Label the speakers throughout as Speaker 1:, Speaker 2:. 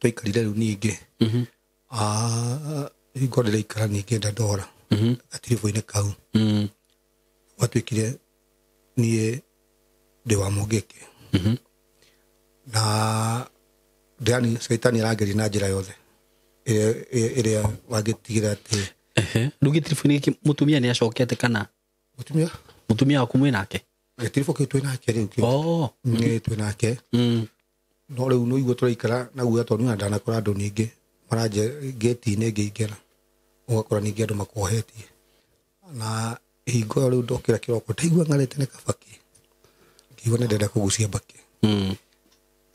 Speaker 1: Twaikarire rĩu ningĩ. Hingo ndĩraikara ningĩ Dandora gatiribũ-inĩ kau, gwatuĩkire niĩ ndĩ wa Mũngĩkĩ na ndĩani caitani arangeria na njĩra yothe ĩrĩa wangĩtigĩra atĩ.
Speaker 2: Rĩu gĩtiribũ-inĩ gĩkĩ mũtumia nĩ acokete kana?
Speaker 1: Mũtumia.
Speaker 2: Mũtumia waku mwĩ nake?
Speaker 1: Gĩtiribũ kĩu twĩ nake rĩu kĩu. Nĩ twĩ nake. No rĩu nĩ igua tũraikara na guoya tondũ niĩ ndanakora andũ ningĩ maranje ngĩti-inĩ ngĩingĩra, ũgakora ningĩ andũ makuohetie. Na hingo ĩyo rĩu ndokĩra kĩroko ndaigua ng'arĩte nĩ kabaki, ngĩigua nĩ ndĩrenda kũgucia mbakĩ.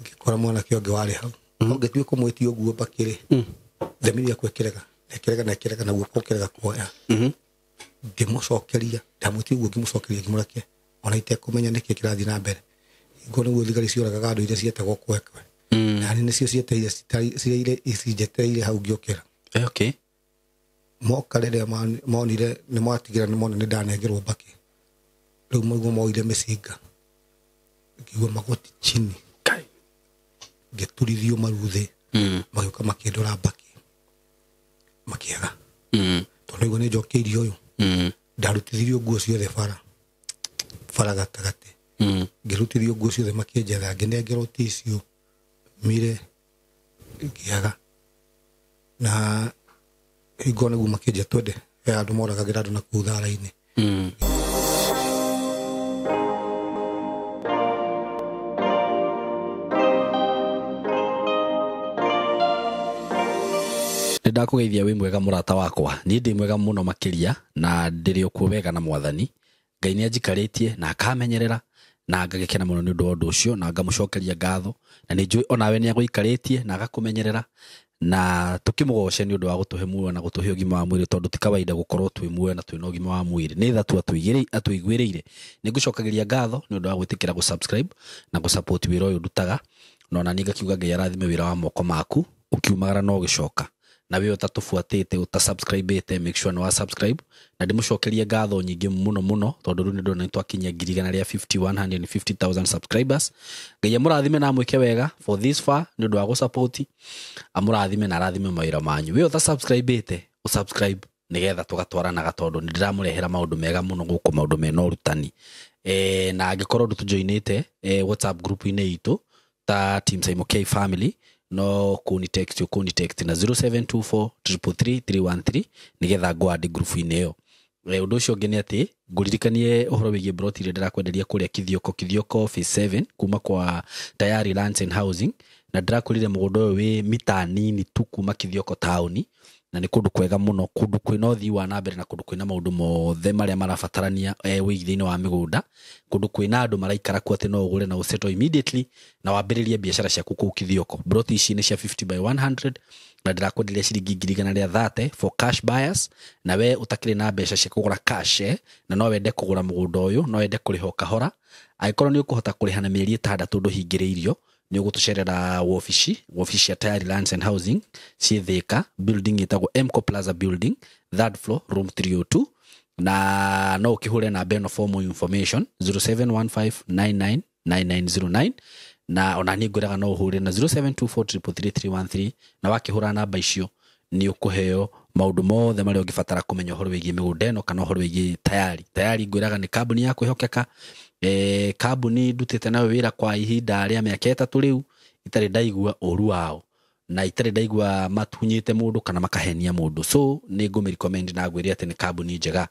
Speaker 1: Ngĩkora mwanake ũngĩ warĩ hau. No ngĩtua kũmwĩtia ũguo mbakĩ rĩ, thamiri yakwa ĩkĩrega, na ĩkĩrega na ĩkĩrega na guoko gũkĩrega kuoya. Ngĩmũcokeria, ndamwĩtia ũguo ngĩmũcokeria ngĩmũrekia ona itekũmenya nĩkĩ kĩrathiĩ na mbere. Hingo nĩguo thigari cioragaga andũ iria cietagwo kwekwe. Na nĩ nĩcio cietereire cireire ici njetereire hau ngĩũkĩra. Moka rĩrĩa monire nĩ mwatigĩra nĩ mona nĩ ndanengerwo mbakĩ. Rĩu maguo moire mĩcinga. Ngĩigua magoti chini. Ngĩturithio maru thĩ. Magĩũka makĩndora mbakĩ. Makĩaga. Tondũ nĩguo nĩ njokeirie ũyũ. Ndarutithirio nguo ciothe bara. Bara gatagatĩ. Ngĩrutithio nguo ciothe makĩnjetha, ngĩnengerwo tissue, mire, ngĩaga. Na hingo nĩguo makĩnjia twende, he andũ moragagĩra andũ na kũu thara-inĩ.
Speaker 2: Nĩ ndakũgeithia wĩ mwega mũrata wakwa. Niĩ ndĩ mwega mũno makĩria na ndĩrĩ o kuo wega na mwathani. Ngai nĩ anjikarĩtie na akamenyerera na ngagĩkena mũno nĩ ũndũ wa ũndũ ũcio na ngamũcokeria ngatho, na nĩ njũĩ onawe nĩ agũikarĩtie na agakũmenyerera, na tũkĩmũgoce nĩ ũndũ wa gũtũhe muoyo na gũtũhe ũgima wa mwĩrĩ, tondũ ti kawaida gũkorwo twĩ muoyo na twĩna ũgima wa mwĩrĩ. Nĩ tha tu atũiguĩrĩire. Nĩ ngũcokagĩria ngatho nĩ ũndũ wa gwĩtĩkĩra gũ-subscribe na gũ-support wĩra ũyũ ndutaga, na ona niĩ ngakiuga Ngai arathime wĩra wa moko maku ũkiumagara na ũgĩcoka. Na we ũtatũbuatĩte, ũtasubscribĩte, make sure nĩ wa subscribe. Na ndĩmũcokerie ngatho nyingĩ mũno mũno, tondũ rĩu nĩ ndĩrona nĩ twakinyia ngiri igana rĩa fifty, one hundred and fifty thousand subscribers. Ngai amũrathime na amwĩke wega for this far nĩ ũndũ wa gũsupport. Amũrathime na arathime mawĩra manyu. We ũtasubscribĩte, ũsubscribe nĩgetha tũgatwaranaga, tondũ nĩ ndĩramũrehera maũndũ mega mũno gũkũ, maũndũ mena ũrutani. Na angĩkorwo ndũtũjoinĩte, WhatsApp group-inĩ itũ ta Team Saimo K Family, no kũni text, ũkũni text na zero seven two four triple three three one three nĩgetha ngwande group-inĩ ĩyo. Ũndũ ũcio ũngĩ nĩ atĩ ngũririkanie ũhoro wĩgiĩ plot ĩrĩa ndĩrakwenderia kũrĩa Kithioko, Kithioko phase 7 kuma kwa Tayari Lands and Housing, na ndĩrakwĩrire mũgũnda ũyũ wĩ mita nini tu kuma Kithioko taũni, na nĩ kũndũ kwega mũno, kũndũ kwĩna ũthii wa na mbere na kũndũ kwĩna maũndũ mothe marĩa marabatarania, wĩigithia-inĩ wa mĩgũnda, kũndũ kwĩna andũ maraikara kuo atĩ no ũgũre na ũsettle immediately na wambĩrĩrie biacara ciaku kũu Kithioko. Plot ici nĩ cia 50 by 100 na ndĩrakwenderia ciringi ngiri igana rĩa thate for cash buyers, na we ũtakĩrĩ na mbeca cia kũgũra cash, na no wende kũgũra mũgũnda ũyũ, no wende kũrĩha o kahora. Angĩkorwo nĩ ũkũhota kũrĩha na mĩeri ĩtandatũ ndũhingĩrĩirio, nĩ ũgũtũcerera wobici ya Tayari Lands and Housing ciĩ Thika, building ĩtagwo Emco Plaza Building, third floor, room 302, na no ũkĩhũre namba ĩno for more information zero seven one five nine nine nine nine zero nine, na ona niĩ ngwĩraga no ũhũre na zero seven two four triple three three one three, na wakĩhũra namba icio nĩ ũkũheo maũndũ mothe marĩa ũngĩbatara kũmenya ũhoro wĩgiĩ mĩgũnda ĩno kana ũhoro wĩgiĩ Tayari. Tayari ngwĩraga nĩ kambuni ya kwĩhokeka, kambuni ndutĩte nayo wĩra kwa ihinda rĩa mĩaka ĩtatũ rĩu, itarĩ ndaigua ũru wao na itarĩ ndaigua matunyĩte mũndũ kana makahenia mũndũ. So nĩ ngũmĩ-recommend na ngwĩre atĩ nĩ kambuni njega.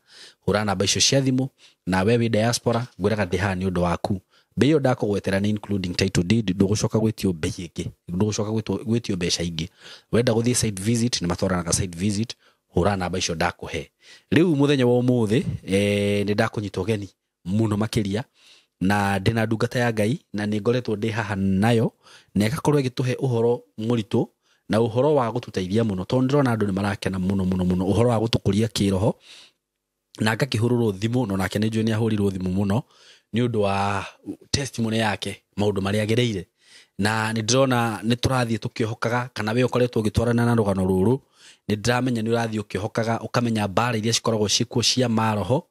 Speaker 2: Hũra namba icio cia thimũ, na we wĩ diaspora ngwĩraga ndĩ haha nĩ ũndũ waku. Bei ĩyo ndakũgwetera nĩ including title deed, ndũgũcoka gwĩtio bei ĩngĩ, ndũgũcoka gwĩtio mbeca ingĩ. Wenda gũthiĩ site visit, nĩ matwaranaga site visit, hũra namba icio ndakũhe. Rĩu mũthenya wa ũmũthĩ, nĩ ndakũnyita ũgeni mũno makĩria, na ndĩna ndungata ya Ngai, na nĩ ngoretwo ndĩ haha nayo, na ĩgakorwo ĩgĩtũhe ũhoro mũritũ na ũhoro wa gũtũteithia mũno, tondũ ndĩrona andũ nĩ marakena mũno mũno mũno ũhoro wa gũtũkũria kĩroho, na ngakĩhũrĩrwo thimũ, no nake nĩ njũĩ nĩ ahũrirwo thimũ mũno nĩ ũndũ wa testimony yake, maũndũ marĩa agereire. Na nĩ ndĩrona nĩ tũrathiĩ tũkĩohokaga, kana we ũkoretwo ũgĩtwarana na rũgano rũrũ, nĩ ndĩramenya nĩ ũrathiĩ ũkĩohokaga, ũkamenya mbara iria cikoragwo ciĩkuo cia maroho,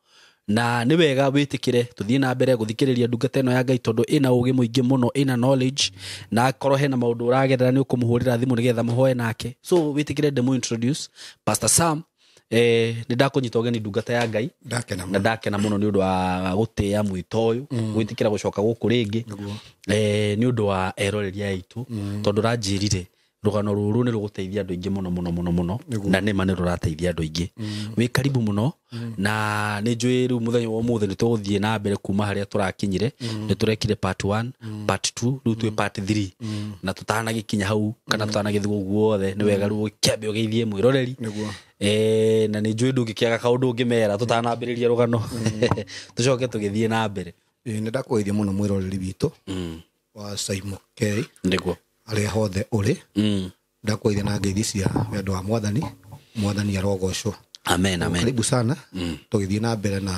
Speaker 2: Na nĩ wega wĩtĩkĩre tũthiĩ na mbere gũthikĩrĩria ndungata ĩno ya Ngai tondũ ĩna ũgĩ mũingĩ mũno, ĩna knowledge, na akorwo hena maũndũ ũragerera nĩ ũkũmũhũrĩra thimũ nĩgetha mũhoe nake. So wĩtĩkĩre ndĩmũ introduce Pastor Sam. Nĩ ndakũnyita ũgeni ndungata ya Ngai.
Speaker 1: Ndakena
Speaker 2: Na
Speaker 1: mũno.
Speaker 2: ndakena mũno nĩ ũndũ wa gũtĩĩa mwĩto ũyũ, gwĩtĩkĩra gũcoka gũkũ rĩngĩ.
Speaker 1: Nĩguo.
Speaker 2: Nĩ ũndũ wa eroreria aitũ, tondũ ranjĩrire rũgano rũrũ nĩ rũgũteithia andũ aingĩ mũno mũno mũno mũno.
Speaker 1: Nĩguo.
Speaker 2: Na nĩma nĩ rũrateithia andũ aingĩ. Wĩ karibu mũno, na nĩ njũĩ rĩu mũthenya wa ũmũthĩ nĩ tũgũthiĩ na mbere kuma harĩa tũrakinyire. Nĩ tũrekire part 1, part 2, rĩu twĩ part 3, na tũtanagĩkinya hau kana tũtanagĩthiĩ gũkũ guothe, nĩ wega rĩu ũkĩambe ũgeithie mwĩroreri.
Speaker 1: Nĩguo.
Speaker 2: Na nĩ njũĩ ndũngĩkĩaga kaũndũ ũngĩmera tũtanambĩrĩria rũgano, tũcoke tũgĩthiĩ na mbere.
Speaker 1: Nĩ ndakũgeithia mũno mwĩroreri witũ wa Saimo K
Speaker 2: Nĩguo.
Speaker 1: harĩa hothe ũrĩ. Ndakũgeithia na ngeithi cia wendo wa Mwathani. Mwathani arogocwo.
Speaker 2: Amen, amen.
Speaker 1: Karibu sana. Tũgĩthiĩ na mbere na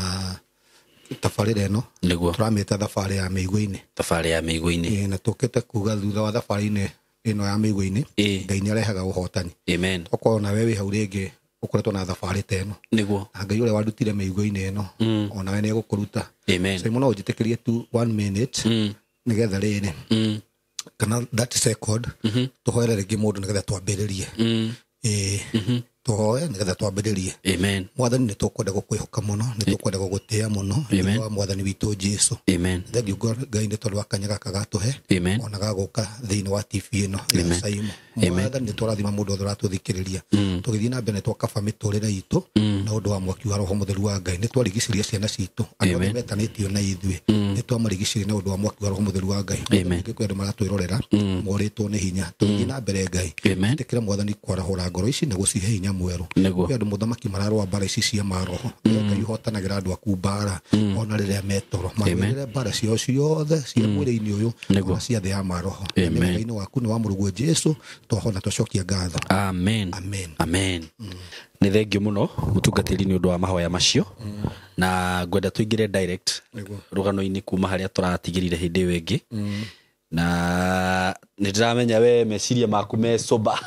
Speaker 1: tabarĩra ĩno.
Speaker 2: Nĩguo.
Speaker 1: Tũramĩta thabarĩ ya mĩigua-inĩ.
Speaker 2: Thabarĩ ya mĩigua-inĩ.
Speaker 1: Na tũkĩte kuga thutha wa thabarĩ-inĩ ĩno ya mĩigua-inĩ, Ngai nĩ arehaga ũhotani.
Speaker 2: Amen.
Speaker 1: Okorwo nawe wĩ hau rĩngĩ ũkoretwo na thabarĩ ta ĩno,
Speaker 2: Nĩguo.
Speaker 1: na Ngai ũrĩa wandutire mĩigua-inĩ ĩno, onawe nĩ egũkũruta.
Speaker 2: Amen.
Speaker 1: So no ũnjĩtĩkĩrie tu 1 minute, nĩgetha rĩrĩ kana 30 second, tũhoere rĩngĩ mũndũ nĩgetha twambĩrĩrie. Tũhoe nĩgetha twambĩrĩrie.
Speaker 2: Amen.
Speaker 1: Mwathani, nĩ tũkwenda gũkwĩhoka mũno, nĩ tũkwenda gũgũtĩĩa mũno
Speaker 2: Amen.
Speaker 1: nĩ wa Mwathani witũ Jesu.
Speaker 2: Amen.
Speaker 1: Thengiũ Ngai nĩ tondũ wa kanya gaka gatũhe
Speaker 2: Amen.
Speaker 1: ona gagũka thĩinĩ wa TV ĩno ya
Speaker 2: Amen.
Speaker 1: Saimo.
Speaker 2: Amen.
Speaker 1: Mwathani, nĩ tũrathima mũndũ wothe ũratũthikĩrĩria. Tũgĩthiĩ na mbere nĩ twakaba mĩtũrĩre itũ na ũndũ wa mwaki wa Roho Mũtheru wa Ngai. Nĩ twarigicĩria ciana citũ, andũ
Speaker 2: Amen.
Speaker 1: othe metanĩtio na ithuĩ, nĩ twamarigicĩria na ũndũ wa mwaki wa Roho Mũtheru wa Ngai.
Speaker 2: Amen.
Speaker 1: Kwĩ andũ maratwĩrorera morĩtwo nĩ hinya. Tũgĩthiĩ na mbere Ngai,
Speaker 2: Amen.
Speaker 1: tĩkĩra Mwathani kwarahũra ngoro ici na gũcihe hinya mwerũ.
Speaker 2: Nĩguo.
Speaker 1: Kwĩ andũ mũthamaki mararũa mbara ici cia maroho. Ngai ũhotanagĩra andũ aku mbara ona rĩrĩa metoro, marũĩrĩre mbara ciao ciothe cia mwĩrĩ-inĩ ũyũ
Speaker 2: Nĩguo.
Speaker 1: ona cia thĩ ya maroho.
Speaker 2: Amen.
Speaker 1: Nĩ wega-inĩ waku nĩ wa mũrũguo Jesu twahona twacokia ngatho.
Speaker 2: Amen.
Speaker 1: Amen.
Speaker 2: Amen. Nĩ thengio mũno mũtungatĩri nĩ ũndũ wa mahoya macio, na ngwenda tũingĩre direct
Speaker 1: Nĩguo.
Speaker 2: rũgano-inĩ kuma harĩa tũratigĩrire hĩndĩ ĩyo ĩngĩ. Na nĩ ndĩramenya we meciria maku me sober,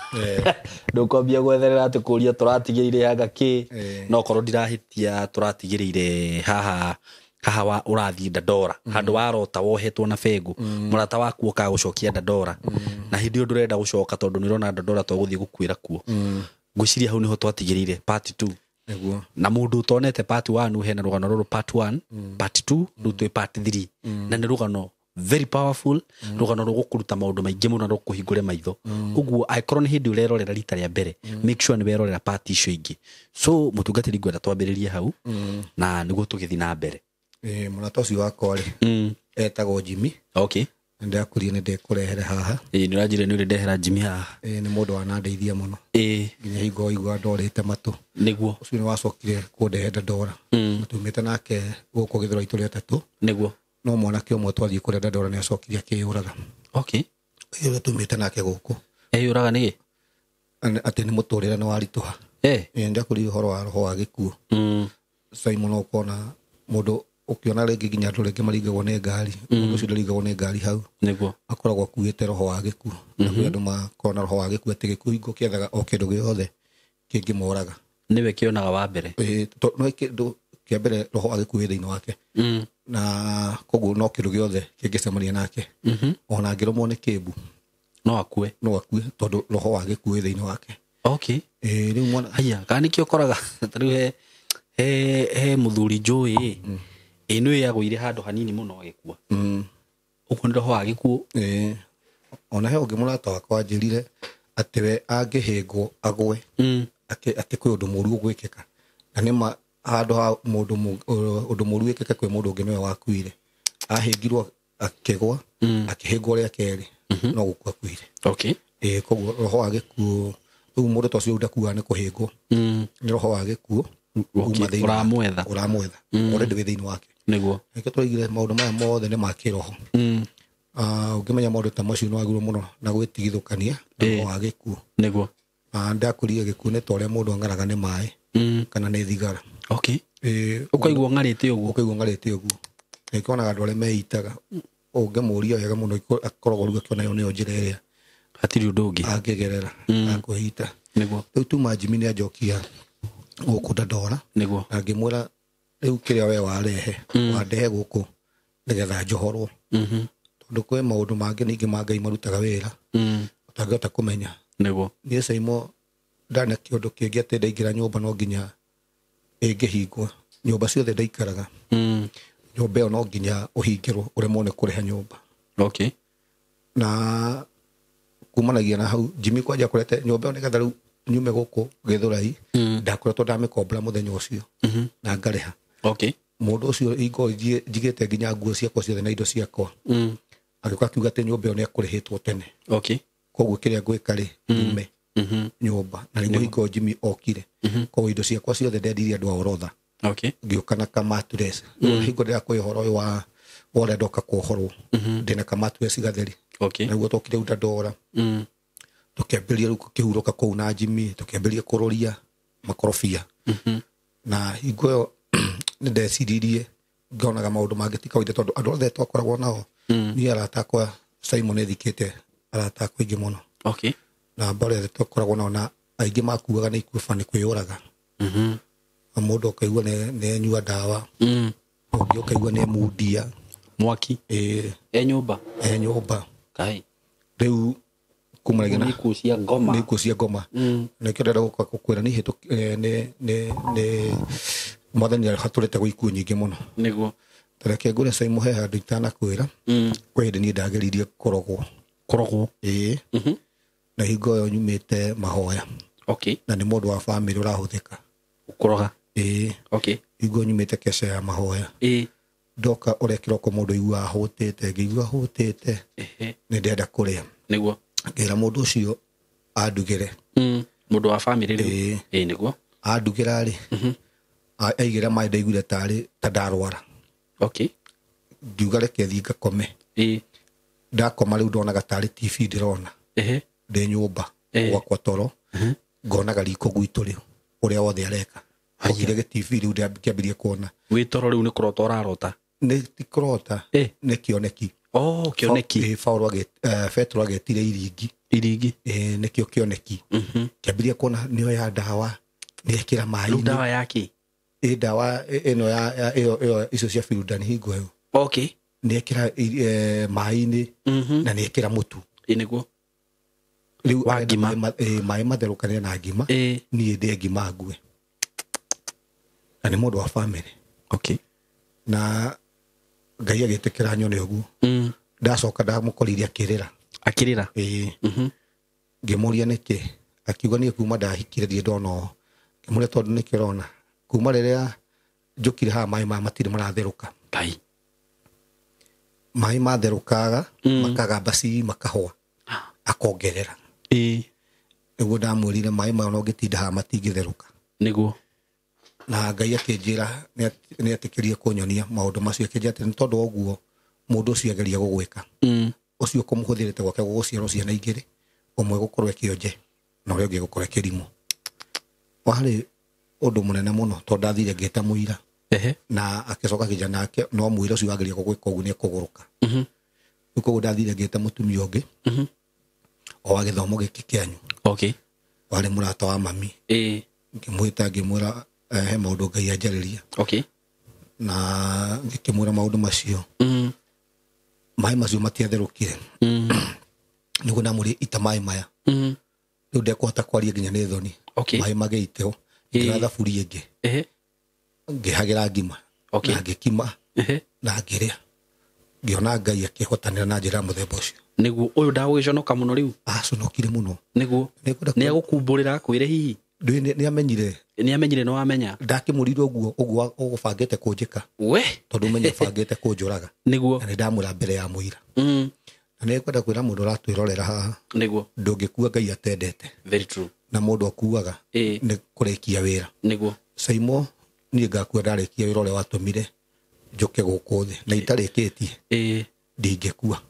Speaker 2: ndũkwambia gwetherera atĩ kũria tũratigĩrĩire anga kĩ. No korwo ndirahĩtia, tũratigĩrĩire haha haha wa ũrathiĩ Dandora, handũ warota wohetwo na bengo, mũrata waku okaga gũcokia Dandora, na hĩndĩ ĩyo ndũrenda gũcoka tondũ nĩ ũrona Dandora to gũthiĩ gũkuĩra kuo. Ngwĩciria hau nĩho twatigĩrĩire part 2.
Speaker 1: Nĩguo.
Speaker 2: Na mũndũ ũtonete part 1, hena rũgano rũrũ part 1, part 2, rĩu twĩ part 3, na nĩ rũgano very powerful, rũgano rũgũkũruta maũndũ maingĩ mũno, rũkũhingũre maitho. Ũguo angĩkorwo nĩ hĩndĩ ũrerorera rita rĩa mbere, make sure nĩ werorera part icio ingĩ. So mũtungatĩri, ngwenda twambĩrĩrie hau na nĩguo tũgĩthiĩ na mbere.
Speaker 1: Mũrata ũcio wakwa rĩ, etagwo Jimmy.
Speaker 2: Okay.
Speaker 1: Nĩ ndakũria nĩ ndĩkũrehere haha.
Speaker 2: Ĩĩ, nĩ ũranjĩra nĩ ũrĩ ndehera Jimmy haha.
Speaker 1: Nĩ mũndũ wanandeithia mũno nginya hingo waigua ndorĩte matũ.
Speaker 2: Nĩguo.
Speaker 1: Ũcio nĩ wacokire kũndehe Dandora. Na tumĩte nake gũkũ Gĩthũrai tũrĩ atatũ.
Speaker 2: Nĩguo.
Speaker 1: No mwanake ũmwe twathiĩ kũrĩa Dandora nĩ acokire akĩyũraga.
Speaker 2: Okay.
Speaker 1: Ũrĩa tumĩte nake gũkũ.
Speaker 2: Eyũraga nĩkĩ?
Speaker 1: Atĩ nĩ mũtũrĩre nĩ waritũha. Ndakũria ũhoro wa roho wa gĩkuũ. Simon, ũkona mũndũ ũkĩona rĩngĩ nginya andũ rĩngĩ maringagwo nĩ ngari, mũndũ ũcio ndaringagwo nĩ ngari hau,
Speaker 2: Nĩguo.
Speaker 1: akoragwo akuĩte roho wa gĩkuũ. Na kwĩ andũ makoragwo na roho wa gĩkuũ, atĩ gĩkuũ hingo kĩethaga o kĩndũ gĩothe kĩngĩmoraga.
Speaker 2: Nĩwe kĩonaga wa mbere.
Speaker 1: No kĩndũ kĩa mbere roho wa gĩkuũ wĩ thĩinĩ wake, na koguo no kĩndũ gĩothe kĩngĩcemania nake, ona angĩrũmwo nĩ kĩmbu,
Speaker 2: No akue.
Speaker 1: No akue, tondũ roho wa gĩkuũ wĩ thĩinĩ wake.
Speaker 2: Okay.
Speaker 1: Rĩu mwana
Speaker 2: Haya, kana nĩkĩo ũkoraga ta rĩu he mũthuri njũĩ ĩ nĩ agũire handũ hanini mũno agĩkua. Ũguo nĩ roho wa gĩkuũ.
Speaker 1: Ona he ũngĩ mũrata wakwa wanjĩrire atĩ we angĩhĩngwo agwe, atĩ kwĩ ũndũ mũru ũgwĩkĩka, na nĩma handũ ha mũndũ ũndũ mũru wĩkĩke kwĩ mũndũ ũngĩ, nĩwe wakuire. Ahĩngirwo akĩgwa, akĩhĩngwo rĩa kerĩ, no gũkua akuire.
Speaker 2: Okay.
Speaker 1: Koguo roho wa gĩkuũ rĩu, mũndũ ta ũcio ndakuaga nĩ kũhĩngwo, nĩ roho wa gĩkuũ uma thĩinĩ wake.
Speaker 2: Ũramwetha.
Speaker 1: Ũramwetha, already wĩ thĩinĩ wake.
Speaker 2: Nĩguo.
Speaker 1: Nĩkĩo tũraigire maũndũ maya mothe nĩ ma kĩroho. Ũngĩmenya maũndũ ta macio nĩ wagĩrĩirwo mũno na gwĩtigithũkania na roho wa gĩkuũ.
Speaker 2: Nĩguo.
Speaker 1: Ndakũrire gĩkuũ nĩ ta ũrĩa mũndũ ang'araga nĩ maĩ kana nĩ thigara.
Speaker 2: Okay. Ũkaigua ng'arĩte ũguo.
Speaker 1: Ũkaigua ng'arĩte ũguo. Nĩkĩo onaga andũ arĩa meitaga, ũngĩmũria wega mũno, akoragwo rĩu akĩona ĩyo nĩyo njĩra ĩrĩa
Speaker 2: Hatirĩ ũndũ ũngĩ
Speaker 1: angĩgerera ya kwĩita.
Speaker 2: Nĩguo.
Speaker 1: Rĩu tuma Jimmy nĩ anjokia gũkũ Dandora.
Speaker 2: Nĩguo.
Speaker 1: Na ngĩmwĩra Rĩu kĩrĩa we warehe wandehe gũkũ nĩgetha njohorwo. Tondũ kwĩ maũndũ mangĩ ningĩ ma Ngai marutaga wĩra ũtangĩhota kũmenya.
Speaker 2: Nĩguo.
Speaker 1: Niĩ Saimo ndarĩ na kĩũndũ kĩngĩ atĩ ndaingĩra nyũmba no nginya ĩngĩhingwo. Nyũmba ciothe ndaikaraga. Nyũmba ĩyo no nginya ũhingĩrwo ũremwo nĩ kũrĩha nyũmba.
Speaker 2: Okay.
Speaker 1: Na kumanagia na hau Jimmy kwanja kũrete nyũmba ĩyo nĩgetha rĩu nyume gũkũ Gĩthũrai, ndakoretwo ndamĩkombora mũthenya ũcio na ngarĩha.
Speaker 2: Okay.
Speaker 1: Mũndũ ũcio ingo njigĩte nginya nguo ciakwa ciothe na indo ciakwa. Agĩũka akiuga atĩ nyũmba ĩyo nĩ ekũrĩhĩtwo tene.
Speaker 2: Okay.
Speaker 1: Koguo kĩrĩa ngwĩka rĩ, nyume nyũmba. Na nĩguo hingo Jimmy okire. Koguo indo ciakwa ciothe ndendirie andũ a orotha.
Speaker 2: Okay.
Speaker 1: Ngĩũka na kamatures. Hingo ndĩrakũhe ũhoro ũyũ wa ũrĩa ndoka kuohorwo. Ndĩna kamatures gatheri.
Speaker 2: Okay.
Speaker 1: Nĩguo twokire rĩu Dandora. Tũkĩambĩrĩria rĩu kũhurũka kũu na Jimmy, tũkĩambĩrĩria kũrũria makorobia. Na hingo ĩyo nĩ ndeciririe ngonaga maũndũ mangĩ ti kawaida tondũ andũ othe twakoragwo nao niĩ arata akwa Simon nĩ thikĩte arata akwa aingĩ mũno.
Speaker 2: Okay.
Speaker 1: Na mbara othe twakoragwo nao na aingĩ makuaga nĩ ikuba nĩ kwĩyũraga. Na mũndũ ũkaigua nĩ enyua ndawa. Ũngĩ ũkaigua nĩ emundia.
Speaker 2: Mwaki.
Speaker 1: Ĩĩ.
Speaker 2: E nyũmba.
Speaker 1: E nyũmba.
Speaker 2: Kai.
Speaker 1: Rĩu kumanagia na
Speaker 2: Nĩ ikuũ cia ngoma.
Speaker 1: Nĩ ikuũ cia ngoma. Nĩkĩo ndĩrenda gũka gũkwĩra nĩ nĩ mwathani hatũrĩte gwĩ ikuũ nyingĩ mũno.
Speaker 2: Nĩguo.
Speaker 1: Ta reke ngũre Simon he handũ itanakwĩra. Kwĩ hĩndĩ niĩ ndageririe kũrogwo.
Speaker 2: Kũrogwo?
Speaker 1: Ĩĩ. Na hingo ĩyo nyumĩte mahoya.
Speaker 2: Okay.
Speaker 1: Na nĩ mũndũ wa bamĩrĩ ũrahũthĩka.
Speaker 2: Kũroga?
Speaker 1: Ĩĩ.
Speaker 2: Okay.
Speaker 1: Hingo ĩyo nyumĩte keca ya mahoya.
Speaker 2: Ĩĩ.
Speaker 1: Ndoka ũrĩa kĩroko mũndũ aiguaga ahũtĩte, ngĩigua ahũtĩte. Nĩ ndĩrenda kũrĩa.
Speaker 2: Nĩguo.
Speaker 1: Ngĩra mũndũ ũcio andugĩre.
Speaker 2: Mũndũ wa bamĩrĩ rĩu?
Speaker 1: Ĩĩ.
Speaker 2: Ĩĩ, nĩguo.
Speaker 1: Andugĩra rĩ, aigĩra maĩ ndaiguire tarĩ ta ndarwara.
Speaker 2: Okay.
Speaker 1: Ngiuga reke thiĩ ngakome.
Speaker 2: Ĩĩ.
Speaker 1: Ndakoma rĩu ndonaga tarĩ TV ndĩrona. Ndĩ nyũmba gwakwa toro. Ngonaga riko gwitũ rĩu ũrĩa wothe areka.
Speaker 2: Haya.
Speaker 1: Okire gĩ TV rĩu ngĩambĩrĩria kuona.
Speaker 2: Wĩ toro rĩu nĩ kũrota ũrarota?
Speaker 1: Nĩ ti kũrota, nĩ kĩoneki.
Speaker 2: Oh, kĩoneki.
Speaker 1: Paul Petro agetire iringi.
Speaker 2: Iringi.
Speaker 1: Nĩkĩo kĩoneki. Kĩambĩrĩria kuona nĩ oya ndawa, nĩ ekĩra maĩ-inĩ.
Speaker 2: Rĩu ndawa ya kĩ?
Speaker 1: Ĩ ndawa ĩno ya, ĩyo, ĩyo, icio cia Firudani hingo ĩyo.
Speaker 2: Okay.
Speaker 1: Nĩ ekĩra maĩ-inĩ na nĩ ekĩra mũtu.
Speaker 2: Ĩ, nĩguo.
Speaker 1: Rĩu
Speaker 2: Wa
Speaker 1: arenda
Speaker 2: ngima.
Speaker 1: maĩ matherũkanĩre na ngima. Niĩ ndĩe ngima ngue. Na nĩ mũndũ wa bamĩrĩ.
Speaker 2: Okay.
Speaker 1: Na Ngai agĩtĩkĩra nyone ũguo. Ndacoka ndamũkorire akĩrĩra.
Speaker 2: Akĩrĩra?
Speaker 1: Ĩĩ. Ngĩmũria nĩkĩ? Akiuga niĩ kuma ndahikire ndirĩ ndona ũũ. Ngĩmũria tondũ nĩkĩ ũrona? Kuma rĩrĩa njũkire haha maĩ maya matirĩ maratherũka.
Speaker 2: Ngai.
Speaker 1: Maĩ matherũkaga, makagamba ci, makahũa. Akongerera. Nĩguo ndamwĩrire maĩ maya ona ũngĩtinda haha matingĩtherũka.
Speaker 2: Nĩguo.
Speaker 1: Na Ngai akĩnjĩra nĩ etĩkĩrie kũnyonia maũndũ macio, akĩnjĩra atĩ nĩ tondũ wa ũguo mũndũ ũcio ageria gũgwĩka. Ũcio ũkũmũhũthĩrĩte gwake gũgũciarwo ciana igĩrĩ, ũmwe gũkorwo e kĩonje na ũrĩa ũngĩ gũkorwo e kĩrimũ. Warĩ ũndũ mũnene mũno tondũ ndathire ngĩta mũira. Na akĩcoka akĩnjĩra nake no mũira ũcio wageria gũgwĩka ũguo nĩ ekũgũrũka. Rĩu koguo ndathire ngĩta mũtumia ũngĩ. O wa gĩthomo gĩkĩ kĩanyu.
Speaker 2: Okay.
Speaker 1: Warĩ mũrata wa mami. Ngĩmwĩta ngĩmwĩra, he maũndũ Ngai anjarĩria.
Speaker 2: Okay.
Speaker 1: Na ngĩkĩmwĩra maũndũ macio. Maĩ macio matiatherũkire. Nĩguo ndamũria ita maĩ maya. Rĩu ndekũhota kwaria nginya nĩ thoni.
Speaker 2: Okay.
Speaker 1: Maĩ magĩitwo. Ngĩoya thaburia ĩngĩ. Ngĩhagĩra ngima.
Speaker 2: Okay.
Speaker 1: Na ngĩkima. Na ngĩrĩa. Ngĩona Ngai akĩhotanĩra na njĩra ya mũthemba ũcio.
Speaker 2: Nĩguo ũyũ ndagũgĩconoka mũno rĩu?
Speaker 1: Aconokire mũno.
Speaker 2: Nĩguo.
Speaker 1: Nĩngwenda
Speaker 2: Nĩ agũkumbũrĩra akwĩre hihi?
Speaker 1: Ndũĩ nĩ amenyire.
Speaker 2: Nĩ amenyire nĩ wamenya?
Speaker 1: Ndakĩmũrire ũguo, ũguo ũgũbangĩte kũnjĩka.
Speaker 2: We?
Speaker 1: Tondũ ũmenye ũbangĩte kũnjũraga.
Speaker 2: Nĩguo.
Speaker 1: Na nĩ ndamwĩra mbere ya mũira. Na nĩ ngwenda kwĩra mũndũ ũratwĩrorera haha.
Speaker 2: Nĩguo.
Speaker 1: Ndũngĩkua Ngai atendete.
Speaker 2: Very true.
Speaker 1: Na mũndũ akuaga nĩ kũrĩkia wĩra.
Speaker 2: Nĩguo.
Speaker 1: Saimo, niĩ ngakua ndarĩkia wĩra ũrĩa watũmire njũke gũkũ thĩ na itarĩkĩtie. Ndingĩkua.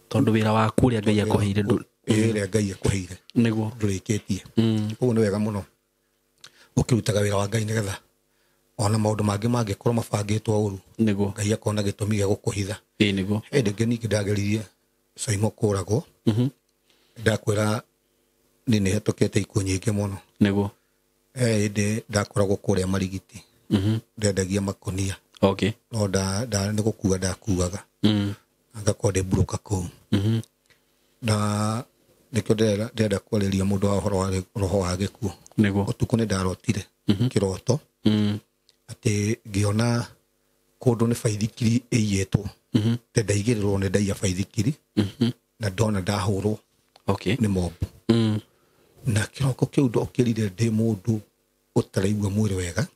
Speaker 2: Tondũ wĩra waku ũrĩa Ngai akũheire ndũ-
Speaker 1: Ĩĩ, ũrĩa Ngai akũheire.
Speaker 2: Nĩguo.
Speaker 1: Ndũrĩkĩtie. Ũguo nĩ wega mũno ũkĩrutaga wĩra wa Ngai nĩgetha ona maũndũ mangĩ mangĩkorwo mabangĩtwo ũru.
Speaker 2: Nĩguo.
Speaker 1: Ngai akona gĩtũmi gĩa gũkũhitha.
Speaker 2: Ĩĩ, nĩguo.
Speaker 1: Hĩndĩ ĩngĩ ningĩ ndageririe Saimo kũragwo. Ndakwĩra niĩ nĩ hetũkĩte ikuũ nyingĩ mũno.
Speaker 2: Nĩguo.
Speaker 1: Hĩndĩ ndakoragwo kũrĩa Marigiti. Ndendagia makonia.
Speaker 2: Okay.
Speaker 1: No nĩ gũkua ndakuaga. Ngakorwo ndĩ broker kũu. Na nĩkĩo ndĩrenda kwarĩria mũndũ wa ũhoro wa roho wa gĩkuũ.
Speaker 2: Nĩguo.
Speaker 1: Ũtukũ nĩ ndarotire kĩroto. Atĩ ngĩona kũndũ nĩ baithikiri ĩiyĩtwo. Te ndaigĩrĩrwo nĩ ndaiya baithikiri. Na ndona ndahũrwo.
Speaker 2: Okay.
Speaker 1: Nĩ mob. Na kĩroko kĩu ndokĩrire ndĩ mũndũ ũtaraigua mwĩrĩ wega.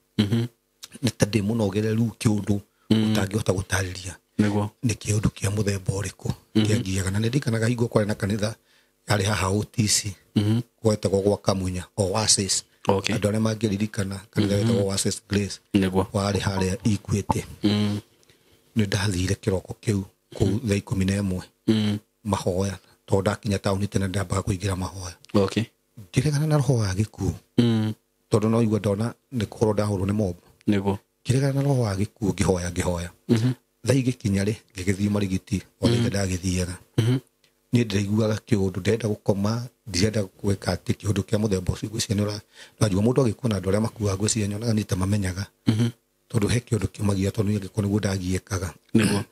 Speaker 1: Nĩ ta ndĩ mũnogereru kĩũndũ ũtangĩhota gũtarĩria.
Speaker 2: Nĩguo.
Speaker 1: Nĩ kĩũndũ kĩa mũthemba ũrĩkũ kĩangiaga. Na nĩ ndirikanaga hingo kwarĩ na kanitha yarĩ haha OTC. Gwetagwo gwa Kamunya Oasis.
Speaker 2: Okay.
Speaker 1: Andũ arĩa mangĩririkana kanitha wetagwo Oasis Grace.
Speaker 2: Nĩguo.
Speaker 1: Warĩ harĩa Equity. Nĩ ndathire kĩroko kĩu kũu thaa 11. Mahoya. Tondũ ndakinya taũni tene ndambaga kũingĩra mahoya.
Speaker 2: Okay.
Speaker 1: Ngĩregana na roho wa gĩkuũ. Tondũ no igua ndona nĩ kũhũrwo ndahũrwo nĩ mob.
Speaker 2: Nĩguo.
Speaker 1: Ngĩregana na roho wa gĩkuũ ngĩhoya. Thaa igĩkinya rĩ, ngĩgĩthiĩ Marigiti, o rĩngĩ ndagĩthiaga. Niĩ ndĩraiguaga kĩũndũ, ndĩrenda gũkoma, ndirenda gwĩka atĩ kĩũndũ kĩa mũthemba ũcio. Ngwĩciria nĩ ũranjigua mũndũ agĩkua na andũ arĩa makuaga, ngwĩciria nyonaga niĩ ta mamenyaga. Tondũ he kĩũndũ kĩmagia, tondũ niĩ angĩkorwo nĩguo ndagiĩkaga.
Speaker 2: Nĩguo.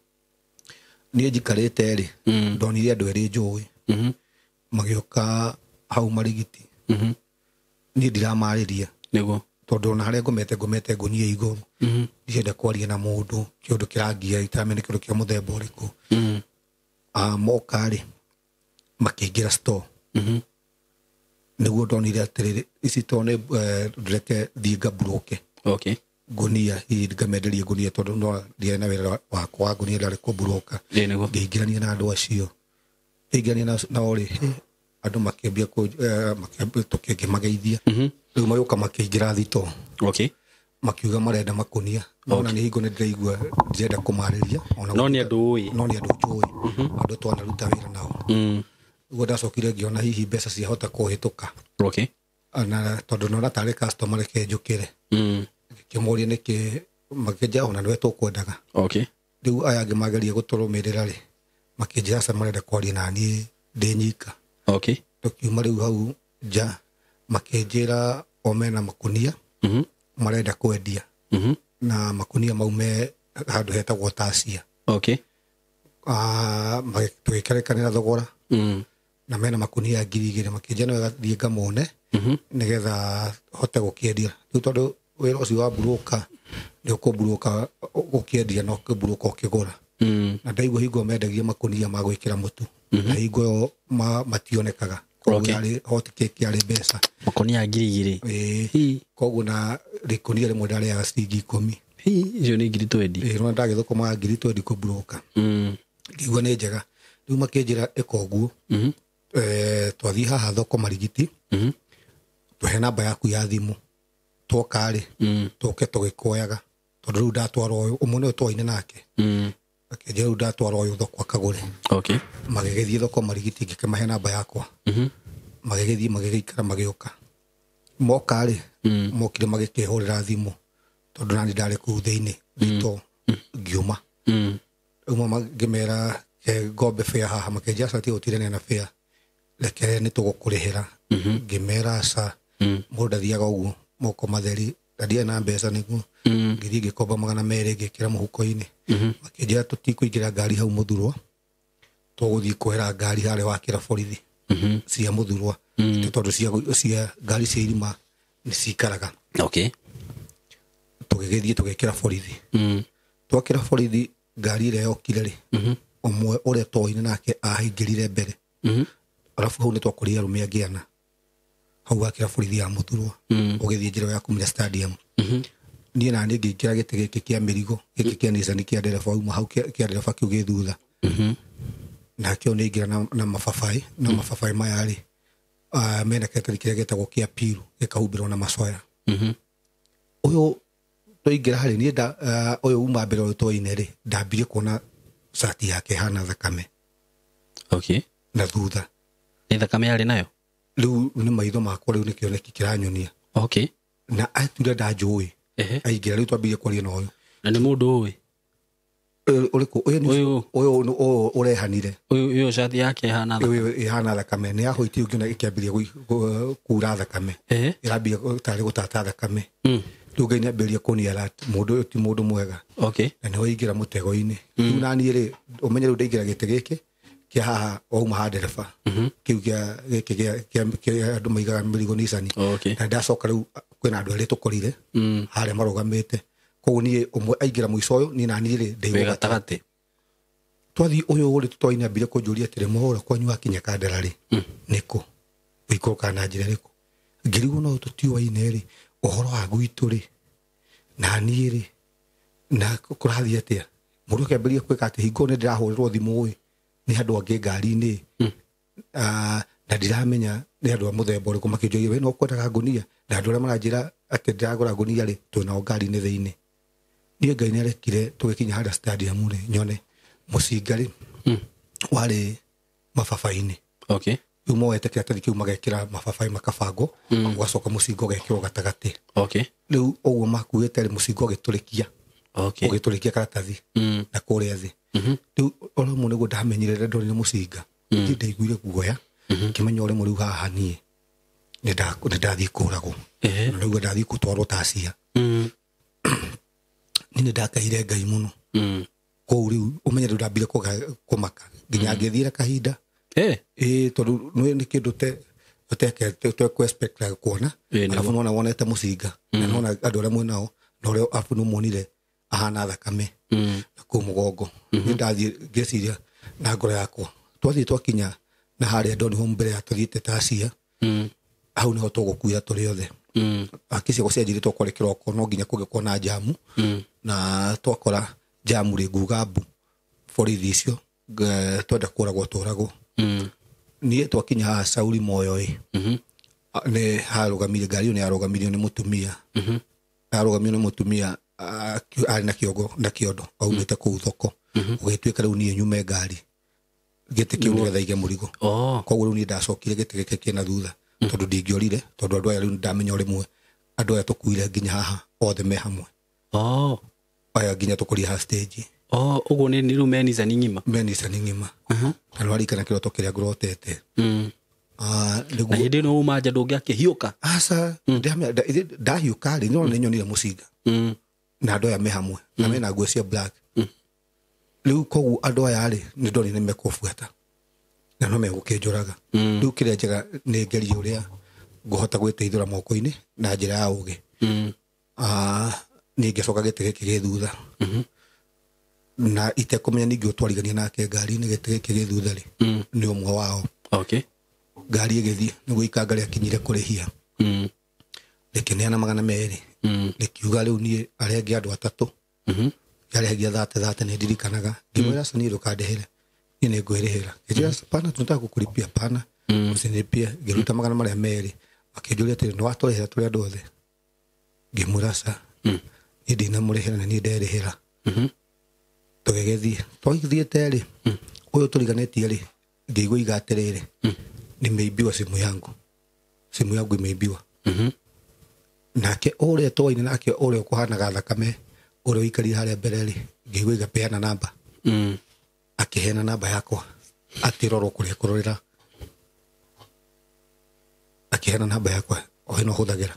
Speaker 1: Niĩ njikarĩte rĩ, ndonire andũ erĩ njũĩ. Magĩũka hau Marigiti. Niĩ ndiramarĩria.
Speaker 2: Nĩguo.
Speaker 1: Tondũ ona harĩa ngomete ngũnia igũrũ. Ndirenda kwaria na mũndũ, kĩũndũ kĩrangia, itaramenya nĩ kĩũndũ kĩa mũthemba ũrĩkũ. Moka rĩ, makĩingĩra store. Nĩguo ndonire atĩrĩrĩ, ici to nĩ ndĩreke thiĩ ngaburoke.
Speaker 2: Okay.
Speaker 1: Ngũnia, hihi ngamenderie ngũnia tondũ no ndiarĩ na wĩra wakwa wa ngũnia ndarĩ kũburoka.
Speaker 2: Nĩguo.
Speaker 1: Ngĩingĩrania na andũ acio. Ngĩingĩrania nao rĩ, andũ makĩambia tũkĩmageithia. Rĩu magĩũka makĩingĩra thitoo.
Speaker 2: Okay.
Speaker 1: Makiuga marenda makonia. No na nĩ hingo nĩ ndĩraigua ndĩrenda kũmarĩria.
Speaker 2: No nĩ andũ ũĩ.
Speaker 1: No nĩ andũ njũĩ. Andũ twanaruta wĩra nao. Ũguo ndacokire ngĩona hihi mbeca ciahota kũhĩtũka.
Speaker 2: Okay.
Speaker 1: Na tondũ nona tarĩ customer reke njũkĩre. Ngĩkĩmũria nĩkĩ makĩnjĩra ona nĩwe tũkwendaga.
Speaker 2: Okay.
Speaker 1: Rĩu aya angĩ mageria gũtũrũmĩrĩra rĩ, makĩnjĩra aca marenda kwaria na niĩ ndĩ nyika.
Speaker 2: Okay.
Speaker 1: Tũkiuma rĩu hau nja, makĩnjĩra o mena makonia. Marenda kwendia. Na makonia mau me handũ hetagwo Tasia.
Speaker 2: Okay.
Speaker 1: Tũgĩkerekanĩra thogora. Na mena makonia 2,000 makĩnjĩra nĩ wega thiĩ ngamone. Nĩgetha hote gũkĩendia. Rĩu tondũ wĩra ũcio wa buroka, nĩ ũkũburoka ũkĩendia na ũkĩburoka ũkĩgũra. Na ndaigua hingo mendagia makonia ma gwĩkĩra mũtu. Na hingo ĩyo mationekaga. Koguo yarĩ hot cake yarĩ mbeca.
Speaker 2: Makonia 2,000.
Speaker 1: Ĩĩ. Koguo na rĩkonia rĩmwe ndarĩaga ciringi 10.
Speaker 2: Hi, icio nĩ ngiri twendi.
Speaker 1: Ĩĩ, nĩwona ndagĩthũkũmaga ngiri twendi kũburoka. Ngĩigua nĩ njega. Rĩu makĩnjĩra ĩka ũguo. Twathiĩ haha thoko Marigiti. Tũhe namba yaku ya thimũ. Twoka rĩ, tũke tũgĩkuoyaga. Tondũ rĩu ndatwara ũyũ, ũmwe nĩwe twaine nake. Akĩnjĩra rĩu ndatwara ũyũ thoko akagũre.
Speaker 2: Okay.
Speaker 1: Magĩgĩthiĩ thoko Marigiti, ngĩkĩmahe namba yakwa. Magĩgĩthiĩ magĩgĩikara magĩũka. Moka rĩ, mokire magĩkĩhũrĩra thimũ. Tondũ nani ndarĩ kũu thĩinĩ, thitoo, ngiuma. Rĩu ngĩmera ngombe fare haha, makĩnjĩra aca tiga gũtindanĩra na fare. Reke nĩ tũgũkũrĩhĩra. Ngĩmera aca, mũndũ ndathiaga ũguo moko matheri, na ndiarĩ na mbeca nĩguo. Ngĩthiĩ ngĩkomba 200 ngĩkĩra mũhuko-inĩ. Makĩnjĩra tũtikũingĩra ngari hau Mũthurwa, tũgũthiĩ kuoera ngari harĩa wakĩra borithi cia Mũthurwa. Tondũ cia ngari cia irima nĩ cikaraga.
Speaker 2: Okay.
Speaker 1: Tũgĩgĩthiĩ tũgĩkĩra borithi. Twakĩra borithi ngari ĩrĩa yokire rĩ, ũmwe ũrĩa twoine nake aingĩrire mbere. Arabu hau nĩ twakorire arũme angĩ ana. Hau gakĩra borithi ya Mũthurwa. Ũgĩthiĩ njĩra ya kumĩra stadium. Niĩ na niĩ ngĩingĩra gĩtĩ gĩkĩ kĩa mĩrigo, gĩkĩ kĩa Nissan kĩa ndereba auma hau kĩa ndereba kĩu gĩ thutha. Nake ũyũ nĩaingĩra na mababaĩ, na mababaĩ maya rĩ, mena kĩratathi kĩrĩa gĩtagwo kĩa piru, gĩkahumbĩrwo na macoya. Ũyũ twaingĩra harĩ niĩ ũyũ uma mbere ũyũ twaine rĩ, ndambirie kuona cati yake ĩhana thakame.
Speaker 2: Okay.
Speaker 1: Na thutha.
Speaker 2: Nĩ thakame yarĩ nayo?
Speaker 1: Rĩu nĩ maitho makwa rĩu nĩ kĩoneki kĩranyonia.
Speaker 2: Okay.
Speaker 1: Na ature ndanjũĩ. Aingĩra rĩu twambirie kwaria na ũyũ.
Speaker 2: Na nĩ mũndũ ũĩ?
Speaker 1: Ũrĩkũ ũyũ? Ũyũ ũrehanire.
Speaker 2: Ũyũ cati yake ĩhana
Speaker 1: thakame. Ũyũ ĩhana thakame nĩ ya hũiti ũngĩona ĩkĩambĩrĩria kura thakame. Ĩrambia tarĩ gũtata thakame. Rĩu Ngai nĩambĩrĩria kũnia alert mũndũ ũyũ ti mũndũ mwega.
Speaker 2: Okay.
Speaker 1: Na nĩwe ingĩra mũtego-inĩ. Rĩu naniĩ rĩ ũmenye rĩu ndaingĩra gĩtĩ gĩkĩ kĩa haha wauma ha ndereba. Kĩu gĩa gĩkĩ gĩa andũ maigaga mĩrigo Nissan.
Speaker 2: Okay.
Speaker 1: Na ndacoka rĩu kwĩna andũ erĩ tũkorire harĩa marũgamĩte. Koguo niĩ ũmwe aingĩra mũico ũyũ niĩ naniĩ rĩ ndaigwo
Speaker 2: gatagatĩ.
Speaker 1: Twathiĩ ũyũ rĩ tũtwaine ambire kũnjũria atĩrĩ mũhũra kwanyu wakinya Kandara rĩ nĩkũ ũikũrũkaga na njĩra ĩrĩkũ. Ngĩrigwo no tũtiũaine rĩ ũhoro wa gwitũ rĩ na niĩ rĩ na kũrathiĩ atĩa. Mũndũ akĩambĩrĩria gwĩka atĩ hingo nĩ ndĩrahũrĩrwo thimũ ĩ nĩ andũ angĩ ngari-inĩ na ndiramenya nĩ andũ a mũthemba ũrĩkũ makĩnjũria we no kwendaga ngũnia na andũ arĩa maranjĩra atĩ ndĩragũra ngũnia rĩ twĩnao ngari-inĩ thĩinĩ. Niĩ Ngai nĩarekire tũgĩkinya harĩa stadium rĩ nyone mũcinga rĩ warĩ mababainĩ.
Speaker 2: Okay.
Speaker 1: Rĩu moete kĩratathi kĩu magekĩra mababai makabangwo ũgacoka mũcinga ũgekĩrwo gatagatĩ.
Speaker 2: Okay.
Speaker 1: Rĩu ũguo makuĩte rĩ mũcinga ũgĩtũrĩkia.
Speaker 2: Okay.
Speaker 1: Ũgĩtũrĩkia karatathi na kũrĩa thĩ. Rĩu oro mũno nĩguo ndamenyire rĩrĩa ndonire mũcinga. Niĩ ndaiguire guoya ngĩmenya ũrĩa rĩu haha niĩ nĩ ndathiĩ kũragwo. Na rĩu ndathiĩ gũtwarwo tacia. Niĩ nĩ ndakaire Ngai mũno. Kũu rĩu ũmenye rĩu ndambire kũmaka nginya ngĩthiĩra kahinda. Tondũ nĩ kĩndũ ũtekũ-expect kuona arabu nona wonete mũcinga na nona andũ arĩa mwĩnao na ũrĩa arabu nĩũmuonire ahana thakame na kũu mũgongo. Niĩ ndathiĩ ngĩciria na ngoro yakwa twathiĩ twakinya na harĩa Donholm mbere ya tũthiĩte tacia hau nĩho tũgũkuĩra tũrĩ othe. Akĩcigo cianjĩrĩtwo kwarĩ kĩroko no nginya kũngĩkorwo na njamu na twakora njamu rĩ nguga mbu borithi icio twenda kũragwo tũragwo. Niĩ twakinya haha Sauli Moyo ĩ nĩ harũgamire ngari ĩyo nĩ yarũgamirio nĩ mũtumia. Yarũgamirio nĩ mũtumia arĩ na kĩongo na kĩondo aumĩte kũu thoko. Gũgĩtuĩka rĩu niĩ nyume ngari gĩtĩ kĩu nĩgetha ige mũrigo. Koguo rĩu niĩ ndacokire gĩtĩ gĩkĩ kĩna thutha tondũ ndingĩorire tondũ andũ aya rĩu ndamenya o rĩmwe andũ aya tũkuire nginya haha othe me hamwe. Aya nginya tũkũria haha stage.
Speaker 2: Ũguo nĩ rĩu me Nissan ng'ima.
Speaker 1: Me Nissan ng'ima. Na nĩwarikana kĩroto kĩrĩa ngũrotete.
Speaker 2: Na hĩndĩ ĩno uma nja ndũngĩakĩhiũka.
Speaker 1: Aca ndahiũka rĩ no nĩnyonire mũcinga na andũ aya me hamwe na mena nguo cia black. Rĩu koguo andũ aya rĩ nĩ ndonire nĩmekũbuata na no megũkĩnjũraga. Rĩu kĩrĩa njega nĩ ngerie ũrĩa ngũhota gwĩteithũra moko-inĩ na njĩra ya ũgĩ. Niĩ ngĩcoka gĩtĩ gĩkĩ gĩ thutha na itekũmenya ningĩ ũtwarigania nake ngari-inĩ gĩtĩ gĩkĩ gĩ thutha rĩ nĩ ũmwe wao.
Speaker 2: Okay.
Speaker 1: Ngari ĩgĩthiĩ nĩguo ikanga rĩakinyire kũrĩhia rĩkĩneana 200 rĩkiuga rĩu niĩ arĩa angĩ andũ atatũ yarĩhagia 30 nĩ ndirikanaga. Ngĩmwĩra aca niĩ ndũkandĩhĩre niĩ nĩ ngwĩrĩhĩra. Ngĩnjĩra pana tunataka kukulipia pana usinilipie. Ngĩruta 200 akĩnjũria atĩrĩ nĩ watũrĩhĩra tũrĩ andũ othe. Ngĩmwĩra aca niĩ ndinamũrĩhĩra na niĩ nderĩhĩra. Tũgĩgĩthiĩ twagĩthiĩte rĩ ũyũ tũriganĩtie rĩ ngĩigua iga atĩrĩrĩ nimeibiwa simu yangu, simu yangu imeibiwa. Nake ũrĩa twaine nake ũrĩa ũkũhanaga thakame ũrĩa ũikarire harĩa mbere rĩ ngĩigua iga peana namba. Akĩheana namba yakwa atĩrorwo kũrĩa kũrorera. Akĩheana namba yakwa o ĩno hũthagĩra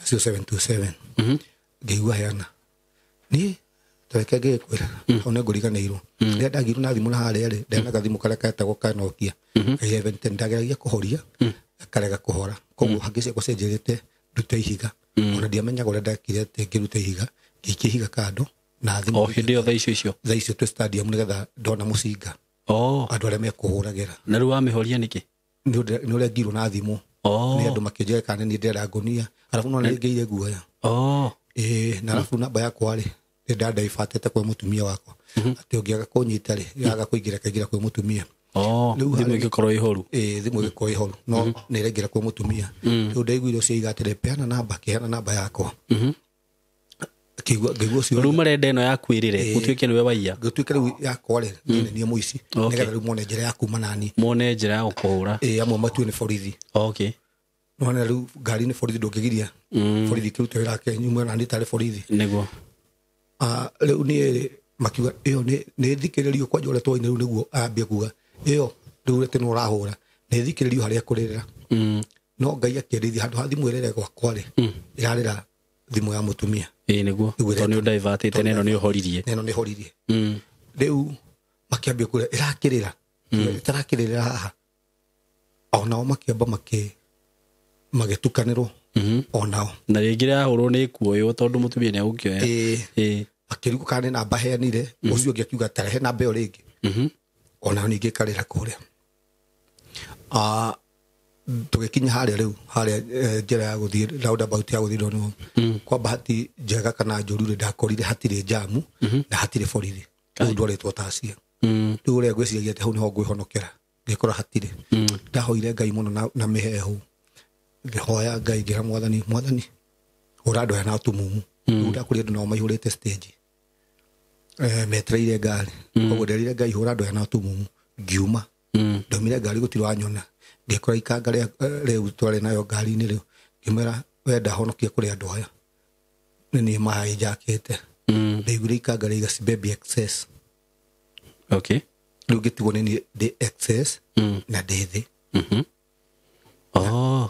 Speaker 1: 0727. Ngĩigua heana niĩ tareke ngĩkwĩra hau nĩ ngũriganĩirwo. Rĩrĩa ndagirwo na thimũ na harĩa rĩ ndena gathimũ karĩa ketagwo ka Nokia 1110 ndageragia kũhoria karega kũhora. Koguo hangĩ ciakwa cianjĩrĩte ndute ihiga ona ndiamenyaga ũrĩa ndekire atĩ ngĩruta ihiga ngĩikia ihiga kando na thimũ.
Speaker 2: O hĩndĩ ĩyo thaa icio icio
Speaker 1: thaa icio twĩ stadium nĩgetha ndona mũcinga andũ arĩa mekũhũragĩra.
Speaker 2: Na rĩu wamĩhoria nĩkĩ?
Speaker 1: Nĩ ũrĩa ngirwo na thimũ nĩ andũ makĩnjĩra kana nĩ ndĩrenda ngũnia arabu no nĩ ngĩire guoya. Na arabu namba yakwa rĩ nĩ ndandaibatĩte kwĩ mũtumia wakwa atĩ ũngĩaga kũnyita rĩ yaga kũingĩra kaingĩra kwĩ mũtumia.
Speaker 2: Rĩu thimũ ĩgĩkorwo ĩhoru.
Speaker 1: Thimũ ĩgĩkorwo ĩhoru no nĩ ĩraingĩra kwĩ mũtumia. Rĩu ndaiguire ũcio aiga atĩrĩ peana namba akĩheana namba yakwa. Ngĩigua ũcio
Speaker 2: rĩu marenda ĩno yaku ĩrĩre gũtuĩke nĩwe waiya.
Speaker 1: Gũtuĩke rĩu yakwa rĩ niĩ nĩ niĩ mũici nĩgetha rĩu mone njĩra ya kuma nani.
Speaker 2: Mone njĩra ya gũkũhũra.
Speaker 1: Amwe matue nĩ borithi.
Speaker 2: Okay.
Speaker 1: Nĩwona rĩu ngari nĩ borithi ndũngĩgiria borithi kĩrute wĩra wake nyume nani tarĩ borithi.
Speaker 2: Nĩguo.
Speaker 1: Rĩu niĩ Makiuga ĩyo nĩ thikĩrĩrio kwanja ũrĩa twaine rĩu nĩguo ambia kuga ĩyo rĩu atĩ nĩ ũrahũra nĩ thikĩrĩrio harĩa kũrĩrĩra. No Ngai akĩndeithia handũ ha thimũ ĩrĩre gwakwa rĩ, ĩrarĩra thimũ ya mũtumia.
Speaker 2: Ĩĩ nĩguo tondũ nĩ ũndaivatĩte na ĩno nĩ ũhoririe.
Speaker 1: Na ĩno nĩ horirie. Rĩu makĩambia kũrĩra ĩrakĩrĩra ĩtarakĩrĩra haha. Onao makĩamba magĩtukanĩrwo onao.
Speaker 2: Na rĩngĩ yahũrwo nĩ ĩkuoywo tondũ mũtumia nĩ egũkĩoya.
Speaker 1: Ĩĩ makĩrigwo kana nĩ namba heanire, ũcio ũngĩ akiuga tarehe namba ĩyo rĩngĩ. Onao ningĩ ĩkarĩra kũrĩa. Tũgĩkinya harĩa rĩu harĩa njĩra ya gũthiĩ roundabout ya gũthiĩ Donholm. Kwa bahati njega kana njũru rĩ, ndakorire hatirĩ njamu na hatirĩ borithi. Rĩu ndwarĩtwo tacia. Rĩu ũrĩa ngwĩciragia atĩ hau nĩho ngwĩhonokera, ngĩkora hatirĩ. Ndahoire Ngai mũno na mĩhehu. Ngĩhoya Ngai ngĩra Mwathani, Mwathani hũra andũ aya na ũtumumu. Rĩu ndakorire andũ nao maihũrĩte stage. Metereire ngari. Koguo nderire Ngai hũra andũ aya na ũtumumu. Ngiuma. Ndaumire ngari gũtirĩ wanyona. Ngĩkora ikanga rĩu twarĩ nayo ngari-inĩ rĩu. Ngĩmwĩra we ndahonokia kũrĩ andũ aya. Nĩ niĩ maĩ njakĩte. Ndaiguire ikanga rĩiga Sibebi excess.
Speaker 2: Okay.
Speaker 1: Rĩu ngĩtigwo nĩ niĩ ndĩ excess na ndĩ thĩ.
Speaker 2: Oh.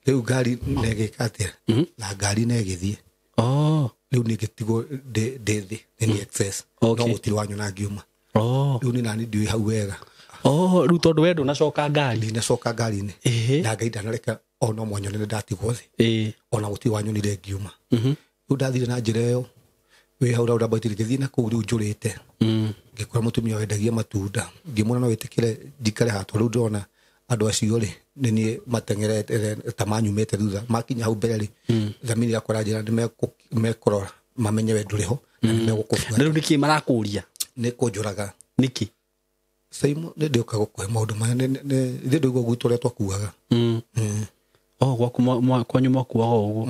Speaker 1: Rĩu ngari negĩka atĩa? Na ngari negĩthiĩ.
Speaker 2: Oh.
Speaker 1: Rĩu niĩ ngĩtigwo ndĩ thĩ nĩ niĩ excess. No gũtirĩ wanyona ngiuma. Rĩu niĩ nani ndiũĩ hau wega.
Speaker 2: Oh, rĩu tondũ we ndũnacoka ngari.
Speaker 1: Ndinacoka ngari-inĩ. Na Ngai ndanareka ona mwanyonire ndatigwo thĩ. Ona gũtirĩ wanyonire ngiuma. Rĩu ndathire na njĩra ĩyo wĩ hau roundabout ngĩthiĩ na kũu rĩu njũrĩte. Ngĩkora mũtumia wendagia matunda. Ngĩmwĩra no wĩtĩkĩre njikare haha tondũ rĩu ndĩrona andũ acio rĩ nĩ niĩ mateng'erete ta manyumĩte thutha. Makinya hau mbere rĩ, thamiri yakwa ĩranjĩra nĩ mekũrora mamenye we ndũrĩ ho na nĩ megũkũbuata.
Speaker 2: Na rĩu nĩkĩ marakũria?
Speaker 1: Nĩ kũnjũraga.
Speaker 2: Nĩkĩ?
Speaker 1: Saimu nĩ ndĩũka gũkũhe maũndũ maya nĩ ndĩũigua gwitũ ũrĩa twakuaga.
Speaker 2: Oh, gwaku kwanyu mwakuaga ũguo.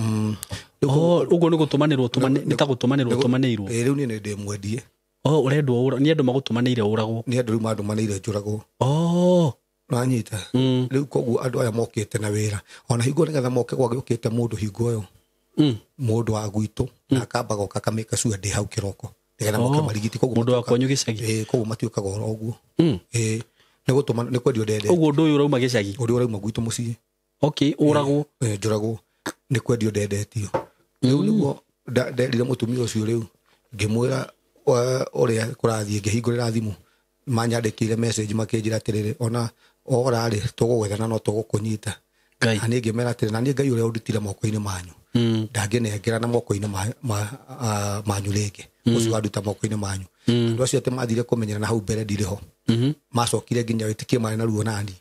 Speaker 2: Oh, ũguo nĩ gũtũmanĩrwo nĩ ta gũtũmanĩrwo ũtũmanĩirwo.
Speaker 1: Rĩu niĩ nĩ ndĩmwendie.
Speaker 2: Oh, ũrendwo nĩ andũ magũtũmanĩire ũragwo.
Speaker 1: Nĩ andũ rĩu mandũmanĩire njũragwo.
Speaker 2: Oh.
Speaker 1: Nanyita. Rĩu koguo andũ aya mokĩte na wĩra. Ona hingo nĩgetha moke gwagĩũkĩte mũndũ hingo ĩyo. Mũndũ wa gwitũ na akamba goka akamĩka cua ndĩ hau kĩroko. Nĩgetha moke marigiti koguo
Speaker 2: mũndũ wa kwanyu gĩcagi.
Speaker 1: Koguo matiũkaga oro ũguo. Nĩ gũtũma nĩ kwendio ndende.
Speaker 2: Ũguo ũndũ ũyũ ũrauma gĩcagi.
Speaker 1: Ũrĩa ũrauma gwitũ mũciĩ.
Speaker 2: Okay, ũragwo.
Speaker 1: Njũragwo. Nĩ kwendio ndendetio. Rĩu nĩguo nderire mũtumia ũcio rĩu ngĩmwĩra ũrĩa kũrathiĩ ngĩhingũrĩra thimũ. Manyandĩkĩire message makĩnjĩra atĩrĩrĩ ona ora rĩ tũgũgwethana no tũgũkũnyita. Na niĩ ngĩmera atĩrĩ na niĩ Ngai ũrĩa ũndutire moko-inĩ manyu ndangĩnengera na moko-inĩ manyu rĩngĩ. Ũcio wanduta moko-inĩ manyu. Andũ acio atĩ mathire kũmenyera na hau mbere ndirĩ ho. Macokire nginya wĩtĩkie marĩ na ruo nani.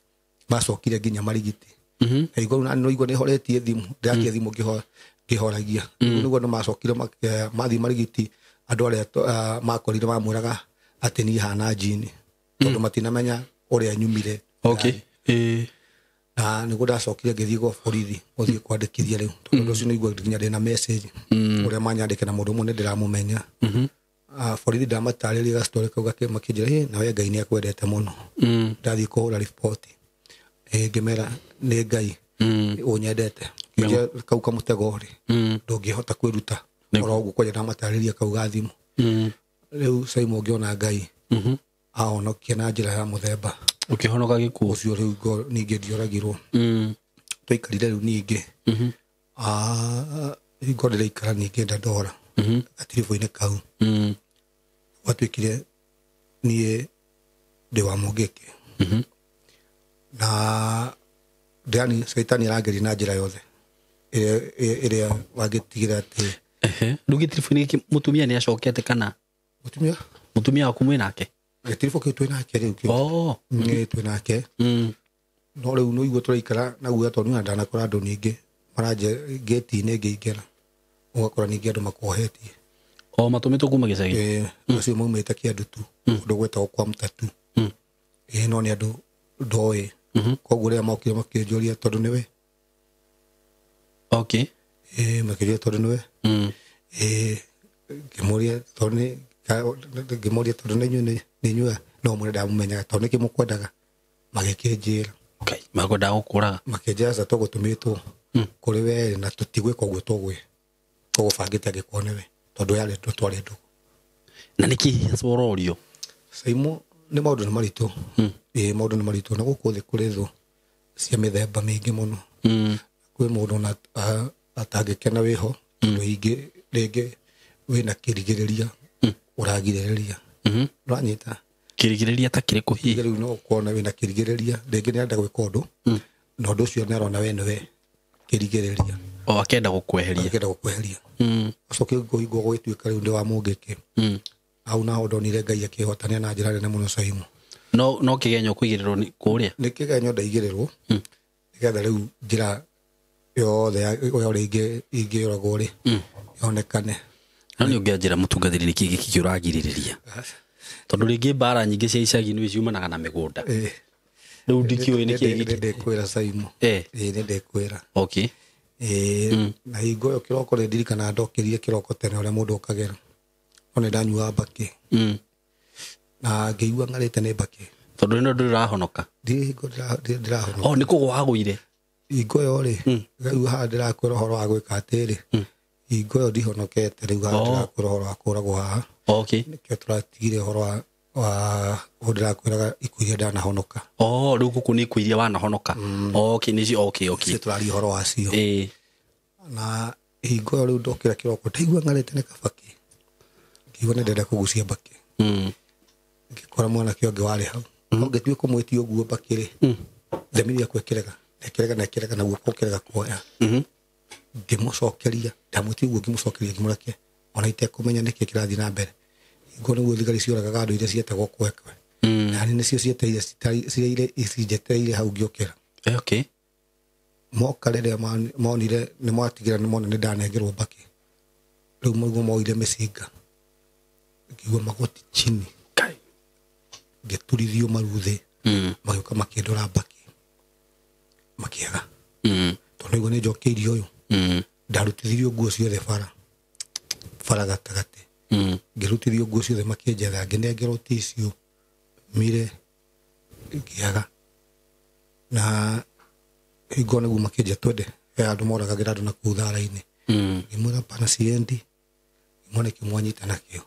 Speaker 1: Macokire nginya marigiti. Na igũrũ nani no igua nĩ horetie thimũ ndĩrakia thimũ ngĩhoragia. Nĩguo nĩ macokire mathiĩ marigiti andũ arĩa makorire mamwĩraga atĩ niĩ hana njini tondũ matinamenya ũrĩa nyumire.
Speaker 2: Okay.
Speaker 1: Na nĩguo ndacokire ngĩthiĩ gwa borithi gũthiĩ kwandĩkithia rĩu tondũ ũcio nĩigua nginya ndĩna message ũrĩa manyandĩke na mũndũ ũmwe nĩ ndĩramũmenya. Borithi ndamatarĩria gastory kau makĩnjĩra na we Ngai nĩ akwendete mũno. Ndathiĩ kũhũra riboti ngĩmera nĩ Ngai ũnyendete. Kau kamũtego rĩ ndũngĩhota kwĩruta oro ũguo kwanja ndamatarĩria kau ga thimũ. Rĩu Simon ngĩona Ngai ahonokia na njĩra ya mũthemba.
Speaker 2: Ũkĩhonoka gĩkuũ
Speaker 1: ũcio rĩu ningĩ ndioragirwo. Twaikarire rĩu ningĩ. Hingo ndĩraikara ningĩ Dandora gatiribũ-inĩ kau. Gwatuĩkire niĩ ndĩ wa Mũngĩkĩ. Na yani caitani arangeria na njĩra yothe ĩrĩa wangĩtigĩra atĩ.
Speaker 2: Rĩu gĩtiribũ-inĩ gĩkĩ mũtumia nĩ acokete kana?
Speaker 1: Mũtumia?
Speaker 2: Mũtumia waku mwĩ nake?
Speaker 1: Gĩtiribũ kĩu twĩ nake rĩu.
Speaker 2: Oh.
Speaker 1: Nĩ twĩ nake. No rĩu nĩ ũigua tũraikara na guoya tondũ niĩ ndanakora andũ ningĩ maranje gate-inĩ ngĩingĩra. Ũgakora ningĩ andũ makuohetie.
Speaker 2: O matũmĩtwo kuma gĩcagi?
Speaker 1: Acio maumĩte Kĩandutu, kũndũ gwĩtagwo kwa Mũtatu. No nĩ andũ ndoĩ. Koguo rĩrĩa mokire makĩnjũria tondũ nĩwe.
Speaker 2: Okay.
Speaker 1: Makĩnjũria tondũ nĩwe. Ngĩmũria tondũ nĩ ngĩmũria tondũ nĩ inyuĩ nĩ inyuĩ no mwene ndamũmenyaga tondũ nĩkĩ mũkwendaga. Magĩkĩnjĩra.
Speaker 2: Okay. Makwendaga gũkũraga.
Speaker 1: Makĩnjĩra aca tũgũtũmĩtwo kũrĩ we na tũtigwĩka ũguo tũgũbangĩte angĩkorwo nĩwe tondũ yarĩ twarĩ ndũgũ.
Speaker 2: Na nĩkĩ ũrorio?
Speaker 1: Saimo nĩ maũndũ nĩ maritũ. Ĩĩ, maũndũ nĩ maritũ, na gũkũ thĩ kũrĩ thũ cia mĩthemba mĩingĩ mũno. Kwĩ mũndũ ona atangĩkena wĩho, tondũ ingĩ rĩngĩ wĩna kĩrigĩrĩria ũragirĩrĩria. Ũranyita?
Speaker 2: Kĩrigĩrĩria ta kĩrĩkũ hihi?
Speaker 1: Rĩu no ũkona wĩna kĩrigĩrĩria, rĩngĩ nĩ arenda gwĩka ũndũ, na ũndũ ũcio nĩ arona we nĩwe kĩrigĩrĩria.
Speaker 2: O akenda gũkweheria.
Speaker 1: Akenda gũkweheria. Ũcoke kũhingwo gũgĩtuĩka rĩu ndĩ wa mũngĩkĩ. Hau naho ndonire Ngai akĩhotania na njĩra nene mũno Saimo.
Speaker 2: No kĩgenyo kũigĩrĩrwo nĩ kũrĩa?
Speaker 1: Nĩ kĩgenyo ndaigĩrĩrwo. Nĩgetha rĩu njĩra yothe ya ũrĩa ingĩũragwo rĩ, yonekane.
Speaker 2: No nĩ ũngĩanjĩra mũtungatĩri nĩkĩ gĩkĩ ũragirĩrĩria? Tondũ rĩngĩ mbara nyingĩ cia icagi nĩ ciumanaga na mĩgũnda. Rĩu ndikĩũĩ nĩkĩ gĩkĩ.
Speaker 1: Nĩ ndĩkwĩra Saimo. Ĩĩ, nĩ ndĩkwĩra.
Speaker 2: Okay.
Speaker 1: Ĩĩ, na hingo ĩyo kĩroko nĩ ndirikanaga ndokĩrire kĩroko tene ũrĩa mũndũ okagĩra. No nĩ ndanyuaga mbakĩ. Na ngĩigua ng'arĩte nĩ mbakĩ.
Speaker 2: Tondũ ĩno ndũrĩ ũrahonoka?
Speaker 1: Ndirĩ hingo ndĩrahonoka.
Speaker 2: O, nĩ kũgũa wagũire?
Speaker 1: Hingo ĩyo rĩ, rĩu haha ndĩrakwĩra ũhoro wa gwĩka atĩrĩ, hingo ĩyo ndihonokete, rĩu haha ndĩrakwĩra ũhoro wa kũragwo haha.
Speaker 2: Okay.
Speaker 1: Nĩkĩo tũratigire ũhoro wa ũũ ndĩrakwĩraga ikuũ iria ndanahonoka.
Speaker 2: Oh, rĩu gũkũ nĩ ikuũ iria wanahonoka. Okay, nĩcio, okay, okay.
Speaker 1: Icio tũraria ũhoro wacio. Na hingo ĩyo rĩu ndokĩra kĩroko, ndaigua ng'arĩte nĩ kabakĩ. Ngĩigua nĩ ndĩrenda kũgucia mbakĩ. Ngĩkora mwanake ũngĩ warĩ hau. No ngĩtua kũmwĩtia ũguo mbakĩ rĩ, thamiri yakwa ĩkĩrega, na ĩkĩrega, na ĩkĩrega, na guoko gũkĩrega kuoya. Ngĩmũcokeria, ndamwĩtia ũguo ngĩmũcokeria, ngĩmũrekia, ona itekũmenya nĩkĩ kĩrathiĩ na mbere. Hingo nĩguo thigari cioragaga andũ iria cietagwo kwekwe. Na nĩcio cietereire cireire icinjetereire hau ngĩũkĩra.
Speaker 2: Okay.
Speaker 1: Moka rĩrĩa monire nĩ mwatigĩra nĩ mona nĩ ndanengerwo mbakĩ. Rĩu nĩguo moire mĩcinga. Ngĩigua magoti chini.
Speaker 2: Kai.
Speaker 1: Ngĩturithio maru thĩ. Magĩũka makĩndora mbakĩ. Makĩaga. Tondũ nĩguo nĩ njokeirie ũyũ. Ndarutithirio nguo ciothe bara. Bara gatagatĩ. Ngĩrutithio nguo ciothe makĩnjetha, ngĩnengerwo tissue, mire, ngĩaga. Na hingo nĩguo makĩnjia twende, he handũ moragagĩra andũ na kũu thara-inĩ. Ngĩmwĩra pana ciendi, ngĩmwĩra nĩkĩ mwanyita nakĩo.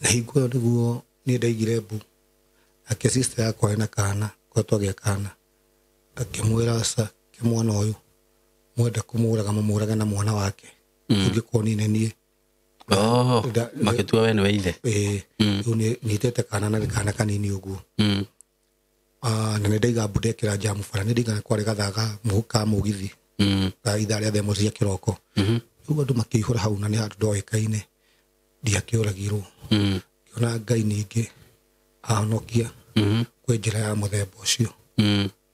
Speaker 1: Na hingo ĩyo nĩguo niĩ ndaigire mbu. Nake sister yakwa ena kana, kwa twagĩa kana. Akĩmwĩra aca, ke mwana ũyũ, mwenda kũmũraga, mũmũrage na mwana wake. Ũngĩkorwo niĩ nĩ niĩ.
Speaker 2: Oh, makĩtua we nĩwe ithe.
Speaker 1: Ĩĩ, rĩu nĩ nyitĩte kana na nĩ kana kanini ũguo. Na nĩ ndaiga mbu ndekĩra njamu bara, nĩ ndigana kwarĩ gathaa ka mũgithi. Ga ithaa rĩa thaa ĩmwe cia kĩroko. Rĩu andũ makĩihũra hau na nĩ handũ ndoĩkaine. Ndiakĩũragirwo. Ngĩona Ngai ningĩ ahonokia kwĩ njĩra ya mũthemba ũcio.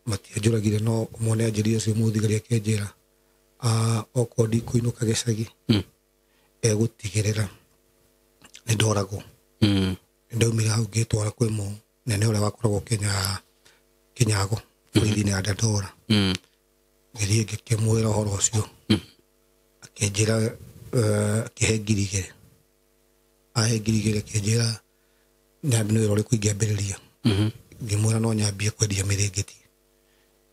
Speaker 1: Matianjũragire, no ũmwe nĩ anjĩrire ũcio mũthigari akĩnjĩra, okorwo ndikũinũka gĩcagi, egũtigĩrĩra nĩ ndoragwo. Nĩ ndaumire hau ngĩtwara kwĩ mũnene ũrĩa wakoragwo Kinyago, borithi-inĩ ya Dandora. Ngĩthiĩ ngĩkĩmwĩra ũhoro ũcio. Akĩnjĩra, akĩhe ngiri igĩrĩ. Ahe ngiri igĩrĩ akĩnjĩra nyambe nĩ wĩra ũrĩkũ ingĩambĩrĩria. Ngĩmwĩra no nyambie kwendia mĩrĩngĩti.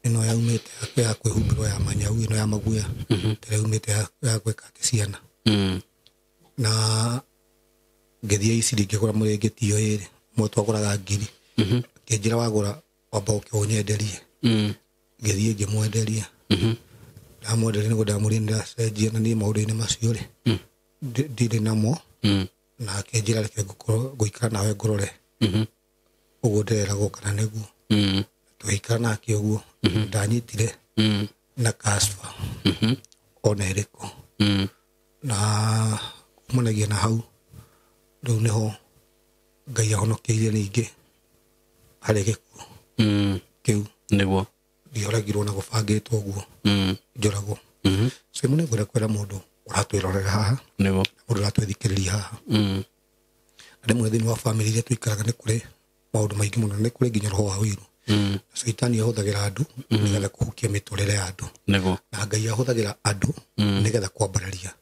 Speaker 1: Ĩno yaumĩte ya kwĩhumbĩrwo ya manyau, ĩno ya maguoya. Ĩrĩa yaumĩte ya gwĩka atĩ ciana. Na ngĩthiĩ Iciri ngĩgũra mũrĩngĩti ĩyo ĩrĩ, ũmwe twagũraga ngiri. Akĩnjĩra wagũra wamba ũke ũnyenderie. Ngĩthiĩ ngĩmwenderia. Ndamwenderia nĩguo ndamwĩrire nĩndacenjia na niĩ maũndũ-inĩ macio rĩ, ndirĩ namo. Na akĩnjĩra reke ngũkorwo ngũikara nawe ngũrore. Ũguo ndĩreragwo kana nĩguo. Tũgĩikara nake ũguo. Ndanyitire na kashfa. Ona ĩrĩkũ. Na kumanagia na hau rĩu nĩho Ngai ahonokeirie ningĩ harĩ gĩkuũ kĩu.
Speaker 2: Nĩguo.
Speaker 1: Ndioragirwo na gũbangĩtwo ũguo. Njũragwo. Simũ nĩ ngwenda kwĩra mũndũ ũratwĩrorera haha.
Speaker 2: Nĩguo.
Speaker 1: Mũndũ ũratwĩthikĩrĩria haha. Na rĩmwe thĩinĩ wa bamĩrĩ iria tũikaraga nĩ kũrĩ maũndũ maingĩ mũno, nĩ kũrĩ nginya roho wa ũiru. Na caitani ahũthagĩra andũ nĩgetha kũhukia mĩtũrĩre ya andũ.
Speaker 2: Nĩguo.
Speaker 1: Na Ngai ahũthagĩra andũ nĩgetha kwambararia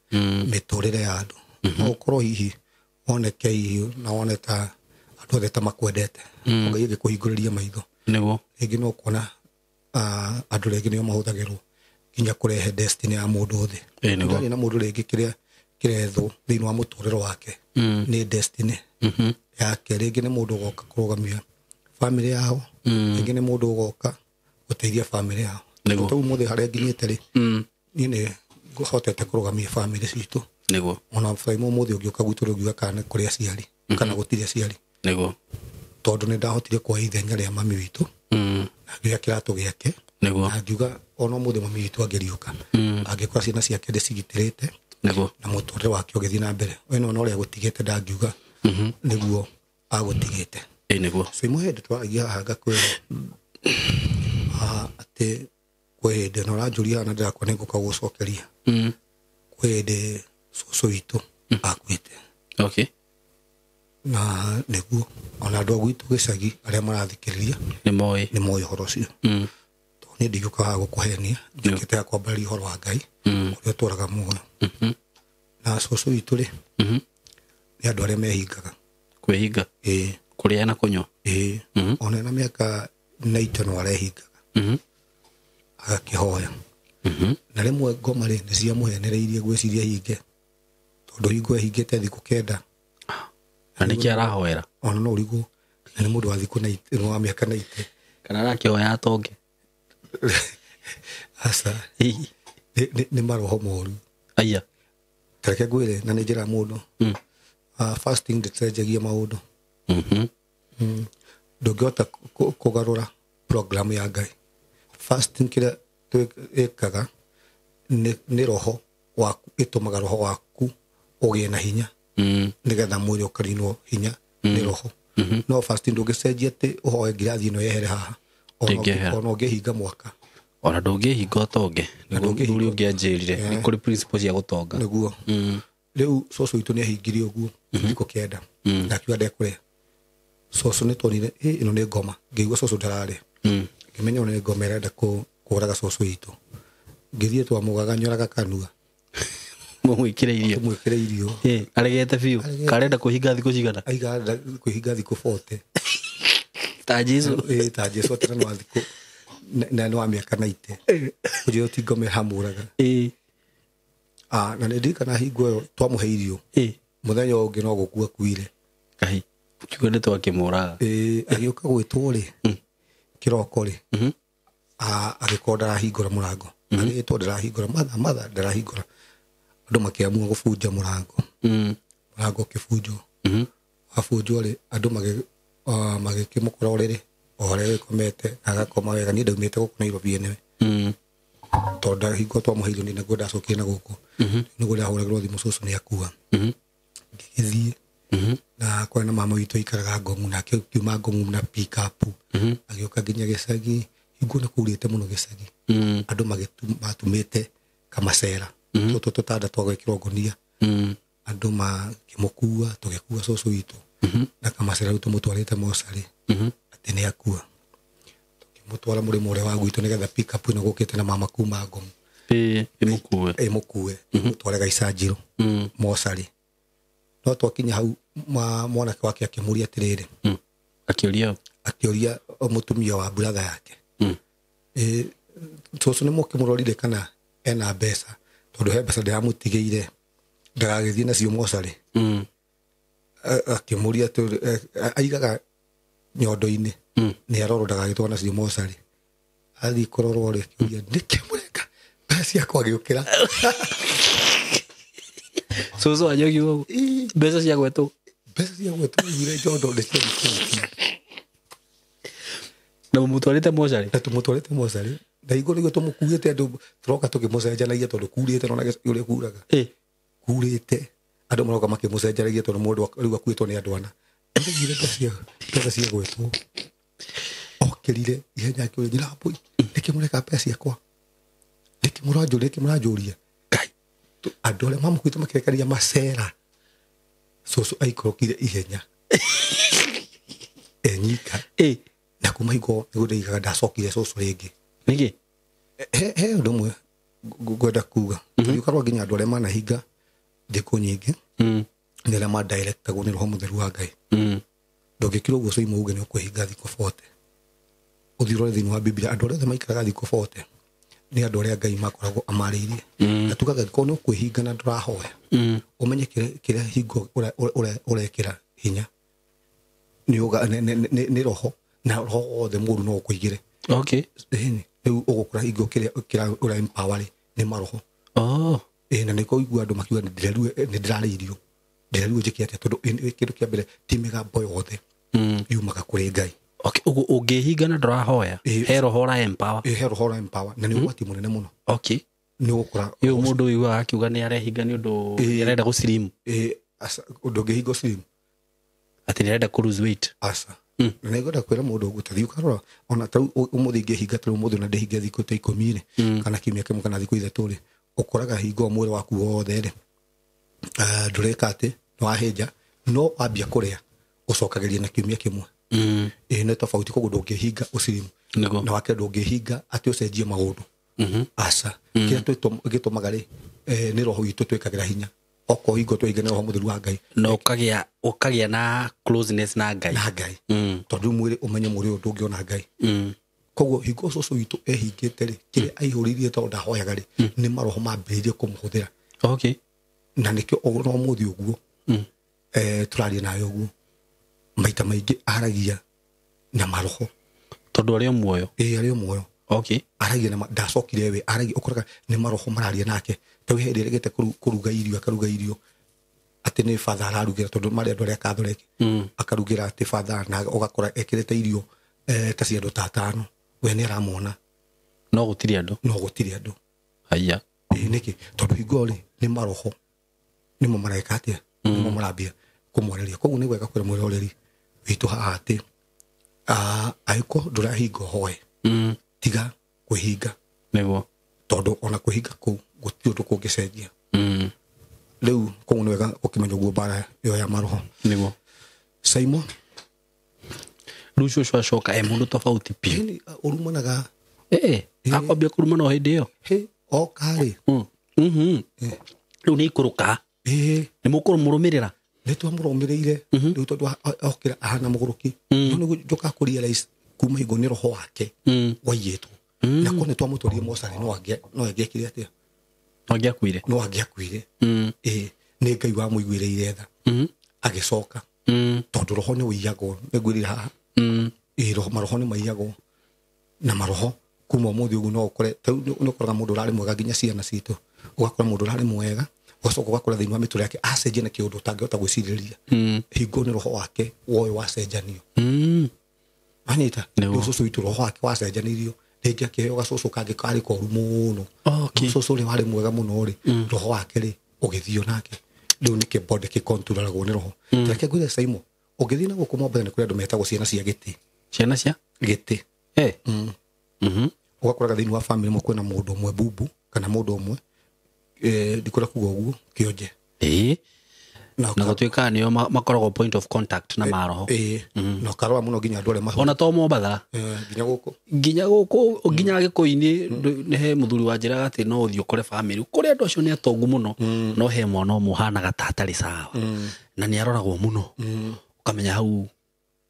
Speaker 1: mĩtũrĩre ya andũ. No ũkorwo hihi woneke hihi na wone ta andũ othe ta makwendete. Ngai agĩkũhingũrĩria maitho.
Speaker 2: Nĩguo.
Speaker 1: Rĩngĩ no ũkona, andũ rĩngĩ nĩo mahũthagĩrwo nginya kũrehe destiny ya mũndũ thĩ.
Speaker 2: Ĩĩ, nĩguo.
Speaker 1: Ndarĩ na mũndũ rĩngĩ kĩrĩa kĩrethwo thĩinĩ wa mũtũrĩre wake. Nĩ destiny. Yake rĩngĩ nĩ mũndũ ũgoka kũrũgamia bamĩrĩ yao, rĩngĩ nĩ mũndũ ũgoka gũteithia bamĩrĩ yao.
Speaker 2: Nĩguo.
Speaker 1: Tondũ ũmũthĩ harĩa nginyĩte rĩ, niĩ nĩ hotete kũrũgamia bamĩrĩ citũ.
Speaker 2: Nĩguo.
Speaker 1: Ona Faima ũmũthĩ ũngĩũka gwitũ ndũngiuga kana nĩ kũrĩ aciari kana gũtirĩ aciari,
Speaker 2: Nĩguo.
Speaker 1: tondũ nĩ ndahotire kuoya ithenya rĩa mami witũ na ngĩoya kĩratũ gĩake.
Speaker 2: Nĩguo.
Speaker 1: Na ngiuga ona ũmũthĩ mami witũ angĩriũka, angĩkora ciana ciake ndĩcigitĩrĩte
Speaker 2: Nĩguo.
Speaker 1: na mũtũrĩre wake ũgĩthiĩ na mbere, we nona ũrĩa agũtigĩte ndangiuga nĩguo agũtigĩte.
Speaker 2: Ĩĩ nĩguo.
Speaker 1: So imwe hĩndĩ twaragia haha ngakwĩra atĩ kwĩ hĩndĩ na ũranjũria haha na ndĩrakua nĩngũka gũcokeria. Kwĩ hĩndĩ cũcũ witũ akuĩte.
Speaker 2: Okay.
Speaker 1: Na nĩguo ona andũ a gwitũ gĩcagi arĩa marathikĩrĩria
Speaker 2: Nĩ moĩ.
Speaker 1: nĩ moĩ ũhoro ũcio. Tondũ niĩ ndingĩũka haha gũkũhenia, njũkĩte haha kwambĩrĩria ũhoro wa Ngai ũrĩa ũtũraga muoyo. Na cũcũ witũ rĩ, nĩ andũ arĩa mehingaga.
Speaker 2: Kwĩhinga.
Speaker 1: Ĩĩ.
Speaker 2: Kũrĩa na kũnyua.
Speaker 1: Ĩĩ. Ona ena mĩaka 90 no arehingaga. Agakĩhoya. Na rĩmwe ngoma rĩ nĩ ciamũhenereirie gwĩciria hinge, tondũ hingo ehingĩte thikũ 9.
Speaker 2: Na nĩkĩ arahoera?
Speaker 1: Ona no ũrigwo na nĩ mũndũ wa thikũ wa mĩaka 90.
Speaker 2: Kana arakĩhoya atonge?
Speaker 1: Aca. Nĩ maroho moru.
Speaker 2: Aya.
Speaker 1: Tareke ngwĩre na nĩ njĩra mũndũ. Fasting ndĩcenjagia maũndũ. Ndũngĩhota kũgarũra program ya Ngai. Fasting kĩrĩa ĩkaga nĩ roho waku, ĩtũmaga roho waku ũgĩe na hinya. Nĩgetha mwĩrĩ ũkarinwo hinya nĩ roho. No fasting ndũngĩcenjia atĩ ũhoe ngirathi ĩno yehere haha.
Speaker 2: Ndĩngĩehera.
Speaker 1: Ona ũngĩhinga mwaka.
Speaker 2: Ona ndũngĩhinga ũtonge.
Speaker 1: Na
Speaker 2: Nĩguo
Speaker 1: ndũngĩhinga.
Speaker 2: mũthuri ũngĩ anjĩrire. Nĩ kũrĩ principle cia gũtonga.
Speaker 1: Nĩguo. Rĩu cũcũ witũ nĩ ahingire ũguo thikũ 9. Na akiuga ndekũrĩa. Cũcũ nĩ tuonire ĩno nĩ ngoma. Ngĩigua cũcũ ndararĩa. Ngĩmenya ĩno nĩ ngoma ĩrenda kũraga cũcũ witũ. Ngĩthiĩ twamũgaganyoraga kanua.
Speaker 2: Mũmwĩkĩre irio.
Speaker 1: Tũmwĩkĩre irio.
Speaker 2: Aregete biũ.
Speaker 1: Aregete.
Speaker 2: Karenda kwĩhinga thikũ cigana?
Speaker 1: Aiga kwĩhinga thikũ 40.
Speaker 2: Ta Jesu.
Speaker 1: Ta Jesu atĩ na thikũ na nĩ wa mĩaka 90. Ũnjĩre ti ngoma ĩhamũraga. Na nĩ ndirikana hingo ĩyo twamũhe irio. Mũthenya ũngĩ no gũkua akuire.
Speaker 2: Kahi. Kiugo nĩ twakĩmũraga.
Speaker 1: Agĩũka gwĩtwo rĩ, kĩroko rĩ, agĩkorwo ndarahingũra mũrango. Agĩtwo ndarahingũra, matha ndarahingũra. Andũ makĩamua gũbunja mũrango. Mũrango ũkĩbunjwo. Wabunjwo rĩ, andũ magĩkĩmũkora ũrĩrĩ, o harĩa agĩkomete, agakoma wega. Niĩ ndaumĩte gũkũ Nairobi enyewe. Tondũ hingo twamũhe irio niĩ nĩguo ndacokire na gũkũ. Nĩguo ndahũragĩrwo thimũ cũcũ nĩ akua. Ngĩgĩthiĩ. Na kwarĩ na mama witũ aikaraga Ngong'u, nake akiuma Ngong'u na pick-up. Agĩũka nginya gĩcagi. Hingo nĩ kurĩte mũno gĩcagi. Andũ matumĩte kamacera. Tũtũ tũtanda twa gwĩkĩrwo ngũnia. Andũ makĩmũkua, tũgĩkua cũcũ witũ. Na kamacera rĩu tũmũtwarĩte mocarĩ. Atĩ nĩ akua. Tũkĩmũtwara mũrĩmo ũrĩa wa gwitũ nĩgetha pick-up ĩno gũkĩte na mama kuma Ngong'u.
Speaker 2: Ĩmũkue.
Speaker 1: Ĩmũkue. Ĩmũtware Gaicanjirũ. Mocarĩ. No twakinya hau mwanake wake akĩmũria atĩrĩrĩ.
Speaker 2: Akĩũria?
Speaker 1: Akĩũria mũtumia wa brother yake. Cũcũ nĩ mũkĩmũrorire kana ena mbeca, tondũ he mbeca ndĩramũtigĩire ndagagĩthiĩ nacio mocarĩ. Akĩmũria atĩ, aigaga nyondo-inĩ. Nĩ arorwo ndagagĩtwara nacio mocarĩ. Athiĩ kũrorwo rĩ, akĩũria, nĩkĩ mũreka mbeca ciakwa agĩũkĩra?
Speaker 2: Cũcũ wanyu akiuga ũguo? Mbeca cia gwetwo.
Speaker 1: Mbeca cia gwetwo aigire nyondo nĩ ciagĩkĩrĩtie.
Speaker 2: Na mũmũtwarĩte mocarĩ?
Speaker 1: Na tũmũtwarĩte mocarĩ. Na hingo nĩguo tũmũkuĩte andũ tũroka tũkĩmũcenjanagia tondũ kurĩte, nona ũrĩa kuraga. Kurĩte. Andũ maroka makĩmũcenjanagia tondũ mũndũ rĩu akuĩtwo nĩ andũ ana. Aigire mbeca cia gwetwo. Okĩrire ihenya akĩũria, Nyina Mbũi, nĩkĩ mũreka mbeca ciakwa? Nĩkĩ mũranjũria? Nĩkĩ mũranjũria? Ngai, andũ arĩa mamũkuĩte makĩrekania macera. Cũcũ aikũrũkire ihenya. Enyika. Na kuma hingo nĩguo ndaigaga ndacokire cũcũ rĩngĩ.
Speaker 2: Nĩkĩ?
Speaker 1: He ũndũ ũmwe ngwenda kuga. Ũkarora nginya andũ arĩa manahinga thikũ nyingĩ, nĩ arĩa ma-directagwo nĩ Roho Mũtheru wa Ngai. Ndũngĩkira ũguo Soimo uge nĩ ũkwĩhinga thikũ 40. Ũthiĩ ũrore thĩinĩ wa Biblia, andũ arĩa othe maikaraga thikũ 40 nĩ andũ arĩa Ngai makoragwo amarĩirie. Na tugaga angĩkorwo nĩ ũkwĩhinga na ndũrahoya, ũmenye kĩrĩa hingo ũrekĩra Hinya. Nĩ roho na roho wothe mũru no ũkũigĩre.
Speaker 2: Okay.
Speaker 1: Rĩu ũgũkora hingo kĩrĩa ũra empower nĩ maroho.
Speaker 2: Oh.
Speaker 1: Na nĩkĩo ũiguaga andũ makiuga nĩ ndĩrarĩirio. Ndĩrerirwo njĩke atĩa tondũ kĩndũ kĩa mbere ti mĩgambo yothe yumaga kũrĩ Ngai.
Speaker 2: Okay, ũguo ũngĩhinga na ndũrahoya he roho ũra empower.
Speaker 1: He roho ũra empower na nĩ ũgwati mũnene mũno.
Speaker 2: Okay.
Speaker 1: Nĩ ũgũkora
Speaker 2: Ĩyo mũndũ ũiguaga akiuga nĩ arehinga nĩ ũndũ nĩ arenda gũ slim.
Speaker 1: Ndũngĩhinga slim.
Speaker 2: Atĩ nĩ arenda kũ lose weight.
Speaker 1: Aca. Na nĩngwenda kwĩra mũndũ ũguo ta thiĩ ũkarora ona ta rĩu ũmũthĩ ingĩhinga ta rĩu ũmũthĩ ona ndĩhinge thikũ ta 10 rĩ kana kiumia kĩmwe kana thikũ 3 rĩ ũkoraga hingo mwĩrĩ waku wothe rĩ ndũreka atĩ nĩ wahĩnja no wambia kũrĩa ũcokagĩria na kiumia kĩmwe. Nĩ tofauti koguo ndũngĩhinga ũcirimu na wake ndũngĩhinga atĩ ũcenjie maũndũ. Aca. Kĩrĩa gĩtũmaga rĩ nĩ roho witũ twĩkagĩra hinya okorwo hingo twĩhinga nĩ roho mũtheru wa Ngai
Speaker 2: na ũkagĩa na closeness na Ngai.
Speaker 1: Na Ngai. Tondũ mwĩrĩ ũmenye mwĩrĩ ũyũ ndũngĩona Ngai. Koguo hingo cũcũ witũ ehingĩte rĩ kĩrĩa aihũrĩirie tondũ ndahoyaga rĩ nĩ maroho mambĩrĩirie kũmũhũthĩra.
Speaker 2: Okay.
Speaker 1: Na nĩkĩo ona ũmũthĩ ũguo tũraria nawe ũguo maita maingĩ aragia na maroho
Speaker 2: tondũ arĩ o muoyo.
Speaker 1: Arĩ o muoyo.
Speaker 2: Okay.
Speaker 1: Aragia na ndacokire we aragia ũkoraga nĩ maroho mararia nake ta we hĩndĩ ĩrĩa kũruga irio akaruga irio atĩ nĩ father ararugĩra tondũ marĩ andũ arĩa Catholic akarugĩra atĩ father na ũgakora ekĩrĩte irio ta cia andũ ta 5 we nĩ aramona
Speaker 2: no gũtirĩ andũ.
Speaker 1: No gũtirĩ andũ.
Speaker 2: Haya.
Speaker 1: Nĩkĩ tondũ hingo rĩ nĩ maroho nĩmo mareka atĩa nĩmo marambia kũmwarĩria. Koguo nĩ wega kwĩra mwĩroreri witũ haha atĩ angĩkorwo ndũrahinga ũhoe tiga kwĩhinga.
Speaker 2: Nĩguo.
Speaker 1: Tondũ ona kwĩhinga kũu gũtirĩ ũndũ kũngĩcenjia. Rĩu koguo nĩ wega ũkĩmenya ũguo mbara ĩyo ya maroho.
Speaker 2: Nĩguo.
Speaker 1: Simon
Speaker 2: rĩu cũcũ acoka e mũndũ tofauti biũ.
Speaker 1: Ũrumanaga.
Speaker 2: Akwambia kũrumana o hĩndĩ ĩyo.
Speaker 1: Oka rĩ.
Speaker 2: Rĩu nĩ ikũrũka. Nĩ mũkũmũrũmĩrĩra.
Speaker 1: Nĩ twamũrũmĩrĩire rĩu tondũ okĩra ahana mũgũrũki. No nĩguo njokaga kũ realize kuma hingo nĩ roho wake waiyĩtwo. Na korwo nĩ twamũtwarire mocarĩ no angĩekire atĩa?
Speaker 2: No angĩakuire.
Speaker 1: No angĩakuire. Nĩ Ngai wamũiguĩrĩire tha. Agĩcoka. Tondũ roho nĩ ũiyagwo nĩngwĩrire haha. Maroho nĩ maiyagwo na maroho kuma ũmũthĩ ũguo no ũkore nĩ ũkoraga mũndũ ũrarĩ mwega nginya ciana citũ ũgakora mũndũ ũrarĩ mwega ũgacoka ũgakora thĩinĩ wa mĩtũrĩre yake acenjia na kĩũndũ ũtangĩhota gwĩcirĩria. Hingo nĩ roho wake woyo wacenjanio. Wanyita rĩu cũcũ witũ roho wake wacenjanirio rĩngĩ akĩheo gacũcũ kangĩ karĩ koru mũno. Cũcũ ũrĩa warĩ mwega mũno rĩ roho wake rĩ ũgĩthio nake rĩu nĩ kĩbonde gĩkontrolagwo nĩ roho. Reke ngwĩre Simon ũngĩthiĩ na gũkũ Mombasa nĩ kũrĩ andũ metagwo ciana cia gĩtĩ.
Speaker 2: Ciana cia
Speaker 1: gĩtĩ. Ũgakoraga thĩinĩ wa family ĩmwe kwĩna mũndũ ũmwe bubu kana mũndũ ũmwe ndikũrenda kuga ũguo kĩonje.
Speaker 2: Na gũtuĩka nĩo makoragwo point of contact na maroho.
Speaker 1: Na ũkarora mũno nginya andũ arĩa
Speaker 2: ona to Mombatha
Speaker 1: nginya gũkũ
Speaker 2: nginya gũkũ nginya Gĩkũyũ-inĩ nĩ he mũthuri wa njĩraga atĩ no ũthiĩ ũkore family kũrĩ andũ acio nĩ atongu mũno no he mwana ũmwe ũhanaga ta atarĩ sawa na nĩ aroragwo mũno ũkamenya hau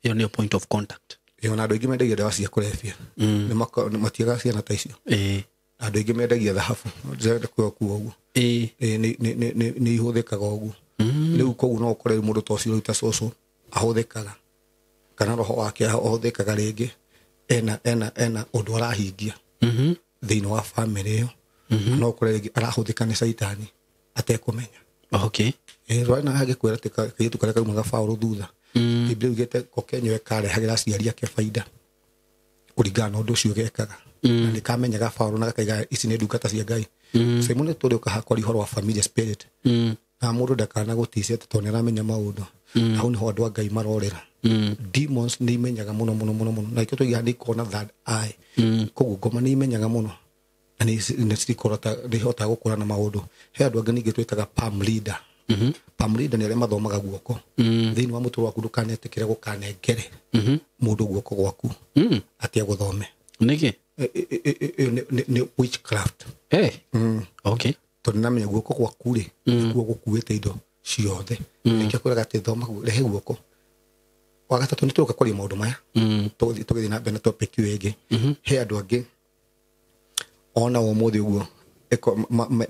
Speaker 2: ĩyo nĩyo point of contact.
Speaker 1: Ona andũ aingĩ mendagia ndawa cia kũrebia nĩ matiagaga ciana ta icio. Andũ aingĩ mendagia thahabu ndĩrenda kuga ũguo. Nĩ ihũthĩkaga ũguo. Rĩu koguo no ũkore mũndũ ta ũcio rĩu ta cũcũ ahũthĩkaga kana roho wake ahũthĩkaga rĩngĩ ena ũndũ arahingia thĩinĩ wa family ĩyo. No ũkore rĩngĩ arahũthĩka nĩ caitani atekũmenya.
Speaker 2: Okay.
Speaker 1: Rwana agĩkwĩra atĩ kairĩtu karĩa kaumaga Paũlũ thutha. Biblia yugĩte ko kenyewe karehagĩra aciari ake baida kũringana na ũndũ ũcio gekaga. Na nĩ kamenyaga Paũlũ na gakaiga ici nĩ ndungata cia Ngai. Simon nĩ tũrĩ ũkaha kwaria ũhoro wa family spirit. Na mũndũ ndakana gũticia atĩ tondũ nĩ aramenya maũndũ. Hau nĩho andũ a Ngai marorĩra. Demons nĩ imenyaga mũno mũno mũno mũno. Na ikĩo tũigaga nĩ ikona third eye. Koguo ngoma nĩ imenyaga mũno. Na nĩ ihotaga gũkũra na maũndũ. He andũ angĩ ningĩ twĩtaga palm reader. Palm reader nĩ arĩa mathomaga guoko. Thĩinĩ wa mũtũrĩre waku ndũkanetĩkĩre gũkanengere mũndũ guoko gwaku atĩ agũthome.
Speaker 2: Nĩkĩ?
Speaker 1: Nĩ witchcraft.
Speaker 2: Okay.
Speaker 1: Tondũ namenya guoko gwaku rĩ nĩkuo gũkuĩte indo ciothe. Nĩkĩo kwĩraga atĩ thoma rehe guoko. Wa gatatũ nĩ tũroka kwaria maũndũ maya. Tũgĩthiĩ na mbere na topic ĩyo ĩngĩ. He andũ angĩ ona ũmũthĩ ũguo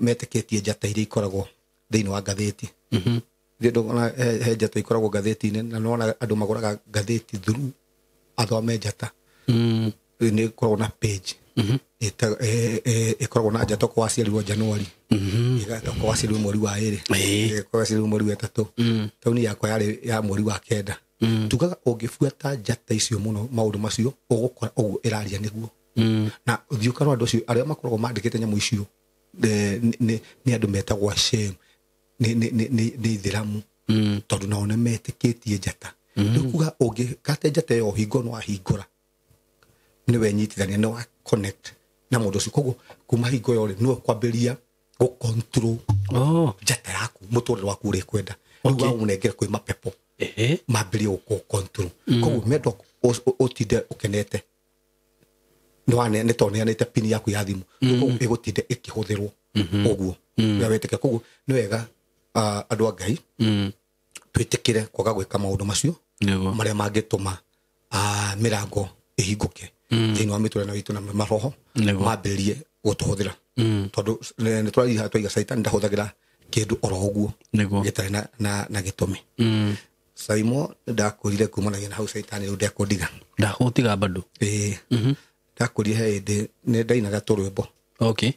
Speaker 1: metĩkĩtie njata iria ikoragwo thĩinĩ wa ngathĩti. Ndona he njata ikoragwo ngathĩti-inĩ na nona andũ magũraga ngathĩti through athome njata. Nĩ ĩkoragwo na page ĩkoragwo na njata kwa waciarirwo Januari, kwa waciarirwo mweri wa 2, kwa waciarirwo mweri wa 3. Tauni yakwa yarĩ ya mweri wa 9. Tugaga ũngĩbuata njata icio mũno maũndũ macio ũgũkora ũguo ĩraria nĩguo. Na ũthiĩ ũkarora andũ acio arĩa makoragwo mandĩkĩte nyamũ icio nĩ andũ metagwo Shem, nĩ ithĩramu, tondũ nao nĩ metĩkĩtie njata. Rĩu kuga ũngĩkate njata ĩyo hingo no wahingũra nĩ wenyitithania, nĩ wa connect na mũndũ ũcio. Koguo kuma hingo ĩyo rĩ nĩwe kwambĩrĩria gũ control njata yaku, mũtũrĩre waku ũrĩa ĩkwenda. Rĩu wamũnengera kwĩ mapepo mambĩrĩrie gũ control. Koguo mendo ũtinde ũkenete nĩ tondũ nĩanĩte pini yaku ya thimũ, koguo ĩgũtinde ĩkĩhũthĩrwo ũguo ũrĩa wetĩkia. Koguo nĩ wega andũ a Ngai twĩtĩkĩre kwaga gwĩka maũndũ macio marĩa mangĩtũma mĩrango ĩhingũke thĩinĩ wa mĩtũrĩre itũ na maroho mambĩrĩrie gũtũhũthĩra. Tondũ nĩ tũraiga twaiga Caitani ndahũthagĩra kĩndũ oro ũguo gĩtarĩ na gĩtũmi. Saimo ndakũrire kumanagia na hau Caitani rĩu ndekũndiga.
Speaker 2: Ndakũtiga bado?
Speaker 1: Ĩĩ. Ndakũrire he hĩndĩ nĩ ndainaga tũrwĩmbo.
Speaker 2: Okay.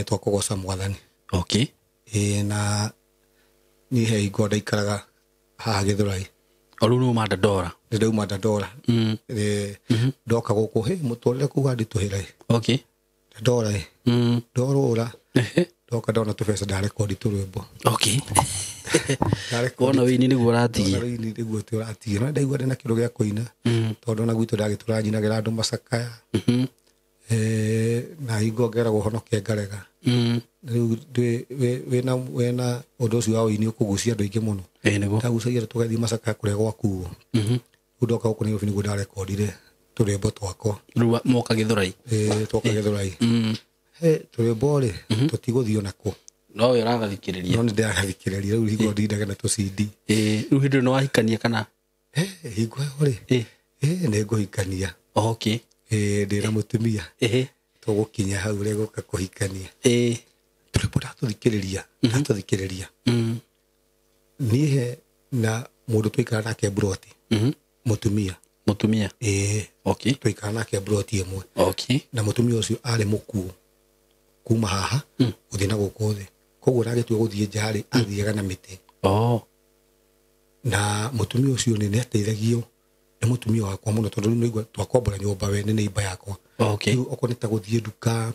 Speaker 1: Twa kũgoca Mwathani.
Speaker 2: Okay.
Speaker 1: Ĩĩ, na niĩ he hingo ndaikaraga haha Gĩthũrai.
Speaker 2: O rĩu nĩ uma Dandora?
Speaker 1: Nĩ ndauma Dandora. Ndoka gũkũ, hĩ mũtũrĩre kũu wanditũhĩra ĩ.
Speaker 2: Okay.
Speaker 1: Dandora ĩ. Ndorũra. Ndoka ndona tũbeca ndarekondi tũrwĩmbo.
Speaker 2: Okay. Wona wĩini nĩguo ũratigia.
Speaker 1: Wona wĩini nĩguo ũratigia. No ndaigua ndĩna kĩndũ gĩa kũina. Tondũ ona gwitũ ndagĩtũra nyinagĩra andũ macakaya. Na hingo ngeragwo honoke ngarega. Rĩu wĩna ũndũ ũcio wa ũini ũkũgucia andũ aingĩ mũno. Ndagucagia tũgathiĩ macakaya kũrĩa gwakuo. Rĩu ndoka gũkũ Nairobi nĩguo ndarekondire tũrwĩmbo twakwa.
Speaker 2: Rĩu mwoka Gĩthũrai?
Speaker 1: Ĩĩ, twoka Gĩthũrai. Tũrwĩmbo rĩ tũtigũthiĩ onakũ.
Speaker 2: No we ũragathikĩrĩria.
Speaker 1: No nĩ ndĩragathikĩrĩria. Rĩu hingo ndindaga na tũ CD.
Speaker 2: Rĩu hĩndĩ ĩyo nĩ wahikania kana?
Speaker 1: Hingo ĩyo rĩ, nĩ ngũhikania.
Speaker 2: Okay.
Speaker 1: Ndĩna mũtumia. Tũgũkinya hau ũrĩa gũka kũhikania. Tũrwĩmbo ndatũthikĩrĩria, ndatũthikĩrĩria. Niĩ he na mũndũ twaikara nake mburoti. Mũtumia.
Speaker 2: Mũtumia?
Speaker 1: Ĩĩ.
Speaker 2: Okay.
Speaker 1: Twaikara nake mburoti ĩmwe.
Speaker 2: Okay.
Speaker 1: Na mũtumia ũcio arĩ mũkuũ kuma haha gũthiĩ na gũkũ thĩ. Koguo ndagĩtua gũthiĩ nja rĩ, athiaga na mĩtĩ. Na mũtumia ũcio nĩ ateithagio nĩ mũtumia wakwa mũno, tondũ rĩu nĩigua twakombora nyũmba we nĩ neighbor yakwa.
Speaker 2: Okay.
Speaker 1: Rĩu okorwo nĩ ta gũthiĩ nduka,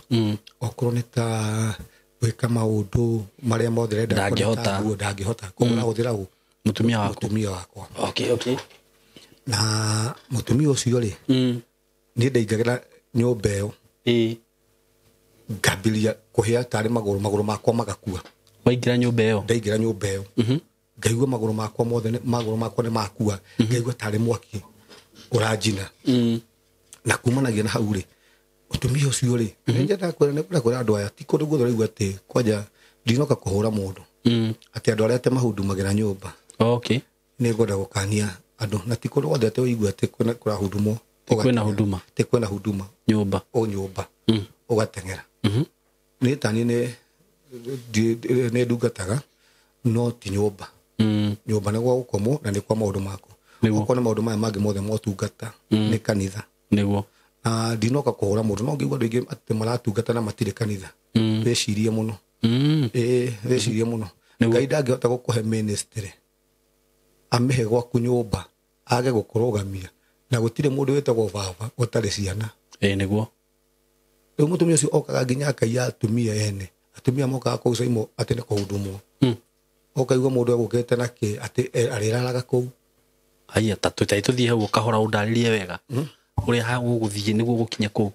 Speaker 1: okorwo nĩ ta gwĩka maũndũ marĩa mothe arenda,
Speaker 2: Ndangĩhota.
Speaker 1: ndangĩhota. Koguo arahũthĩra ũ?
Speaker 2: Mũtumia waku.
Speaker 1: Mũtumia wakwa.
Speaker 2: Okay, okay.
Speaker 1: Na mũtumia ũcio rĩ, niĩ ndaingagĩra nyũmba ĩyo. Ngambĩrĩria kũhĩa tarĩ magũrũ, magũrũ makwa magakua.
Speaker 2: Waingĩra nyũmba ĩyo?
Speaker 1: Ndaingĩra nyũmba ĩyo. Ngaigua magũrũ makwa mothe, magũrũ makwa nĩ makua. Ngaigua tarĩ mwaki ũranjina. Na kumanagia na hau rĩ, mũtumia ũcio rĩ, nĩ nyendaga kwĩra, nĩ kwĩra andũ aya, ti kũndũ guothe ũraigua atĩ kwanja ndinoka kũhũra mũndũ. Atĩ andũ arĩa atĩ mahundumagĩra nyũmba.
Speaker 2: Okay.
Speaker 1: Nĩ ngwenda gũkania andũ, na ti kũndũ guothe atĩ ũigue atĩ kwĩna kũrahundumwo.
Speaker 2: Ti kwĩna huduma.
Speaker 1: Ti kwĩna huduma.
Speaker 2: Nyũmba.
Speaker 1: O nyũmba. Ũgateng'era. Nĩ tani nĩ ndungataga, no ti nyũmba. Nyũmba nĩ gwa gũkomwo na nĩ kwa maũndũ maku. Okorwo nĩ maũndũ maya mangĩ mothe motungata nĩ kanitha.
Speaker 2: Nĩguo.
Speaker 1: Na ndinoka kũhũra mũndũ, no ngĩigua andũ aingĩ atĩ maratungata na matirĩ kanitha. Wĩcirie mũno. Ĩĩ, wĩcirie mũno. Ngai ndangĩhota gũkũhe ministry amĩhe gwaku nyũmba age gũkũrũgamia, na gũtirĩ mũndũ wĩtagwo baba ũtarĩ ciana.
Speaker 2: Ĩĩ, nĩguo.
Speaker 1: Rĩu mũtumia ũcio okaga nginya akaiya atumia ene. Atumia mokaga kũu Saimo atĩ nĩ kũhundumwo. Ũkaigua mũndũ egũkĩte na kĩ atĩ arĩraraga kũu.
Speaker 2: Haiya, ta tũtai tũthiĩ hau ũkahora ũndarĩrie wega. Ũrĩa gũgũthiĩ nĩguo gũkinya kũu.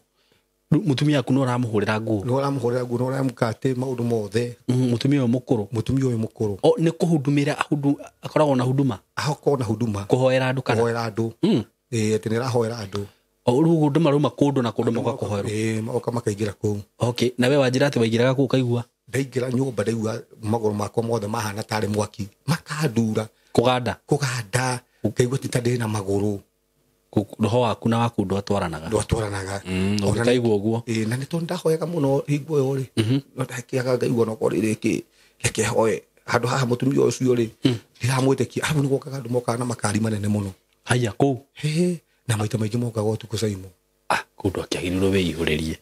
Speaker 2: Mũtumia waku no ũramũhũrĩra nguo?
Speaker 1: No ũramũhũrĩra nguo, no ũramũka atĩ maũndũ mothe.
Speaker 2: Mũtumia ũyũ mũkũrũ?
Speaker 1: Mũtumia ũyũ mũkũrũ.
Speaker 2: O, nĩ kũhundumĩra, akoragwo na huduma?
Speaker 1: Akoragwo na huduma.
Speaker 2: Kũhoera andũ kana?
Speaker 1: Kũhoera andũ. Ĩĩ, atĩ nĩ arahoera andũ.
Speaker 2: O, rĩu andũ marauma kũndũ na kũndũ magoka kũhoerwo.
Speaker 1: Ĩĩ, magoka makaingĩra kũu.
Speaker 2: Okay, na we wanjĩra atĩ waingĩraga kũu ũkaigua?
Speaker 1: Ndaingĩra nyũmba ndaigua magũrũ makwa mothe mahana tarĩ mwaki. Makandura.
Speaker 2: Kũganda?
Speaker 1: Kũganda. Ngaigua ti ta ndĩ na magũrũ.
Speaker 2: Roho waku na waku ndwatwaranaga.
Speaker 1: Ndwatwaranaga.
Speaker 2: Ũkaigua ũguo.
Speaker 1: Ĩĩ, na nĩ tondũ ndahoyaga mũno hingo ĩyo rĩ. No ndakĩaga ngaigua no korwo rĩkĩ, reke hoe. Handũ haha mũtumia ũcio rĩ ndiramwĩtĩkia. Arabu nĩ gwokaga andũ mokaga na makari manene mũno.
Speaker 2: Haya kũu.
Speaker 1: Na maita maingĩ mokaga ũtukũ Caimo.
Speaker 2: Kũu ndwakĩagĩrĩirwo wĩihũrĩrie.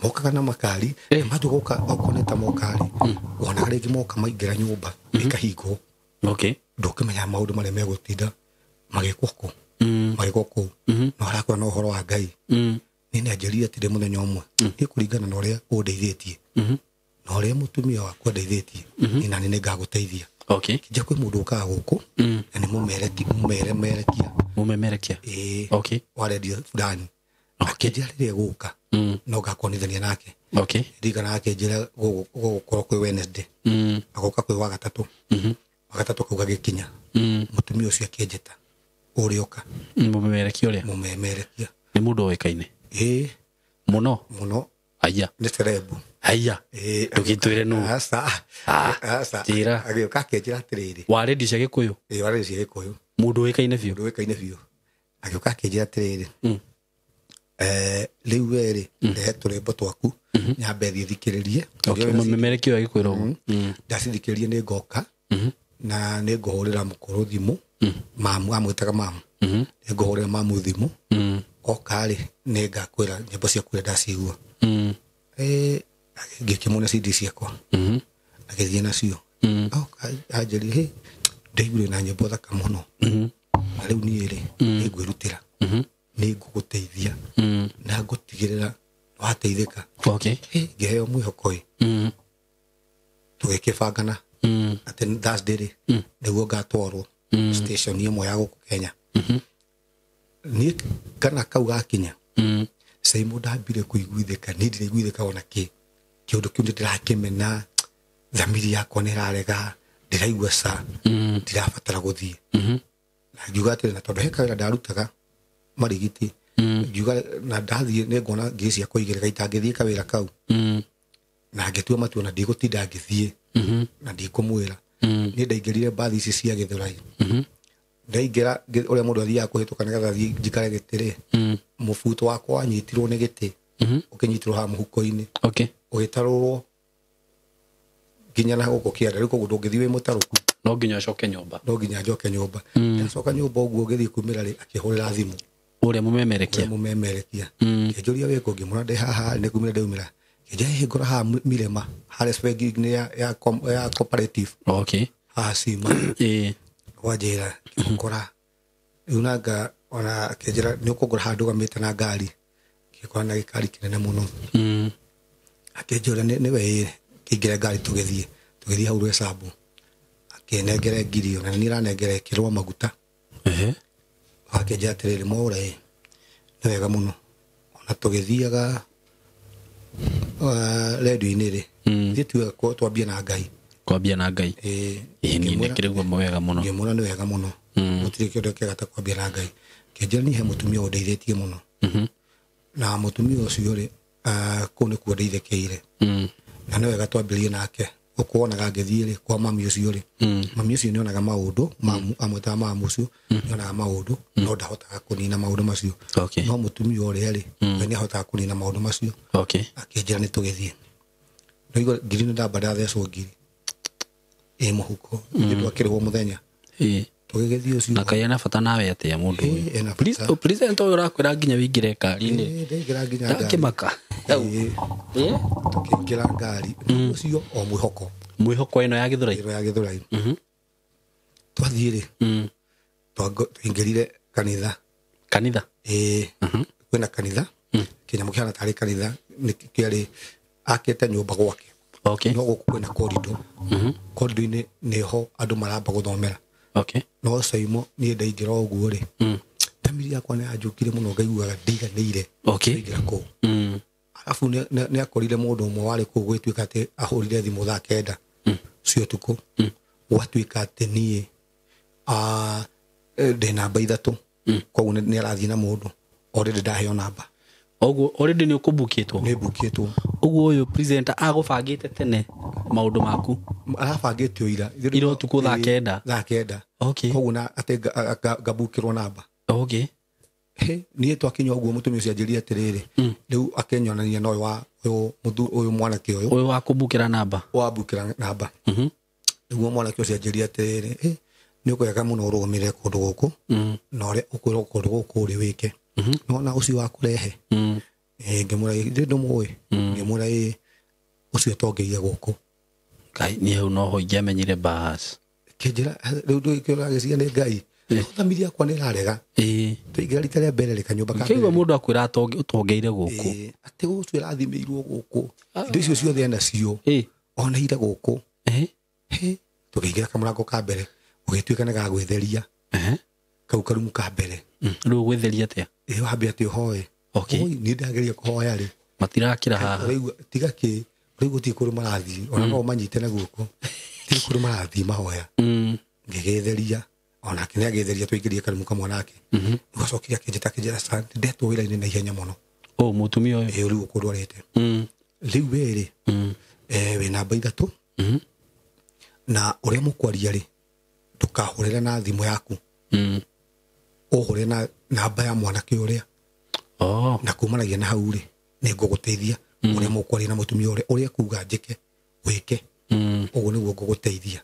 Speaker 1: Mokaga na makari na mandu gũka okorwo nĩ ta mokari wonaga rĩngĩ moka maingĩra nyũmba ĩkahingwo.
Speaker 2: Okay.
Speaker 1: Ndũkĩmenya maũndũ marĩa megũtinda magĩkwo kũ. Magĩkwo kũu. No arakora na ũhoro wa Ngai. Niĩ nĩanjĩrire atĩrĩ mũthenya ũmwe niĩ kũringana na ũrĩa ũndeithĩtie na ũrĩa mũtumia wakwa andeithĩtie niĩ nani nĩngagũteithia.
Speaker 2: Okay.
Speaker 1: Kĩnja kwĩ mũndũ ũkaga gũkũ na nĩ mũmeremerekia.
Speaker 2: Mũmemerekia.
Speaker 1: Ĩĩ.
Speaker 2: Okay.
Speaker 1: Wa redio fulani.
Speaker 2: Okay.
Speaker 1: Akĩnjĩra rĩrĩa egũka no ngakonithania nake.
Speaker 2: Okay.
Speaker 1: Ndirikana akĩnjĩra gũgũkorwo kwĩ Wednesday. Agoka kwĩ Wagatatũ. Wagatatũ kau gagĩkinya. Mũtumia ũcio akĩnjĩta ũrĩa ũka.
Speaker 2: Mũmemerekia ũrĩa?
Speaker 1: Mũmemerekia.
Speaker 2: Nĩ mũndũ ũĩkaine?
Speaker 1: Ĩĩ.
Speaker 2: Mũno?
Speaker 1: Mũno.
Speaker 2: Haya.
Speaker 1: Nĩ cerebu.
Speaker 2: Haya.
Speaker 1: Ĩĩ.
Speaker 2: Ndũgĩtwĩre nũ.
Speaker 1: Aca. Aca.
Speaker 2: Njĩra.
Speaker 1: Agĩũka akĩnjĩra atĩrĩrĩ.
Speaker 2: Wa redio cia Gĩkũyũ?
Speaker 1: Ĩĩ, wa redio cia Gĩkũyũ.
Speaker 2: Mũndũ ũĩkaine biũ?
Speaker 1: Mũndũ ũĩkaine biũ. Agĩũka akĩnjĩra atĩrĩrĩ. Rĩu we rĩ, rehe tũrwĩmbo twaku nyambe thiĩ thikĩrĩrie.
Speaker 2: Okay, mũmemerekia ũyũ agĩkwĩra ũguo.
Speaker 1: Ndacithikĩrĩrie nĩ ngoka na nĩ ngũhũrĩra mũkũrũ thimũ. Mamu, amwĩtaga mamu. Nĩ ngũhũrĩra mamu thimũ. Oka rĩ, nĩ ngakwĩra nyĩmbo ciaku ũrĩa ndacigua. Ngĩkĩmuona CD ciakwa. Agĩthiĩ nacio. Oka anjĩrire, hĩ, ndaiguire na nyĩmbo thaka mũno. Na rĩu niĩ rĩ, nĩ ngwĩrutĩra. Nĩ ngũgũteithia. Na ngũtigĩrĩra wateithĩka.
Speaker 2: Okay.
Speaker 1: Ngĩheo mwĩhoko ĩ. Tũgĩkĩbangana. Atĩ Thursday rĩ, nĩguo ngatwarwo station ĩmwe ya gũkũ Kenya. Niĩ kana kau gakinya. Caimo ndambire kũiguithĩka, niĩ ndiraiguithĩka ona kĩ. Kĩũndũ kĩu nĩndĩrakĩmena, thamiri yakwa nĩĩrarega, ndĩraigua ca, ndirabatara gũthiĩ. Na ngiuga atĩrĩ, na tondũ he kawĩra ndarutaga marigiti, ngiuga na ndathiĩ nĩnguona ngiri ciakwa igĩrĩ gaita ngĩthiĩ kawĩra kau. Na ngĩtua matua na ndigũtinda ngĩthiĩ, na ndikũmwĩra. Niĩ ndaingĩrire mbathi ici cia Gĩthũrai. Ndaingĩra ũrĩa mũndũ athiaga kũhĩtũka nĩgetha athiĩ njikare gĩtĩ rĩ, mũbuto wakwa wanyitirwo nĩ gĩtĩ, ũkĩnyitirwo haha mũhuko-inĩ.
Speaker 2: Okay.
Speaker 1: Ũgĩtarũrwo nginya na gũkũ kĩanda. Rĩu koguo ndũngĩthiĩ wĩ mũtarũku.
Speaker 2: No nginya ũcoke nyũmba.
Speaker 1: No nginya njoke nyũmba. Ndacoka nyũmba ũguo ngĩthiĩ kumĩra rĩ, akĩhũrĩra thimũ.
Speaker 2: Ũrĩa mũmemerekia.
Speaker 1: Ũrĩa mũmemerekia. Kĩnjũria wĩ kũ, ngĩmwĩra ndĩ haha, nĩ kumĩra ndaumĩra. Kĩnjĩra hingũra haha Mirema, harĩa bengi-inĩ ya cooperative.
Speaker 2: Okay.
Speaker 1: Haha Cima. Wanjĩra, ngĩmũkora. Rĩu nanga ona akĩnjĩra nĩ ũkũngora haha ndũgamĩte na ngari. Ngĩkora na gĩkari kĩnene mũno. Akĩnjũria nĩwe ĩ, kĩingĩre ngari tũgĩthiĩ. Tũgĩthiĩ hau Rwecambu. Akĩnengere ngiri ona nĩ aranengere ĩkĩrwo maguta. Akĩnjĩra atĩrĩrĩ, Mwaũra ĩ, nĩ wega mũno. Ona tũgĩthiaga redio-inĩ rĩ, ithuĩ tugaga twambie na Ngai.
Speaker 2: Kwambia na Ngai.
Speaker 1: Ĩĩ,
Speaker 2: Ĩĩ, niĩ nĩkĩrĩ guo wega mũno.
Speaker 1: Ngĩmwĩra nĩ wega mũno. Gũtirĩ kĩndũ kĩega ta kwambia na Ngai. Kĩnjĩra niĩ he mũtumia ũndeithĩtie mũno. Na mũtumia ũcio rĩ, kũu nĩkuo ndeithĩkĩire. Na nĩ wega twambĩrĩrie nake. Gũkũ wonaga ngĩthiĩ rĩ, kwa mami ũcio rĩ. Mami ũcio nĩonaga maũndũ, mamu, amwĩtaga mamu ũcio, nĩonaga maũndũ, no ndahotaga kũnina maũndũ macio.
Speaker 2: Okay.
Speaker 1: No mũtumia ũrĩa rĩ, we nĩahotaga kũnina maũndũ macio.
Speaker 2: Okay.
Speaker 1: Akĩnjĩra nĩ tũgĩthiĩ. Ndaigua ngiri nĩ ndamba ndathecwo ngiri. Ĩ mũhuko, nĩ ndwakĩrĩhwo mũthenya. Tũgĩgĩthiĩ ũcio.
Speaker 2: Na kaĩ ena bata nawe atĩa mũndũ ũyũ?
Speaker 1: Ĩ, ena bata.
Speaker 2: Please, present ũyũ ũrakwĩra nginya wĩingĩre ngari-inĩ.
Speaker 1: Ĩ, ndaingĩra nginya ngari.
Speaker 2: Ndakĩmaka.
Speaker 1: Ĩ. Tũkĩingĩra ngari. Ũcio o mwĩhoko.
Speaker 2: Mwĩhoko ĩno ya Gĩthũrai?
Speaker 1: Ĩno ya Gĩthũrai. Twathiĩ rĩ, twaingĩrire kanitha.
Speaker 2: Kanitha?
Speaker 1: Ĩ. Kwĩna kanitha. Kĩnyamũ kĩhana tarĩ kanitha, nĩ kĩarĩ akĩte nyũmba gwake.
Speaker 2: Okay.
Speaker 1: No gũkũ kwĩna corridor. Corridor-inĩ nĩho andũ maramba gũthomera.
Speaker 2: Okay.
Speaker 1: No Caimo niĩ ndaingĩra ũguo rĩ, thamiri yakwa nĩ yanjũkire mũno, ngaiguaga ndiganĩire.
Speaker 2: Okay.
Speaker 1: Ndaingĩra kũu. Arabu nĩ akorire mũndũ ũmwe warĩ kũu gwĩtuĩka atĩ ahũrire thimũ thaa kenda cia ũtukũ. Gwatuĩka atĩ niĩ, ndĩ namba ithatũ. Koguo nĩ arathiĩ na mũndũ. Already ndaheo namba.
Speaker 2: Ũguo already nĩ ũkũbukĩtwo?
Speaker 1: Nĩ mbukĩtwo.
Speaker 2: Ũguo ũyũ presenter agũbangĩte tene maũndũ maku?
Speaker 1: Arabangĩte o ira.
Speaker 2: Ira ũtukũ thaa kenda?
Speaker 1: Thaa kenda.
Speaker 2: Okay.
Speaker 1: Koguo na atĩ ngabukĩrwo namba.
Speaker 2: Okay.
Speaker 1: Hĩ, niĩ twakinya ũguo mũtumia ũcio anjĩrire atĩrĩrĩ, rĩu akĩnyonania na ũyũ wa, ũyũ mũthu-, ũyũ mwanake ũyũ.
Speaker 2: Ũyũ wa kũbukĩra namba.
Speaker 1: Wa bukĩra namba. Nĩguo mwanake ũcio anjĩrire atĩrĩrĩ, nĩ ũkwega mũno ũrũgamĩrĩre kũndũ gũkũ na ũrĩa ũkwĩrwo kũndũ gũkũ ũrĩ wĩke. Nĩwona ũcio wa kũrehe? Ngĩmwĩra ĩ ndũmũĩ. Ngĩmwĩra ĩ ũcio tongeire gũkũ.
Speaker 2: Ngai niĩ hau noho ingĩamenyire bas.
Speaker 1: Kĩnjĩra rĩu ndũgĩkĩũragĩcia nĩ Ngai. Thamiri yakwa nĩ ĩrarega. Tũingĩra rita rĩa mbere rĩ kanyũmba ka mbere.
Speaker 2: Kĩigua mũndũ akwĩra ũtongeire gũkũ.
Speaker 1: Atĩ ũcio ĩrathimĩirwo gũkũ. Indo icio ciothe enacio. Oneire gũkũ. Tũkĩingĩra kamũrango ka mbere ũgĩtuĩka nĩ gagwĩtheria. Kau karumu ka mbere.
Speaker 2: Rĩu gwĩtheria atĩa?
Speaker 1: Wambe atĩ ũhoe. Niĩ ndageria kũhoya rĩ.
Speaker 2: Matirakĩra haha.
Speaker 1: Tiga kĩ rĩu gũtirĩ kũndũ marathiĩ ona no manyite na guoko. Gũtirĩ kũndũ marathiĩ mahoya. Ngĩgĩtheria onake nĩ agĩtheria tũingĩrie karumu kamwe nake. Rĩu acokire akĩnjĩta akĩnjĩra ndetwo wĩra-inĩ na ihenya mũno.
Speaker 2: Mũtumia ũyũ.
Speaker 1: Rĩu ũkũndwarĩte. Rĩu we rĩ wĩ namba 3 na ũrĩa mũkwaria rĩ ndũkahũrĩre na thimũ yaku. Ũhũre na namba ya mwanake ũrĩa. Na kumanagia na hau rĩ nĩ ngũgũteithia ũrĩa mũkwaria na mũtumia ũrĩa ũrĩa kuga njĩke wĩke. Ũguo nĩguo ngũgũteithia.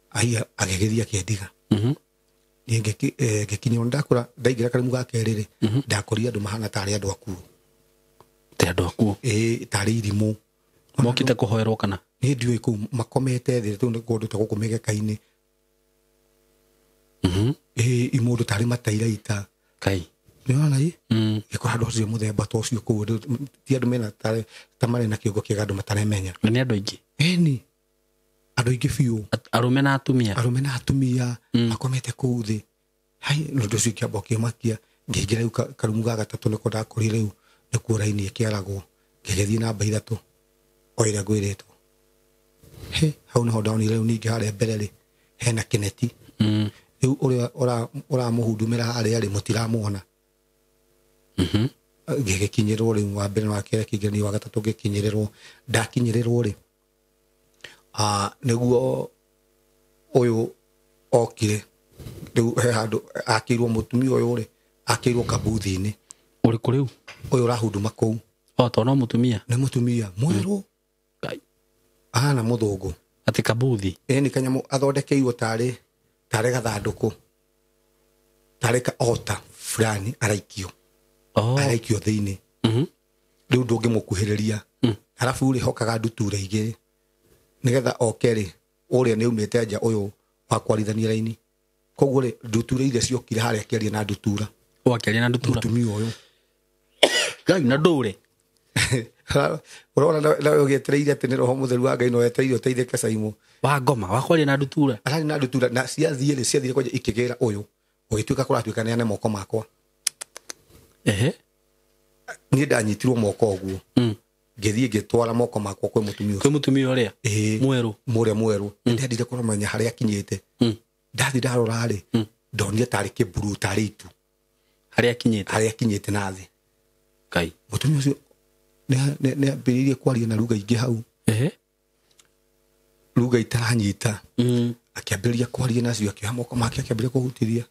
Speaker 1: Aiya agĩgĩthiĩ akĩndiga. Niĩ ngĩkinyĩrwo ndakũra ndaingĩra karimu ga kerĩ rĩ ndakorire andũ mahana tarĩ andũ akuũ.
Speaker 2: Te andũ akuũ?
Speaker 1: Tarĩ irimũ.
Speaker 2: Mokĩte kũhoerwo kana?
Speaker 1: Niĩ ndiũĩ kũu makomete thĩ tondũ nĩ kũndũ ta gũkũ mĩgeka-inĩ. Imũndũ tarĩ matairaita.
Speaker 2: Kai.
Speaker 1: Nĩwona ĩ? Ngĩkora andũ acio mũthemba ta ũcio kũu ti andũ mena ta marĩ na kĩongo kĩega andũ mataremenya.
Speaker 2: Na nĩ andũ aingĩ?
Speaker 1: Ĩni. Andũ aingĩ biũ.
Speaker 2: Arũme na atumia?
Speaker 1: Arũme na atumia makomete kũu thĩ. Hai, ũndũ ũcio ũkĩamba ũkĩmakia. Ngĩingĩra rĩu karumu ga gatatũ nĩko ndakorire rĩu nĩkuo raini ĩkĩaragwo. Ngĩgĩthiĩ namba 3 o ĩrĩa ngwĩrĩtwo. Hau nĩho ndonire rĩu ningĩ harĩa mbere rĩ hena kĩneti. Rĩu ũrĩa ũramũhudumĩra harĩa rĩ mũtiramuona. Ngĩgĩkinyĩrwo rĩu wa mbere wa kerĩ kĩingĩra niĩ wa gatatũ ngĩkinyĩrĩrwo. Ndakinyĩrĩrwo rĩ nĩguo ũyũ okire rĩu he handũ akĩirwo mũtumia ũyũ rĩ akĩirwo kabuthi-inĩ.
Speaker 2: Ũrĩkũ rĩu?
Speaker 1: Ũyũ ũrahuduma kũu.
Speaker 2: To no mũtumia?
Speaker 1: Nĩ mũtumia mwerũ.
Speaker 2: Ngai.
Speaker 1: Ahana mũthũngũ.
Speaker 2: Atĩ kabuthi?
Speaker 1: Nĩ kanyamũ athondekeirwo tarĩ gathandũkũ tarĩ ka ota fulani araikio. Araikio thĩinĩ. Rĩu ndũngĩmũkuhĩrĩria. Arabu rĩ hokaga ndutura igĩrĩ nĩgetha oke rĩ ũrĩa nĩ aumĩte nja ũyũ wa kwarithania raini. Koguo rĩ ndutura iria ciokire harĩa akĩaria na ndutura.
Speaker 2: Akĩaria na ndutura?
Speaker 1: Mũtumia ũyũ.
Speaker 2: Ngai na ndũre.
Speaker 1: Ũrona nawe ũgĩetereire atĩ nĩ roho mũtheru wa Ngai no wetereire ũteithĩke Caimũ.
Speaker 2: Wa ngoma wa kwaria na ndutura.
Speaker 1: Ararĩ na ndutura na ciathiĩ rĩ ciathire kwanja ikĩgĩra ũyũ. Gũgĩtuĩka kũratuĩka neane moko makwa. Niĩ ndanyitirwo moko ũguo. Ngĩthiĩ ngĩtwara moko makwa kwĩ mũtumia ũcio.
Speaker 2: Kwĩ mũtumia ũrĩa? Mwerũ.
Speaker 1: Mũrĩa mwerũ. Nĩndendire kũmenya harĩa akinyĩte. Ndathiĩ ndarora rĩ ndonire tarĩ kĩmburu tarĩ itu.
Speaker 2: Harĩa akinyĩte?
Speaker 1: Harĩa akinyĩte na thĩ.
Speaker 2: Ngai.
Speaker 1: Mũtumia ũcio nĩ ambĩrĩirie kwaria na lugha ingĩ hau. Lugha itaranyita. Akĩambĩrĩria kwaria nacio akĩoya moko make akĩambĩrĩria kũhutithia.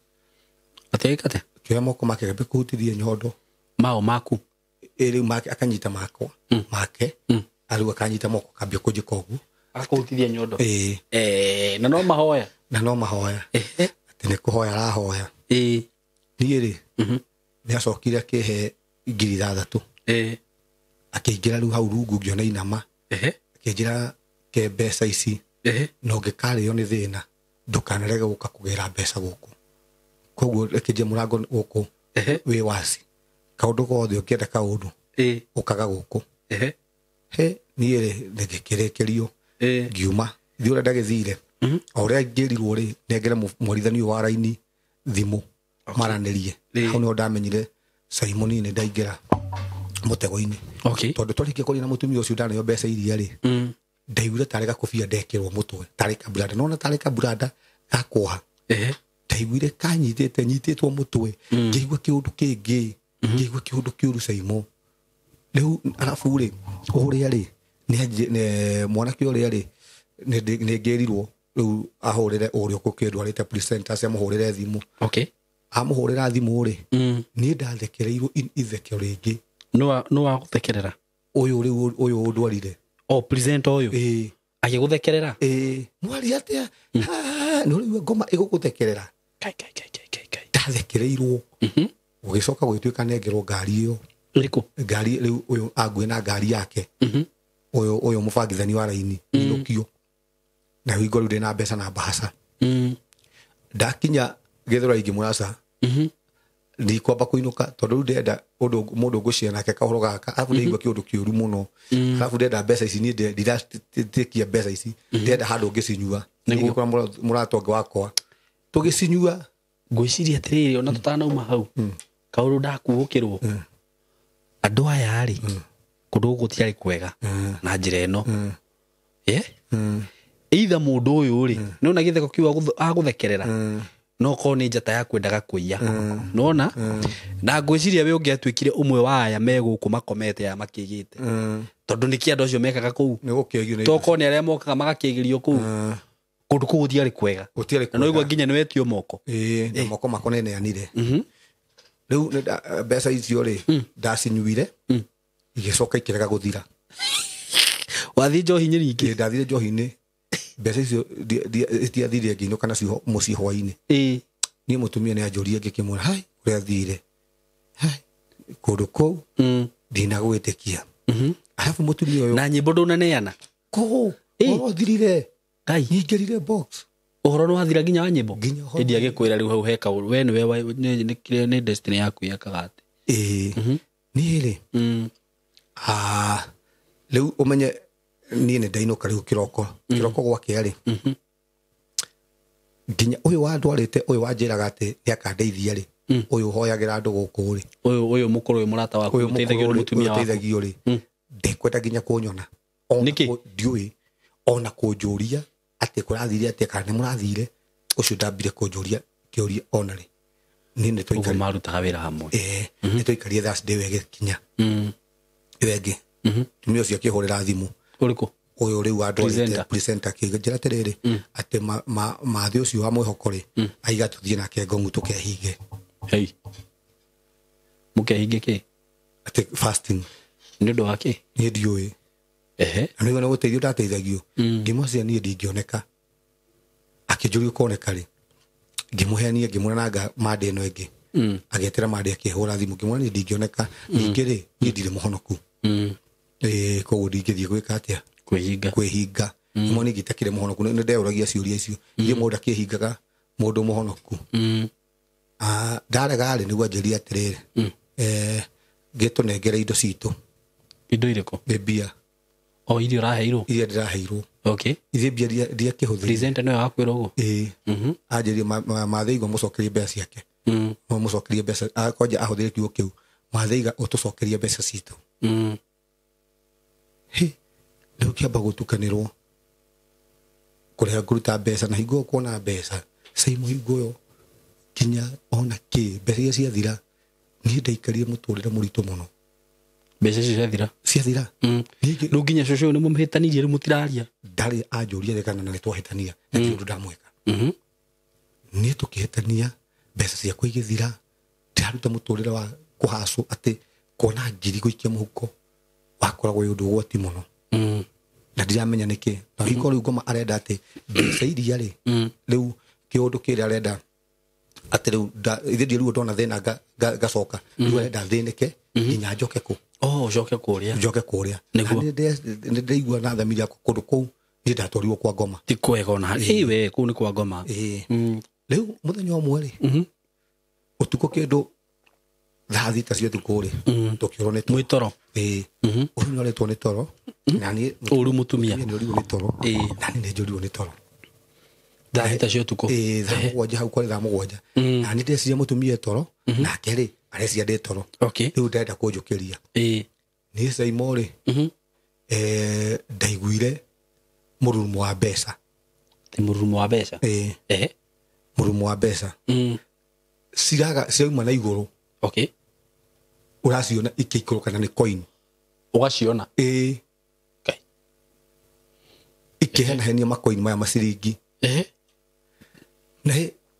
Speaker 2: Atĩ atĩa?
Speaker 1: Akĩoya moko make akĩambĩrĩria kũhutithia nyondo.
Speaker 2: Mao maku?
Speaker 1: Rĩu make akanyita makwa make arĩu akanyita moko akambia kũnjĩka ũguo.
Speaker 2: Akũhutithia nyondo? Na no mahoya?
Speaker 1: Na no mahoya. Atĩ nĩ kũhoya arahoya. Niĩ rĩ nĩ acokire akĩhe 6,000. Akĩingĩra rĩu hau rungu ngĩona inama. Akĩnjĩra ke mbeca ici na ũngĩkarĩo nĩ thĩna ndũkanarege gũka kũgĩra mbeca gũkũ. Koguo akĩnjia mũrango gũkũ wĩ waci. Kaũndũ gothe ũngĩenda kaũndũ ũkaga gũkũ. Niĩ rĩ ngĩkĩrĩkĩrio ngiuma thiĩ ũrĩa ndagĩthire o ũrĩa ngĩrirwo rĩ nengere mwarithania wa raini thimũ maranĩrie. Hau nĩho ndamenyire Simon nĩ ndaingĩra mũtego-inĩ. Tondũ twarĩkia kwaria na mũtumia ũcio ndaneo mbeca iria rĩ ndaiguire tarĩ gakobia ndekĩrwo mũtwe tarĩ kaburanda nona tarĩ kaburanda gakuoha. Ndaiguire kanyitĩte nyitĩtwo mũtwe ngĩigua kĩũndũ kĩngĩ ngĩigua kĩũndũ kĩũru Caimũ. Rĩu arabu rĩ ũrĩa rĩ mwanake ũrĩa rĩ nĩ ngĩrirwo rĩu ahũrĩre ũrĩa ũkũkĩndwarĩte presenter amũhũrĩre thimũ. Amũhũrĩra thimũ rĩ niĩ ndathekereirwo ithekero rĩngĩ.
Speaker 2: No wa gũthekerera?
Speaker 1: Ũyũ rĩu ũyũ ũndwarire.
Speaker 2: Presenter ũyũ? Agĩgũthekerera?
Speaker 1: Ĩĩ, mwari atĩa? Nĩ ũraigua ngoma ĩgũgũthekerera.
Speaker 2: Kai kai kai kai kai kai.
Speaker 1: Ndathekereirwo. Gũgĩcoka gũgĩtuĩka nengerwo ngari ĩyo.
Speaker 2: Ĩrĩkũ?
Speaker 1: Ngari rĩu ũyũ angue na ngari yake. Ũyũ mũbangithani wa raini inũkio. Na hingo rĩu ndĩna mbeca na mbahaca. Ndakinya Gĩthũrai ngĩmwĩra ndikwamba kũinũka tondũ rĩu ndĩrenda ũndũ mũndũ ngũcia nake kahoro gaka, arabu ndĩraigua kĩũndũ kĩũru mũno, arabu ndĩrenda mbeca ici niĩ ndiratikia mbeca ici, ndĩrenda handũ ngĩcinyua. Nĩngĩkora mũrata ũngĩ wakwa tũgĩcinyua.
Speaker 2: Ngwĩciria atĩrĩrĩ, ona tũtanauma hau kaũndũ ndakuũkĩrwo, andũ aya rĩ, kũndũ gũkũ gũtiarĩ kwega na njĩra ĩno. Either mũndũ ũyũ rĩ, nĩwona gĩtheko kĩu agũthekerera, no korwo nĩ njata ya kwendaga kũiya. Nĩwona? Na ngwĩciria we ũngĩatuĩkire ũmwe wa aya me gũkũ makomete aya makĩgĩte, tondũ nĩkĩ andũ acio mekaga kũu? Tokorwo nĩ arĩa mokaga magakĩgĩrio kũu. Kũndũ kũu gũtiarĩ kwega. Na noigua nginya nĩwetio moko.
Speaker 1: Ĩĩ, na moko makwa nĩneanire. Rĩu mbeca icio rĩ, ndacinyuire, igĩcoka ikĩrega gũthira.
Speaker 2: Wathiĩ njohi-inĩ rĩngĩ?
Speaker 1: Ĩĩ, ndathire njohi-inĩ. Mbeca icio itiathire ngĩinũka nacio mũciĩ hwaĩ-inĩ. Niĩ mũtumia nĩ anjũririe ngĩkĩmwĩra, hai, kũrĩa thire? Hai, kũndũ kũu ndinagwĩtĩkia. Arabu mũtumia ũyũ
Speaker 2: na nyĩmbo ndũnaneana?
Speaker 1: Kũũ, ũhoro ũthirire.
Speaker 2: Ngai.
Speaker 1: Nyingĩrire box.
Speaker 2: Ũhoro nĩ wathira nginya wa nyĩmbo? Ĩndĩ agĩkwĩra rĩu hau he kaũndũ, we nĩwe nĩ destiny yaku ya kagate.
Speaker 1: Ĩĩ. Niĩ rĩ, rĩu ũmenye niĩ nĩ ndainũka rĩu kĩroko. Kĩroko gwakĩa rĩ, nginya ũyũ wandwarĩte, ũyũ wanjĩraga atĩ nĩakandeithia rĩ, ũyũ ũhoyagĩra andũ gũkũ rĩ,
Speaker 2: ũyũ mũkũrũ, ũyũ mũrata waku, ũteithagio nĩ mũtumia waku,
Speaker 1: ũteithagio rĩ, ndekwenda nginya kũnyona.
Speaker 2: Nĩkĩ?
Speaker 1: Ndiũĩ. Ona kũnjũria atĩ kũrathire atĩa kana nĩ mũrathire, ũcio ndambire kũnjũria kĩũria ona rĩ. Niĩ nĩ twaikari-
Speaker 2: Ũguo marutaga wĩra hamwe.
Speaker 1: Ĩĩ, nĩ twaikarire Thursday ĩyo ĩgĩkinya. Ĩyo ĩngĩ. Mũtumia ũcio akĩhũrĩra thimũ.
Speaker 2: Ũrĩkũ?
Speaker 1: Ũyũ rĩu wandwarĩte presenter akĩnjĩra atĩrĩrĩ, atĩ mathĩ ũcio wa mwĩhoko rĩ, aiga tũthiĩ nake Ngong'u tũkehinge.
Speaker 2: Hei. Mũkehinge kĩ?
Speaker 1: Atĩ fasting.
Speaker 2: Nĩ ũndũ wa kĩ?
Speaker 1: Niĩ ndiũĩ. Na nĩguo nĩ gũteithio ndateithagio. Ngĩmũcia niĩ ndingĩoneka. Akĩnjũria ũkoneka rĩ. Ngĩmũhenia, ngĩmwĩra nanga mande ĩno ĩngĩ. Agĩetera mande akĩhũra thimũ, ngĩmwĩra niĩ ndingĩoneka. Ningĩ rĩ, niĩ ndirĩ mũhonoku. Koguo ndingĩthiĩ gwĩka atĩa?
Speaker 2: Kwĩhinga.
Speaker 1: Kwĩhinga. Ngĩmwĩra niĩ ngĩtakĩrĩ mũhonoku, nĩ ndeyũragia ciũria icio. Niĩ mũndũ akĩhingaga mũndũ mũhonoku. Ndarega rĩ, nĩguo anjĩrire atĩrĩrĩ, ngĩtũnengere indo citũ.
Speaker 2: Indo irĩkũ?
Speaker 1: Nĩ mbia.
Speaker 2: O iria ũraheirwo?
Speaker 1: Iria ndĩraheirwo.
Speaker 2: Okay.
Speaker 1: Iria mbia ndiakĩhũthĩrire.
Speaker 2: Presenter nĩwe wakwĩra ũguo?
Speaker 1: Ĩĩ. Anjĩrire Mathĩigua mũcokerie mbeca ciake. Mũcokerie mbeca, kwanja ahũthĩrire kiugo kĩu. Mathĩiga ũtũcokerie mbeca citũ. Hĩ, rĩu kĩamba gũtukanĩrwo. Kũrĩa ngũruta mbeca na hingo kuona mbeca, same hingo ĩyo nginya ona kĩ, mbeca iria ciathira, niĩ ndaikarire mũtũrĩre mũritũ mũno.
Speaker 2: Mbeca icio ciathira?
Speaker 1: Ciathira.
Speaker 2: Rĩu nginya cũcũ ũyũ nĩ mũmũhĩtanirie, rĩu mũtiraria?
Speaker 1: Ndarĩ anjũria kana nĩ twahĩtania, na ti ũndũ ndamwĩka. Niĩ tũkĩhĩtania, mbeca ciakwa igĩthira, ndĩraruta mũtũrĩre wa kũhacwo atĩ kuona ngiri gũikia mũhuko wakoragwo wĩ ũndũ ũgwati mũno. Na ndiramenya nĩkĩ. Na hingo rĩu ngoma arenda atĩ mbeca iria rĩ, rĩu kĩũndũ kĩrĩa arenda atĩ rĩu ithe ndiĩrĩirwo ndona thĩna ngacoka. Rĩu arenda thĩnĩke nginya njoke kũ.
Speaker 2: Oh, ũcoke kũrĩa.
Speaker 1: Njoke kũrĩa.
Speaker 2: Nĩguo.
Speaker 1: Na nĩ ndĩraigua na thamiri yakwa kũndũ kũu niĩ ndatwarirwo kwa ngoma.
Speaker 2: Ti kwega ona. Ĩĩ we, kũu nĩ kwa ngoma.
Speaker 1: Ĩĩ. Rĩu mũthenya ũmwe rĩ, ũtukũ kĩndũ thaa thita cia ũtukũ rĩ, tũkĩũrwo nĩ toro.
Speaker 2: Mwĩ toro.
Speaker 1: Ĩĩ. Ũyũ nĩ orĩtwo nĩ toro. Na niĩ
Speaker 2: Ũru mũtumia.
Speaker 1: Nĩ ũrirwo nĩ toro. Na niĩ nĩ njũrirwo nĩ toro.
Speaker 2: Thaa thita cia ũtukũ.
Speaker 1: Ĩĩ, thaa mũgwanja hau kwarĩ thaa mũgwanja. Na niĩ ndĩreciria mũtumia toro, nake rĩ, areciria ndĩ toro. Rĩu ndĩrenda kũnjũkĩria. Niĩ Saimo rĩ, ndaiguire mũrurumo wa mbeca.
Speaker 2: Ti mũrurumo wa mbeca?
Speaker 1: Ĩĩ. Mũrurumo wa mbeca. Ciraga cirauma na igũrũ. Ũraciona ikĩikũrũka na nĩ coin.
Speaker 2: Ũgaciona?
Speaker 1: Ĩĩ.
Speaker 2: Ngai.
Speaker 1: Ikĩhenahenia makoini maya maciringi. Na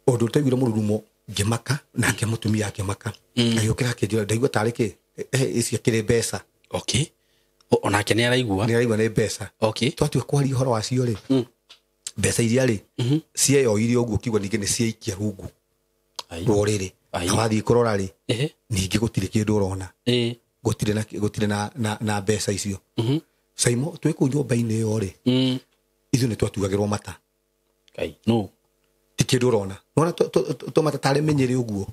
Speaker 1: ũndũ ũtaiguire mũrurumo ngĩmaka, nake mũtumia akĩmaka. Agĩũkĩra akĩnjĩra, ndaigua tarĩ kĩ? Ici akĩrĩ mbeca.
Speaker 2: Onake nĩ araigua.
Speaker 1: Nĩ araigua nĩ mbeca.
Speaker 2: Okay.
Speaker 1: Twatua kwaria ũhoro wacio rĩ, mbeca iria rĩ cieyoire ũguo ũkiuga ningĩ nĩ ciaikia rungu rwa ũrĩrĩ. Na wathiĩ kũrora rĩ, ningĩ gũtirĩ kĩndũ ũrona. Gũtirĩ na mbeca icio. Saimo twĩ kũu nyũmba-inĩ ĩyo rĩ, ithuĩ nĩ twatuagĩrwo mata.
Speaker 2: No.
Speaker 1: Ti kĩndũ ũrona. Nĩwona tũmata tarĩ mĩnyĩrĩ ũguo.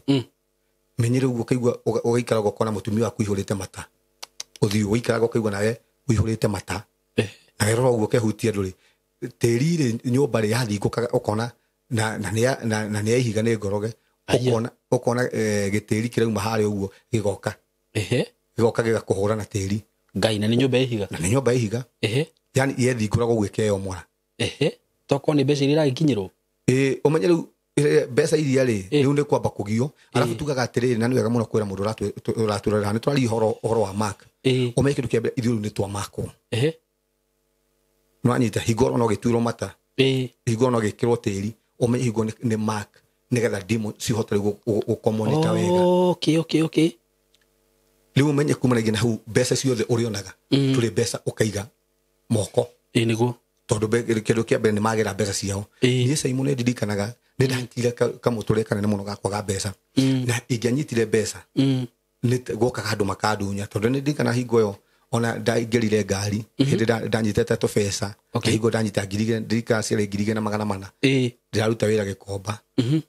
Speaker 1: Mĩnyĩrĩ ũguo ũkaigua ũgaikaraga ũkona mũtumia waku ũihũrĩte mata. Ũthiũ ũgaikaraga ũkaigua nawe ũihũrĩte mata. Na werora ũguo ũkehutia ndũrĩ. Tĩri rĩ nyũmba rĩ yathingũkaga ũkona na nĩ ya ihiga nĩ ngoroge. Ũkona gĩtĩri kĩrauma harĩa ũguo gĩgoka. Gĩgoka gĩgakũhũra na tĩri.
Speaker 2: Ngai, na nĩ nyũmba ya ihiga.
Speaker 1: Na nĩ nyũmba ya ihiga. Yani yethingũraga ũguo ĩkeyomora.
Speaker 2: Tokorwo nĩ mbeca iria iragikinyĩrwo.
Speaker 1: Ũmenye rĩu mbeca iria rĩ, rĩu nĩ kwamba kũgio. Arabu tugaga atĩrĩrĩ, na nĩ wega mũno kwĩra mũndũ ũratwĩrorera, nĩ tũraria ũhoro wa mark. Ũmenye kĩndũ kĩa mbere, ithuĩ rĩu nĩ twamakwo. Nĩwanyita, hingo no gĩtuĩrwo mata. Hingo no gĩkĩrwo tĩri. Ũmenye hingo nĩ mark, nĩgetha demon cihote rĩu gũkomonita wega.
Speaker 2: Okay.
Speaker 1: Rĩu ũmenye kumanagia na hau mbeca ciothe ũrĩonaga. Tũrĩ mbeca ũkaiga moko.
Speaker 2: Nĩguo.
Speaker 1: Tondũ kĩndũ kĩa mbere nĩ magera mbeca ciao. Niĩ Saimo nĩ ndirikanaga nĩ ndanyitire kamũtũrĩre kanene mũno gakwa ga mbeca. Na ingĩanyitire mbeca, nĩ gwokaga andũ makandunya. Tondũ nĩ ndirikana hingo ĩyo ona ndaingĩrire ngari, hĩndĩ ndanyitĩte tũbeca. Hingo ndanyita ngiri igĩrĩ, ndirikana ciarĩ 2400. Ndĩraruta wĩra Gĩkomba.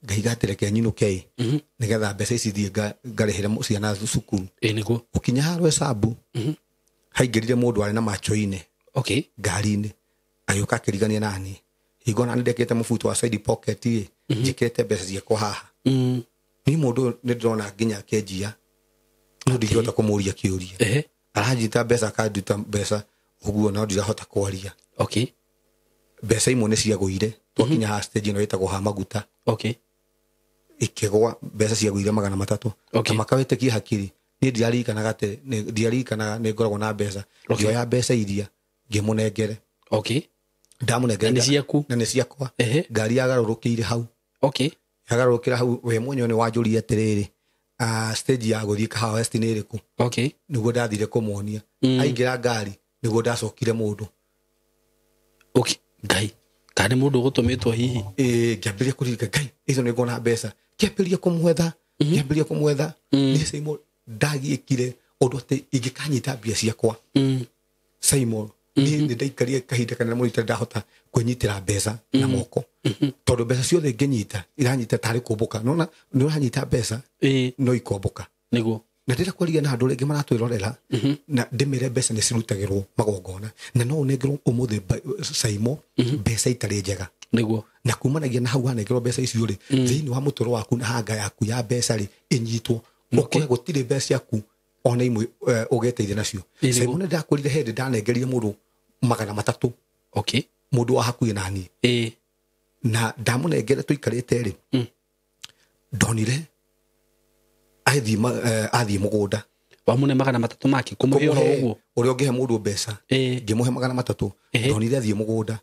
Speaker 1: Ngaiga atĩ reke nyinũke ĩ, nĩgetha mbeca ici thiĩ ngarĩhĩre ciana cukuru.
Speaker 2: Nĩguo.
Speaker 1: Ũkinya harĩa Esabu, haingĩrire mũndũ warĩ na macho-inĩ. Ngari-inĩ. Agĩũka akĩrigania nani. Hingo na nĩndekĩrĩte mũbuto wa side pocket ĩ, njĩkĩrĩte mbeca ciakwa haha. Niĩ mũndũ ũyũ nĩ ndĩrona nginya akĩnjia, no ndingĩhota kũmũria kĩũria. Aranjita mbeca akanduta mbeca ũguo no ndirahota kwaria. Mbeca imwe nĩ ciagũire. Twakinya haha stage ĩno ĩtagwo ha maguta. Ikĩgũa mbeca ciagũire 300. Na makawĩtĩkia hakiri. Niĩ ndiaririkanaga atĩ, ndiaririkanaga nĩ ngoragwo na mbeca. Ngĩoya mbeca iria ngĩmũnengere. Ndamũnengere.
Speaker 2: Na nĩ ciaku?
Speaker 1: Na nĩ ciakwa. Ngari yagarũrũkĩire hau. Yagarũrũkĩra hau, we mwenyewe nĩ wanjũria atĩrĩrĩ, stage ya gũthiĩ Kahawa West nĩ ĩrĩkũ? Nĩguo ndathire kũmuonia. Aingĩra ngari, nĩguo ndacokire mũndũ.
Speaker 2: Ngai, kana nĩ mũndũ ũgũtũmĩtwo hihi?
Speaker 1: Ngĩambĩrĩria kũririkana, Ngai, icio nĩ nguona mbeca. Ngĩambĩrĩria kũmwetha, ngĩambĩrĩria kũmwetha. Niĩ Saimo ndagiĩkire ũndũ atĩ ingĩkanyita mbia ciakwa. Saimo, niĩ nĩ ndaikarire kahinda kanene mũno itarĩ ndahota kwĩnyitĩra mbeca na moko. Tondũ mbeca ciothe ngĩnyita, iranyita tarĩ kũmbũka. Nĩwona, nĩ ũranyita mbeca, no ikombũka.
Speaker 2: Nĩguo.
Speaker 1: Na ndĩrenda kwaria na andũ rĩngĩ maratwĩrorera, na ndĩmere mbeca nĩ cirutagĩrwo magongona. Na no ũnengerwo ũmũthĩ Saimo, mbeca itarĩ njega.
Speaker 2: Nĩguo.
Speaker 1: Na kumanagia na hau wanengerwo mbeca icio rĩ, thĩinĩ wa mũtũrĩre waku na hanga yaku ya mbeca rĩ, ĩnyitwo. Ũkore gũtirĩ mbeca ciaku ona imwe ũgeteithia nacio. Saimo nĩ ndakwĩrire hĩndĩ ndanengerire mũndũ 300. Mũndũ wa hakuhĩ na niĩ. Na ndamũnengere tũikarĩte rĩ, ndonire athiĩ mũgũnda.
Speaker 2: Wamũne 300 make kũmũhe oro ũguo?
Speaker 1: Ũrĩa ũngĩhe mũndũ mbeca, ngĩmũhe 300. Ndonire athiĩ mũgũnda.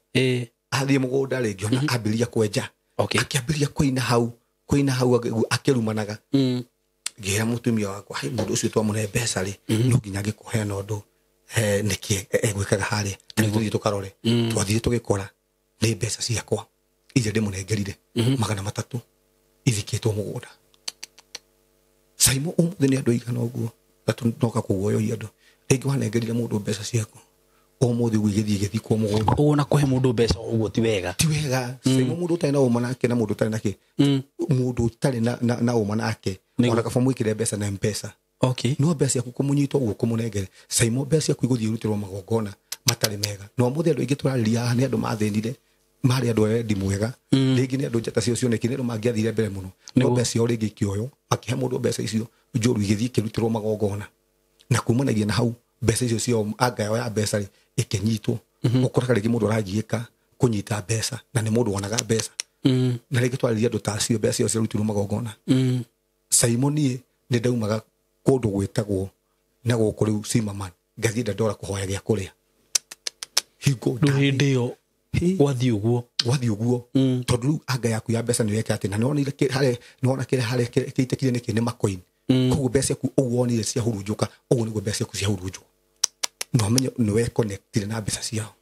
Speaker 1: Athiĩ mũgũnda rĩ, ngĩona ambĩrĩria kwenja. Akĩambĩrĩria kũina hau akĩrumanaga. Ngĩra mũtumia wakwa, hai mũndũ ũcio twamũne mbeca rĩ, no nginya angĩkũheana ũndũ, nĩkĩ egwĩkaga harĩa. Tũthiĩ tũkarore. Twathire tũgĩkora nĩ mbeca ciakwa iria ndĩmũnengerire 300 ithikĩtwo mũgũnda. Saimo ũmũthĩ nĩ andũ aigana ũguo na tũnoka kũguoyohia andũ. Rĩngĩ wanengerire mũndũ mbeca ciaku, ũmũthĩ ũguo igĩthiĩ igĩthikwo mũgũnda.
Speaker 2: Ũguo na kũhe mũndũ mbeca ũguo ti wega.
Speaker 1: Ti wega. Saimo mũndũ ũtarĩ na ũma nake na mũndũ ũtarĩ na kĩ. Mũndũ ũtarĩ na ũma nake, ona kaba mwĩkĩre mbeca na M-Pesa. No mbeca ciaku kũmũnyita ũguo kũmũnengere. Saimo mbeca ciaku igũthiĩ irutĩrwo magongona matarĩ mega. Na ũmũthĩ andũ aingĩ tũrarĩria haha nĩ andũ mathĩnire, marĩ andũ a wendi mwega. Rĩngĩ nĩ andũ njata ciao cionekire, nĩ andũ mangĩathire mbere mũno. No mbeca ciao rĩngĩ ikĩoywo, makĩhe mũndũ mbeca icio njũru igĩthiĩ ikĩrutĩrwo magongona. Na kumanagia na hau mbeca icio ciao, anga yao ya mbeca rĩ, ĩkĩnyitwo. Ũkoraga rĩngĩ mũndũ aragiĩka kũnyita mbeca, na nĩ mũndũ wonaga mbeca. Na rĩngĩ twarĩria andũ ta acio, mbeca ciao ciarutirwo magongona. Saimo niĩ nĩ ndaumaga kũndũ gwĩtagwo na gũkũ rĩu Zimmerman, ngathiĩ Dandora kũhoya gĩa kũrĩa. Hingo
Speaker 2: Rĩu hĩndĩ ĩyo gwathiĩ ũguo.
Speaker 1: Gwathiĩ ũguo. Tondũ rĩu anga yaku ya mbeca nĩ ũreka atĩ, na nĩwonire harĩa, nĩwona kĩrĩa harĩa kĩitĩkire nĩkĩ nĩ makoini. Koguo mbeca ciaku ũguo wonire ciahurunjũka, ũguo nĩguo mbeca ciaku ciahurunjwo. No menye nĩ weconnectire na mbeca ciao.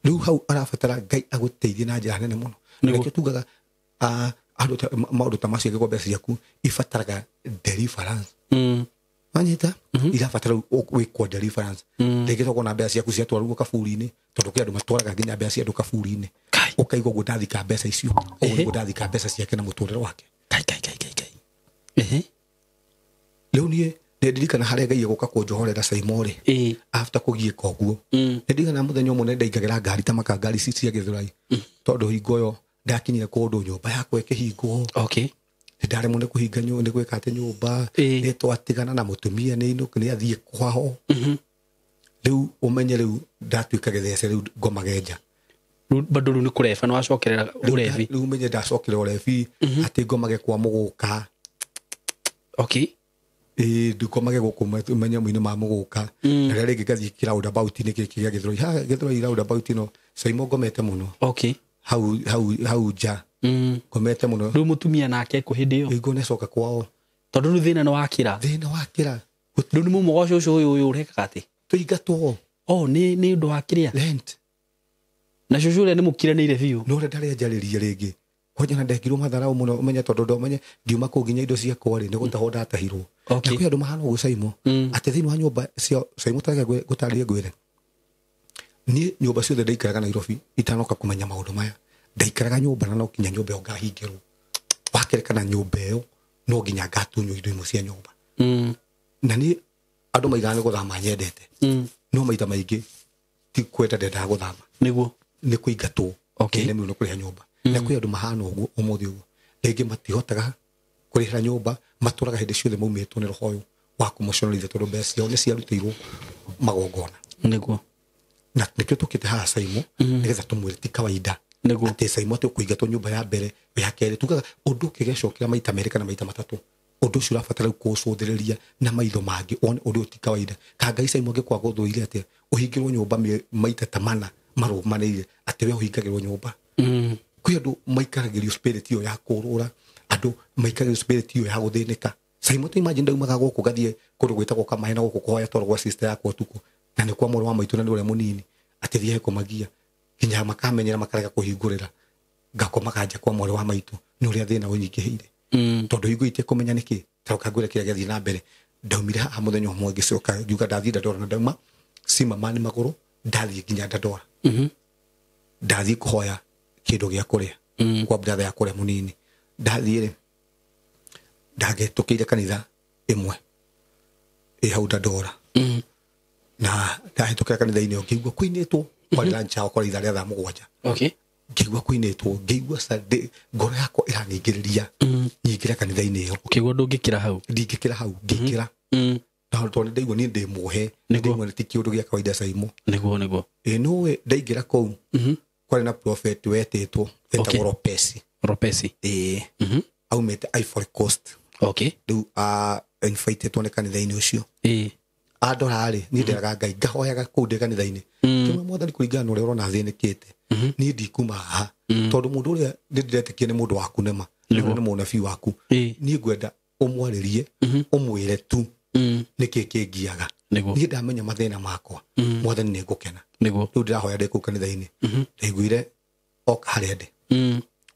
Speaker 1: Rĩu hau arabatara Ngai agũteithie na njĩra nene mũno. Nĩkĩo tugaga maũndũ ta macio angĩkorwo mbeca ciaku ibataraga deliverance. Wanyita? Irabatara wĩkwo deliverance. Rĩngĩ tokorwo na mbeca ciaku ciatwarwo kaburi-inĩ, tondũ kwĩ andũ matwaraga nginya mbeca cia andũ kaburi-inĩ. Ũkaigua ũguo ndathika mbeca icio, ũguo nĩguo ndathika mbeca ciake na mũtũrĩre wake.
Speaker 2: Kai.
Speaker 1: Rĩu niĩ nĩndirikana harĩa Ngai egũka kũnjohorera Saimo rĩ, after kũgiĩka ũguo. Nĩndirikana mũthenya ũmwe nĩndaingagĩra ngari ta maka ngari ici cia Gĩthũrai, tondũ hingo ĩyo ndakinyire kũndũ nyũmba yakwa ĩkĩhingwo. Nĩndaremwo nĩ kũhinga nĩ gwĩka atĩ nyũmba, nĩtwatigana na mũtumia nĩ athiĩ kwao. Rĩu ũmenye rĩu ndatuĩka gĩthece rĩu ngomage nja.
Speaker 2: Bado rĩu nĩ kũreba, nĩwacokerera ũrebi.
Speaker 1: Rĩu ũmenye ndacokera ũrebi, atĩ ngomage kwa mũgũka. Ndũkomage gũkũ manyamũ-inĩ ma mũgũka. Na rĩrĩa rĩngĩ ngathiĩ kĩroundabout-inĩ gĩkĩ gĩa Gĩthũrai. Ha, Gĩthũrai roundabout ĩno, Saimo ngomete mũno. Hau nja. Ngomete mũno.
Speaker 2: Rĩu mũtumia nake kũ hĩndĩ ĩyo?
Speaker 1: Hingo nĩacoka kwao.
Speaker 2: Tondũ rĩu thĩna nĩwakĩra.
Speaker 1: Thĩna wakĩra.
Speaker 2: Rĩu nĩ mũmũgo cũcũ ũyũ ũrekaga atĩ?
Speaker 1: Tũingatwo.
Speaker 2: Nĩ ũndũ wa kĩrĩa?
Speaker 1: Rent.
Speaker 2: Na cũcũ ũrĩa nĩ mũkiranĩire biũ.
Speaker 1: No ũrĩa ndarĩ anjarĩria rĩngĩ. Kwanja na ndekirwo matharau mũno, ũmenye tondũ ndomenye ngiuma kũu nginya indo ciakwa rĩ, nĩ gũtahwo ndatahirwo. Na kwĩ andũ mahana ũguo Saimo. Atĩ thĩinĩ wa nyũmba cia Saimo ta reke ngũtarĩrie ngwĩre. Niĩ nyũmba ciothe ndaikaraga Nairobi itanoka kũmenya maũndũ maya. Ndaikaraga nyũmba na no nginya nyũmba ĩyo ngahingĩrwo. Wakerekana nyũmba ĩyo no nginya ngatunywo indo imwe cia nyũmba. Na niĩ andũ maigaga nĩ gũthama nyendete. No maita maingĩ ti kwenda ndendaga gũthama.
Speaker 2: Nĩguo.
Speaker 1: Nĩ kũingatwo. Nĩ mũno kũrĩha nyũmba. Na kwĩ andũ mahana ũguo ũmũthĩ ũguo. Rĩngĩ matihotaga kũrĩhĩra nyũmba, matũraga hĩndĩ ciothe maumĩtwo nĩ roho ũyũ wa kũmaconorithia tondũ mbeca ciao nĩ ciarutĩirwo magongona.
Speaker 2: Nĩguo.
Speaker 1: Na nĩkĩo tũkĩte haha Saimo, nĩgetha tũmwĩre ti kawaida.
Speaker 2: Nĩguo.
Speaker 1: Atĩ Saimo atĩ ũkũingatwo nyũmba ya mbere, ya kerĩ, tugaga ũndũ ũkĩgecokera maita merĩ kana maita matatũ. Ũndũ ũcio ũrabatara rĩu kũũcũthĩrĩria na maitho mangĩ, wone ũndũ ũyũ ti kawaida. Ka Ngai Saimo angĩkorwo agũthũire atĩa, ũhingĩrwo nyũmba maita ta mana marũmanĩrĩire, atĩ we ũhingagĩrwo nyũmba. Kwĩ andũ maikaragĩrio spirit ĩyo ya kũrũra, andũ maikaragĩrio spirit ĩyo ya gũthĩnĩka. Saimo ta imagine ndaumaga gũkũ ngathiĩ kũndũ gwĩtagwo Kamahe na gũkũ kũhoya toro gwa sister yakwa ũtukũ, na nĩ kwa mũrũ wa maitũ na nĩ ũrĩa mũnini, atĩ thiĩ kũmagia nginya makamenyera makarega kũhingũrĩra, ngakomaga nja kwa mwarĩ wa maitũ nĩ ũrĩa thĩna ũnyingĩhĩire. Tondũ hingo itekũmenya nĩkĩ, ta ũka ngwĩre kĩrĩa gĩathiĩ na mbere. Ndaumire haha mũthenya ũmwe ngĩcoka ngiuga ndathiĩ Dandora, na ndauma Zimmerman magũrũ ndathiĩ nginya Dandora. Ndathiĩ kũhoya kĩndũ gĩa kũrĩa kwa brother yakwa ũrĩa mũnini. Ndathiĩ rĩ, ndahĩtũkĩire kanitha ĩmwe ĩ hau Dandora. Na ndahĩtũkĩra kanitha-inĩ ĩyo ngĩigua kũinĩtwo, kwarĩ lunch hour, kwarĩ ithaa rĩa thaa mũgwanja. Ngĩigua kũinĩtwo, ngĩigua ngoro yakwa ĩraningĩrĩria nyingĩre kanitha-inĩ ĩyo.
Speaker 2: Ũkĩigua ndũngĩkĩra hau?
Speaker 1: Ndingĩkĩra hau, ngĩingĩra. Na tondũ nĩndaigua niĩ ndĩ muohe, nĩndaigua ti kĩũndũ gĩa kawaida Saimo.
Speaker 2: Nĩguo.
Speaker 1: Ĩ nĩũĩ ndaingĩra kũu, kwarĩ na prophet wetĩtwo, etagwo Ropesi.
Speaker 2: Ropesi.
Speaker 1: Ĩĩ. Aumĩte Ivory Coast. Rĩu, invitĩtwo nĩ kanitha-inĩ ũcio. Andora rĩ, niĩ nderaga Ngai, ngahoyaga kũu ndĩ kanitha-inĩ. Kĩmwe Mwathani kũringana na ũrĩa ũrona thĩnĩkĩte. Niĩ ndikuma haha. Tondũ mũndũ ũrĩa nĩndĩretĩkia nĩ mũndũ waku nĩma. Nĩ mũnabii waku. Niĩ ngwenda ũmwarĩrie, ũmwĩre tu nĩkĩ kĩngiaga. Niĩ ndamenya mathĩna makwa. Mwathani nĩngũkena. Rĩu ndĩrahoya ndĩ kũu kanitha-inĩ. Ndaiguire oka harĩa ndĩ.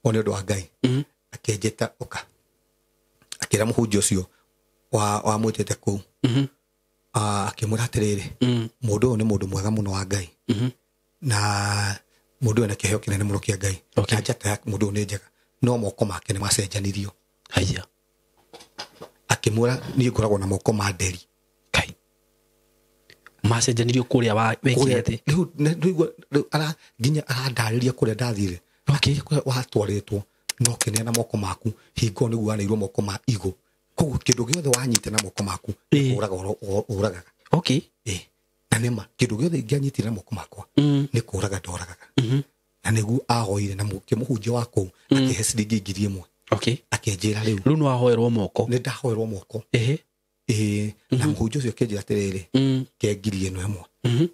Speaker 1: O nĩ ũndũ wa Ngai. Akĩnjĩta ũka. Akĩra mũhunjia ũcio wamwĩtĩte kũu. Akĩmwĩra atĩrĩrĩ, mũndũ ũyũ nĩ mũndũ mwega mũno wa Ngai. Na mũndũ ũyũ ena kĩheo kĩnene mũno kĩa Ngai. Na njata ya mũndũ ũyũ nĩ njega. No moko make nĩ macenjanirio.
Speaker 2: Haiya.
Speaker 1: Akĩmwĩra niĩ ngoragwo na moko ma nderi.
Speaker 2: Kai. Macenjanirio kũrĩa wekire atĩ?
Speaker 1: Rĩu, rĩu, rĩu, nginya arandarĩria kũrĩa ndathire. Kũrĩa watwarĩtwo, no kĩneana moko maku, hingo nĩguo waneirwo moko ma igũ. Koguo kĩndũ gĩothe wanyita na moko maku, kũraga ũragaga. Na nĩma, kĩndũ gĩothe ingĩanyitire na moko makwa, nĩ kũraga ndoragaga. Na nĩguo ahoire na mũhunjia wa kũu, akĩhe ciringi ngiri ĩmwe. Akĩnjĩra rĩu.
Speaker 2: Rĩu nĩwahoerwo moko?
Speaker 1: Nĩ ndahoerwo moko. Na mũhunjia ũcio akĩnjĩra atĩrĩrĩ, ke ngiri ĩno ĩmwe,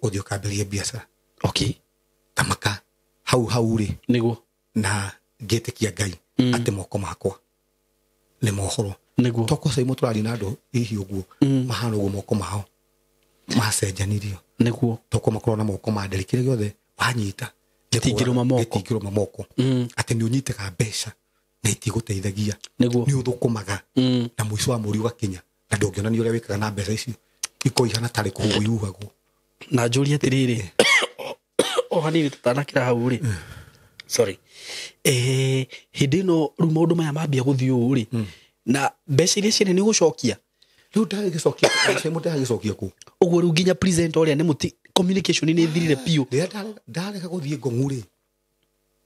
Speaker 1: ũthiĩ ũkambĩrĩrie biacara. Tamaka hau hau rĩ. Na ngĩtĩkia Ngai atĩ moko makwa nĩ mohorwo. Toko Saimo tũraria na andũ hihi ũguo, mahana ũguo moko mao. Macenjanirio.
Speaker 2: Nĩguo.
Speaker 1: Toko makorwo na moko ma nderi kĩrĩa gĩothe wanyita
Speaker 2: gĩtingĩrũma moko.
Speaker 1: Gĩtingĩrũma moko. Atĩ nĩ ũnyitaga mbeca na itigũteithagia.
Speaker 2: Nĩguo.
Speaker 1: Nĩ ũthũkũmaga. Na mũico wa mweri ũgakinya na ndũngĩonania ũrĩa wĩkaga na mbeca icio. Ikorwo ihana tarĩ kũhuhwo ihuhagwo.
Speaker 2: Na njũrie atĩrĩrĩ, o hanini tũtanakĩra hau rĩ. Sorry. Hĩndĩ ĩno rĩu maũndũ maya mambia gũthiĩ ũũ rĩ, na mbeca iria ciene nĩ ũgũcokia?
Speaker 1: Rĩu ndagĩcokia, Simon ndagĩcokia kũ?
Speaker 2: Ũguo rĩu nginya present ũrĩa nĩ mũti communication nĩ ĩthirire biũ.
Speaker 1: Rĩrĩa ndarega gũthiĩ ngong'u rĩ,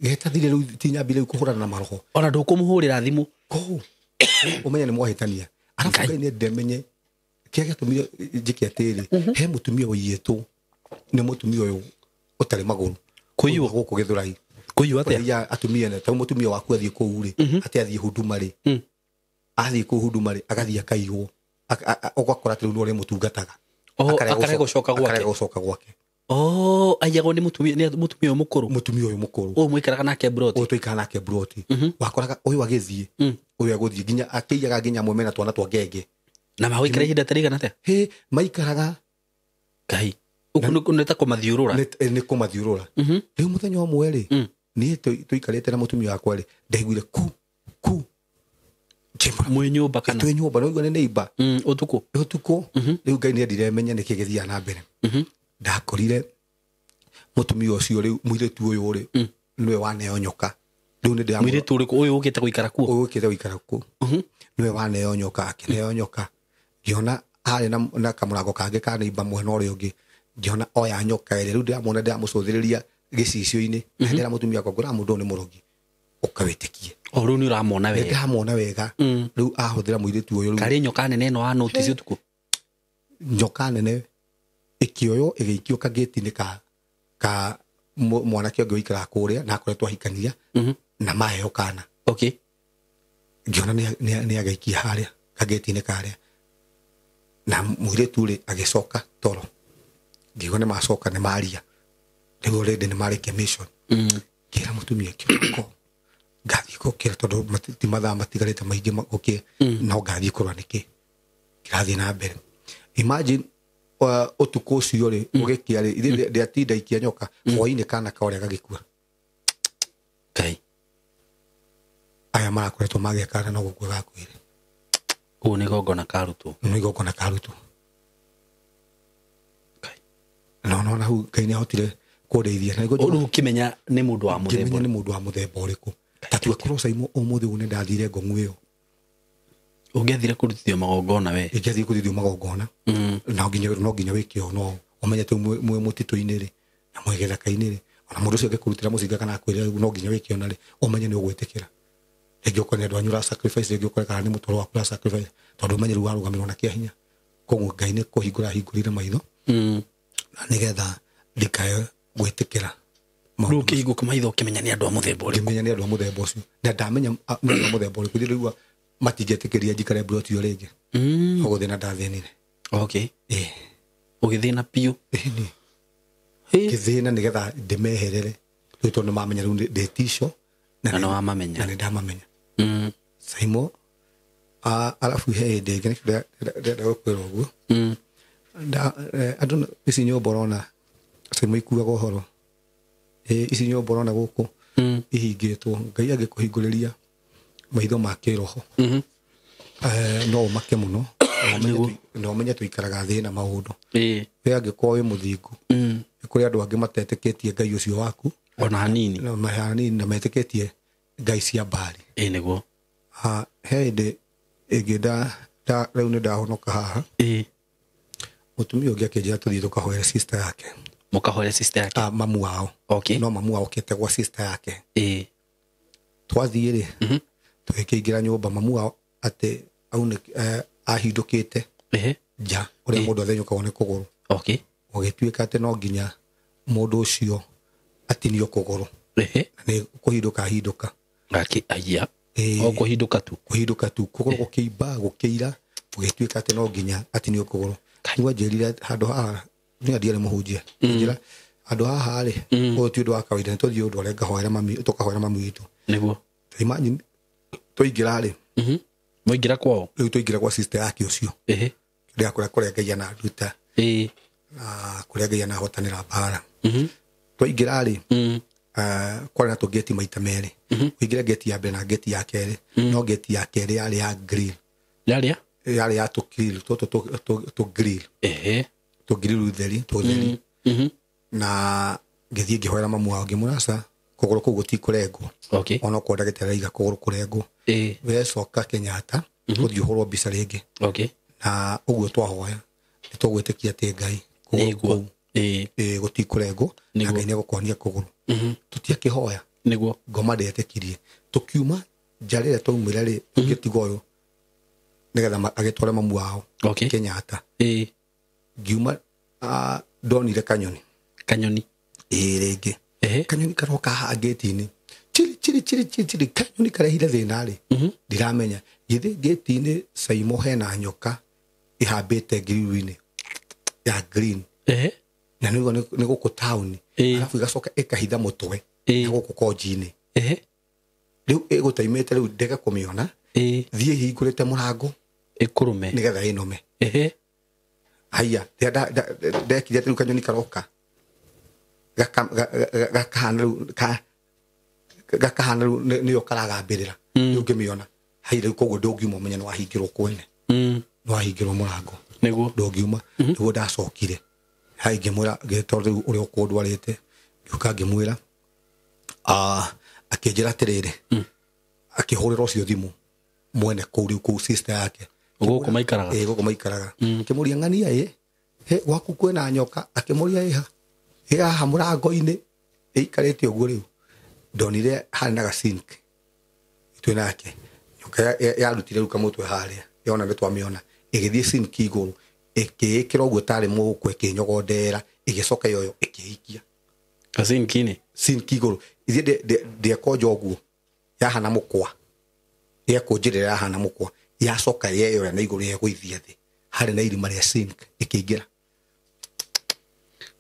Speaker 1: getathire rĩu tinyambire rĩu kũhũrana na maroho.
Speaker 2: Ona ndũkũmũhũrĩra thimũ.
Speaker 1: Kũ? Ũmenye nĩ mwahĩtania. Arabu Ngai nĩ ndemenye kĩrĩa gĩatũmire njĩke atĩrĩ, he mũtumia ũiyĩtwo nĩ mũtumia ũyũ ũtarĩ magũrũ.
Speaker 2: Kũiywo?
Speaker 1: Gũkũ Gĩthũrai.
Speaker 2: Kũiywo atĩa?
Speaker 1: Kũiywo atumia ne, ta mũtumia waku athiĩ kũu rĩ, atĩ athiĩ huduma rĩ. Athiĩ kũu huduma rĩ, agathiĩ akaiywo. Ũgakora atĩ rĩu nĩ ũrĩa mũtungataga.
Speaker 2: Akarega gũcoka gwake.
Speaker 1: Akarega gũcoka gwake.
Speaker 2: Oh, aiyagwo nĩ mũtumia, nĩ mũtumia ũyũ mũkũrũ.
Speaker 1: Mũtumia ũyũ mũkũrũ.
Speaker 2: Ũyũ mũikaraga nake broti.
Speaker 1: Ũyũ tũikaraga nake broti. Wakoraga ũyũ agĩthiĩ, ũyũ agũthiĩ nginya akĩiyaga nginya amwe mena twana twa ngenge.
Speaker 2: Na magũikara ihinda ta rĩigana atĩa?
Speaker 1: Hĩ, maikaraga.
Speaker 2: Ngai. Ũguo nĩ ta kũmathiũrũra.
Speaker 1: Nĩ kũmathiũrũra. Rĩu mũthenya ũmwe rĩ, niĩ tũikarĩte na mũtumia wakwa rĩ, ndaiguire ku ku.
Speaker 2: Mwĩ nyũmba kana?
Speaker 1: Twĩ nyũmba, no nĩ neighbor.
Speaker 2: Ũtukũ.
Speaker 1: Ũtukũ. Rĩu Ngai nĩ endire menye nĩkĩ gĩthiaga na mbere. Ndakorire mũtumia ũcio rĩu mũirĩtu ũyũ rĩ, nĩwe waneo nyoka. Rĩu nĩ ndĩramwĩra.
Speaker 2: Mũirĩtu ũrĩkũ? Ũyũ ũkĩte gũikara kuo?
Speaker 1: Ũyũ ũkĩte gũikara kuo. Nĩwe waneo nyoka, akĩneo nyoka. Ngĩona arĩ na kamũrango kangĩ ka neighbor mwena ũrĩa ũngĩ. Ngĩona oya nyoka ĩrĩa. Rĩu ndĩramuona ndĩramũcũthĩrĩria gĩcicio-inĩ. Na ndĩra mũtumia wakwa, ngũra mũndũ ũyũ nĩ mũrogi. Ũkawĩtĩkie.
Speaker 2: O rĩu nĩ ũramwona wega.
Speaker 1: Nĩ ndĩramwona wega. Rĩu ahũthĩra mũirĩtu ũyũ rĩu.
Speaker 2: Karĩ nyoka nene ĩno wa notice ũtukũ?
Speaker 1: Nyoka nene ĩkĩoywo ĩgĩikio kagĩti-inĩ ka mwanake ũngĩ ũikaraga kũrĩa na akoretwo ahikania na maheo kana.
Speaker 2: Okay.
Speaker 1: Ngĩona nĩ agaikia harĩa kagĩti-inĩ karĩa. Na mũirĩtu rĩ agĩcoka toro. Ngĩigua nĩ macoka nĩ maria. Rĩu already nĩ marĩkia mission. Ngĩra mũtumia kĩroko. Ngathiĩ gũkĩra tondũ ti mathaa matigarĩte maingĩ gũkĩra. No ngathiĩ kũrora nĩkĩ kĩrathiĩ na mbere. Imagine ũtukũ ũcio rĩ, ũgĩkia rĩ, ithe ndĩatinda ikia nyoka, hwainĩ kana karĩa gagĩkua.
Speaker 2: Ngai.
Speaker 1: Aya marakoretwo magĩa kana no gũkua gakuire.
Speaker 2: Ũũ nĩ igongona karutwo.
Speaker 1: Nĩ igongona karutwo.
Speaker 2: Ngai.
Speaker 1: No no na hau Ngai nĩ ahotire kũndeithia. Na nĩguo
Speaker 2: Rĩu ũkĩmenya nĩ mũndũ wa mũthemba
Speaker 1: Ngĩmenya nĩ mũndũ wa mũthemba ũrĩkũ. Ta tua korwo Simon ũmũthĩ ũyũ nĩ ndathire ngong'u ĩyo.
Speaker 2: Ũngĩathire kũrutithio magongona we?
Speaker 1: Ingĩathire kũrutithio magongona. Na no nginya wĩke ũũ, no ũmenye tu mwĩ mũtitũ-inĩ rĩ, na mwĩ gĩthaka-inĩ rĩ, ona mũndũ ũcio angĩkũrutĩra mũcinga kana akwĩre no nginya wĩke ũna rĩ, ũmenye nĩ ũgwĩtĩkĩra. Rĩngĩ ũkore nĩ andũ anyu ũra sacrifice, rĩngĩ ũkore kana nĩ mũtũrĩre waku ũra sacrifice, tondũ ũmenye rĩu warũgamĩrĩrwo na kĩa hinya. Koguo Ngai nĩ kũhingũra ahingũrire maitho. Na nĩgetha ndikae gwĩtĩkĩra
Speaker 2: Rĩu ũkĩhingũka maitho ũkĩmenya nĩ andũ a mũthemba ũrĩkũ.
Speaker 1: Ngĩmenya nĩ andũ a mũthemba ũcio. Na ndamenya nĩ andũ a mũthemba ũrĩkũ, rĩu matingĩtĩkĩria njikare mburoti ĩyo rĩngĩ. No gũthĩna ndathĩnire.
Speaker 2: Okay. Ũgĩthĩna biũ?
Speaker 1: Ĩni. Ngĩthĩna nĩgetha ndĩmeherere. Rĩu tondũ nĩmamenya rĩu ndĩ tico.
Speaker 2: Na nĩwamamenya.
Speaker 1: Na nĩndamamenya. Simon, arabu he hĩndĩ ĩngĩ nĩkĩo ndĩrenda gũkwĩra ũguo. Andũ ici nyũmba ũrona, Simon ikuaga ũhoro. Ici nyũmba ũrona gũkũ ihingĩtwo. Ngai angĩkũhingũrĩria maitho ma kĩroho. No ũmake mũno. No ũmenye tũikaraga thĩ na maũndũ. We angĩkorwo wĩ mũthingu. Nĩ kũrĩ andũ angĩ matetĩkĩtie Ngai ũcio waku.
Speaker 2: Ona hanini.
Speaker 1: Na hanini na metĩkĩtie Ngai cia mbari.
Speaker 2: Nĩguo.
Speaker 1: He hĩndĩ ĩngĩ rĩu nĩ ndahonoka haha. Mũtumia ũngĩ akĩnjĩra tũthiĩ tũkahoere sister yake.
Speaker 2: Mũkahoere sister yake?
Speaker 1: Mamu wao.
Speaker 2: Okay.
Speaker 1: No mamu wao okĩte gwa sister yake. Twathiĩ rĩ, tũgĩkĩingĩra nyũmba, mamu wao atĩ ahindũkĩte nja ũrĩa mũndũ athenyũkagwo nĩ kũgũrũ.
Speaker 2: Okay.
Speaker 1: Gũgĩtuĩka atĩ no nginya mũndũ ũcio atinio kũgũrũ. Na nĩ kũhindũka ahindũka.
Speaker 2: Gaki, aya. O kũhindũka tu.
Speaker 1: Kũhindũka tu. Kũgũrũ gũkĩimba, gũkĩira, gũgĩtuĩka atĩ no nginya atinio kũgũrũ. Rĩu anjĩrire handũ haha, nĩ andiarĩ mũhunjia. Anjĩra, handũ haha rĩ, ũyũ ti ũndũ wa kawaida, nĩ tũthiĩ ũndũ ũrĩa ngahoera mami, tũkahoera mami witũ.
Speaker 2: Nĩguo.
Speaker 1: Imagine, twaingĩra rĩ.
Speaker 2: Mwaingĩra kwao?
Speaker 1: Rĩu twaingĩra gwa sister yake ũcio. Ndĩrakora kũrĩa Ngai ananduta. Na kũrĩa Ngai anahotanĩra mbara. Twaingĩra rĩ, kwarĩ na tũngeti maita merĩ. Ũingĩre ngeti ya mbere na ngeti ya kerĩ. No ngeti ya kerĩ yarĩ ya grill.
Speaker 2: Yarĩ ya?
Speaker 1: Yarĩ ya tũ grill, tũtũ tũ grill. Tũ grill theri, tũtheri. Na ngĩthiĩ ngĩhoera mamu wao ngĩmwĩra aca kũgũrũ kũu gũtikũrengwo. Ona okorwo ndagĩtarĩ araiga kũgũrũ kũrengwo. We coka Kenyatta ũthiĩ ũhũrwo mbica rĩngĩ. Na ũguo twahoya nĩ tũgwĩtĩkia atĩ Ngai kũgũrũ kũu gũtikũrengwo na Ngai nĩegũkũhonia kũgũrũ. Tũtiakĩhoya. Ngoma ndetĩkirie. Tũkiuma nja rĩrĩa twaumire rĩ, tũgĩtiga ũyũ nĩgetha agĩtware mamu wao Kenyatta. Ngiuma ndonire kanyoni.
Speaker 2: Kanyoni.
Speaker 1: Rĩngĩ. Kanyoni karoka haha ngĩti-inĩ. Chiri chiri chiri chiri chiri kanyoni karehire thĩna rĩ. Ndiramenya. Githĩ ngĩti-inĩ Saimo hena nyoka ĩhambĩte grill-inĩ ya green. Na nĩguo nĩ gũkũ taũni. Alafu ĩgacoka ĩkahitha mũtwe na gũkũ konji-inĩ. Rĩu ĩgũtaimĩte rĩu ndege kũmĩona. Thiĩ hingũrĩte mũrango.
Speaker 2: Ĩkũrũme.
Speaker 1: Nĩgetha ĩnũme. Haiya, ndekire rĩu kanyoni karoka. Gakahana rĩu gakahana rĩu nĩyo karagambĩrĩra. Rĩu ngĩmĩona. Haiya rĩu koguo ndũngiuma ũmenye nĩ wahingĩrwo kwene. Nĩ wahingĩrwo mũrango.
Speaker 2: Nĩguo.
Speaker 1: Ndũngiuma. Nĩguo ndacokire. Hai ngĩmwĩra tondũ rĩu ũrĩa ũkũndwarĩte ngĩũka ngĩmwĩra akĩnjĩra atĩrĩrĩ akĩhũrĩra ũcio thimũ mwene kũu rĩu kũu sister yake
Speaker 2: gũkũ maikaraga.
Speaker 1: Gũkũ maikaraga. Akĩmũria ng'ania ĩ gwaku kwĩna nyoka. Akĩmũria ĩha ĩ haha mũrango-inĩ ĩikarĩte ũguo. Rĩu ndonire harĩ na gasink twĩ nake nyoka yarutire rĩu kamũtwe harĩa yona nĩ twamĩona ĩgĩthiĩ sink igũrũ ĩkĩĩkĩra ũguo tarĩ mũgũkũ ĩkĩnyogondera ĩgĩcoka yoyo ĩkĩikia
Speaker 2: gasinkini
Speaker 1: sink igũrũ ithiĩ ndĩekonja ũguo yahana mũkwa yekũnjĩrĩra yahana mũkwa yacoka yeyoya na igũrũ yegũithia thĩ harĩ na irima rĩa sink ĩkĩingĩra.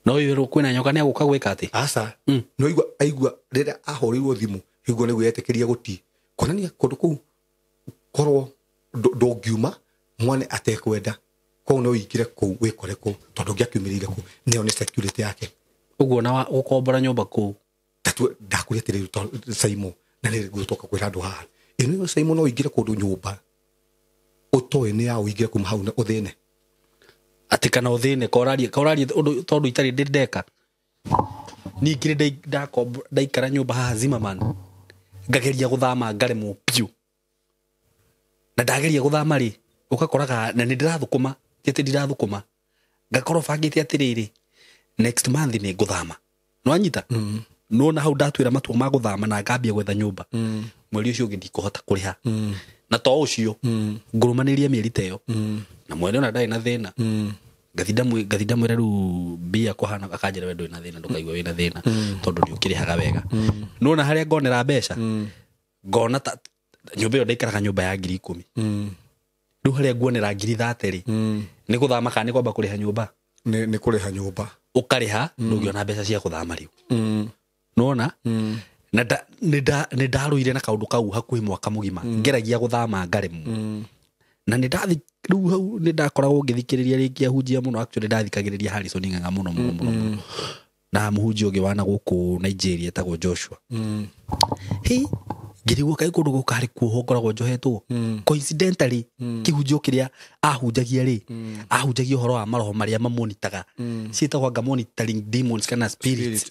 Speaker 2: No yũrũ kwĩna nyoka nĩ agũka gwĩka atĩ
Speaker 1: aca. No igua aigua rĩrĩa ahũrĩirwo thimũ igua nĩguo yetĩkĩria gũti kuonania kũndũ kũu korwo ndũngiuma mwane atekwenda kũu no ũingĩre kũu wĩkore kũu tondũ ũngĩakiumĩrĩire kũu nĩyo nĩ security yake.
Speaker 2: Ũguo na gũkombora nyũmba kũu
Speaker 1: ndakwĩra atĩrĩrĩ Saimo na nĩ ngũtoka kwĩra andũ haha ĩno Saimo no ũingĩre kũndũ nyũmba ũtoĩ nĩ ya ũingĩre kuma hau na ũthĩne
Speaker 2: atĩ kana ũthĩne korarie ũndũ tondũ itarĩ ndĩ ndeka ningĩ ndaikara nyũmba haha Zimmerman ngageria gũthama ngaremwo biũ na ndageria gũthama rĩ ũgakoraga na nĩ ndĩrathũkũma ti atĩ ndirathũkũma ngakorwo bangĩte atĩrĩrĩ next month nĩ ngũthama nĩwanyita nona hau ndatwĩra matua ma gũthama na ngambia gwetha nyũmba mweri ũcio ũngĩ ndikũhota kũrĩha na to ũcio ngũrũmanĩria mĩeri ta ĩyo na mwene ona ndarĩ na thĩna ngathi ndamwĩra rĩu mbia kũhana akanjĩra we ndũrĩ na thĩna ndũkaigua wĩna thĩna tondũ nĩ ũkĩrĩhaga wega nona harĩa ngonera mbeca ngona ta nyũmba ĩyo ndaikaraga nyũmba ya 10,000 rĩu harĩa nguonera 30,000 rĩ nĩ gũthama kana nĩ kwamba kũrĩha nyũmba
Speaker 1: nĩ kũrĩha nyũmba
Speaker 2: ũkarĩha ndũngĩona mbeca cia gũthama rĩu nona na nĩ ndarũire na kaũndũ kau hakuhĩ mwaka mũgima ngeragia gũthama ngaremwo na nĩ ndathi rĩu hau nĩ ndakoragwo ngĩthikĩrĩria rĩngĩ ahunjia mũno actually ndathikagĩrĩria Harrison Ng'ang'a mũno mũno mũno na mũhunjia ũngĩ wana gũkũ Nigeria etagwo Joshua hi ngĩrigwo kaĩ kũndũ gũkũ harĩ kuohwo ngoragwo njohetwo coincidentally kĩhunjio kĩrĩa ahunjagia rĩ ahunjagia ũhoro wa maroho marĩa mamonitaga ciĩtagwo anga monitoring demons kana spirits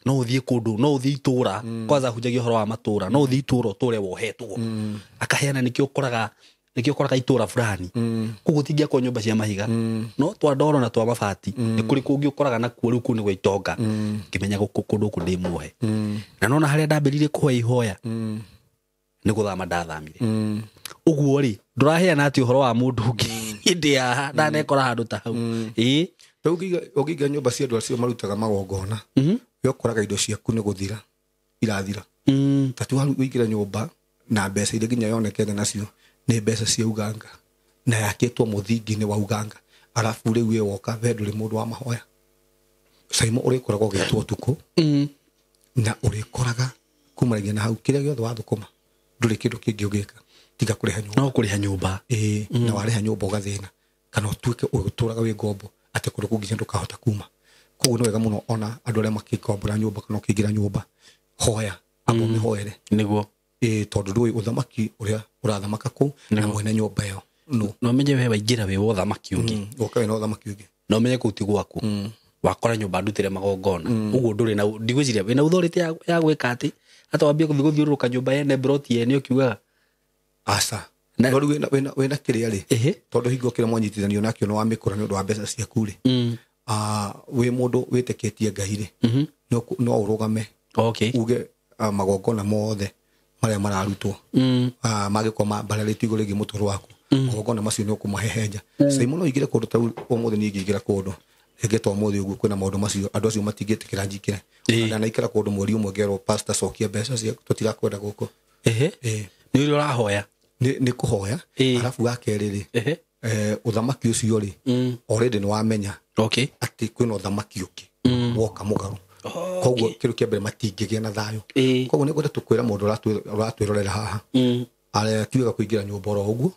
Speaker 2: no ũthiĩ kũndũ no ũthiĩ itũra kwanza ahunjagia ũhoro wa matũra no ũthiĩ itũra ũtũre wohetwo akaheana nĩkĩo ũkoraga itũra fulani koguo tingĩakwo nyũmba cia mahiga no twa ndoro na twa mabati nĩ kũrĩ kũngĩ ũkoraga nakuo rĩu kũu nĩ gwa itonga ngĩmenya gũkũ kũndũ gũkũ ndĩ muohe na nona harĩa ndambĩrĩirie kũhoya ihoya nĩ gũthama ndathamire ũguo rĩ ndũraheana atĩ ũhoro wa mũndũ ũngĩ hĩndĩ ya ndanekora handũ ta hau ĩĩ
Speaker 1: ũngĩiga nyũmba cia andũ acio marutaga magongona we ũkoraga indo ciaku nĩ gũthira irathira ta tu ũingĩre nyũmba na mbeca iria nginya yonekete nacio nĩ mbeca cia uganga na yakĩtwo mũthingi-inĩ wa uganga arabu rĩu we woka we ndũrĩ mũndũ wa mahoya Saimo ũrĩkoragwo ũgĩtwo ũtukũ na ũrĩkoraga kumanagia na hau kĩrĩa gĩothe wathũkũma ndũrĩ kĩndũ kĩngĩ ũgĩka tiga kũrĩha nyũmba
Speaker 2: no kũrĩha nyũmba
Speaker 1: na warĩha nyũmba ũgathĩna kana ũtuĩke ũtũraga wĩ ngombo Atĩ kũndũ kũu nginya ndũkahota kuma. Koguo nĩ wega mũno ona andũ arĩa makĩkombora nyũmba kana ũkĩingĩra nyũmba, hoya amba ũmĩhoere.
Speaker 2: Nĩguo.
Speaker 1: Ĩĩ, tondũ ndũĩ ũthamaki ũrĩa ũrathamaka kũu na mwene nyũmba ĩyo no.
Speaker 2: Na ũmenye we waingĩra wĩ wa ũthamaki ũngĩ.
Speaker 1: Woka wĩna ũthamaki ũngĩ.
Speaker 2: Na ũmenye kũu ti gwaku. Wakora nyũmba ndutĩre magongona. Ũguo ndũrĩ na ndigwĩciria wĩna authority ya gwĩka atĩ hata wambie gũthiĩ gũthiũrũrũka nyũmba yene broti yene ũkiugaga.
Speaker 1: Aca. No rĩu wĩna kĩrĩa rĩ, tondũ hingo kĩrĩa mwanyitithanio nakĩo nĩ wamĩkũra nĩ ũndũ wa mbeca ciaku rĩ, wĩ mũndũ wĩtĩkĩtie Ngai rĩ, no ũrũgame uge magongona mothe marĩa mararutwo mangĩkorwo mambararĩtio igũrũ rĩgiĩ mũtũrĩre waku, magongona macio nĩ ũkũmahehenja. Simon no ingĩre kũndũ ta ũmũthĩ niĩ ingĩingĩra kũndũ rĩngĩ ta ũmũthĩ ũguo kwĩna maũndũ macio andũ acio matingĩtĩkĩra njikĩre. Ndanaikara kũndũ mweri ũmwe ngerwo pastor cokia mbeca ciaku tũtirakwenda gũkũ.
Speaker 2: Nĩ ũrĩa ũrahoya.
Speaker 1: Nĩ kũhoya. Arabu wa kerĩ rĩ, ũthamaki ũcio rĩ, already nĩ wamenya atĩ kwĩna ũthamaki ũngĩ woka mũgarũ. Koguo kĩndũ kĩa mbere matingĩgĩa na thayũ. Koguo nĩngwenda tũkwĩra mũndũ ũratwĩrorera haha, ti wega kũingĩra nyũmba oro ũguo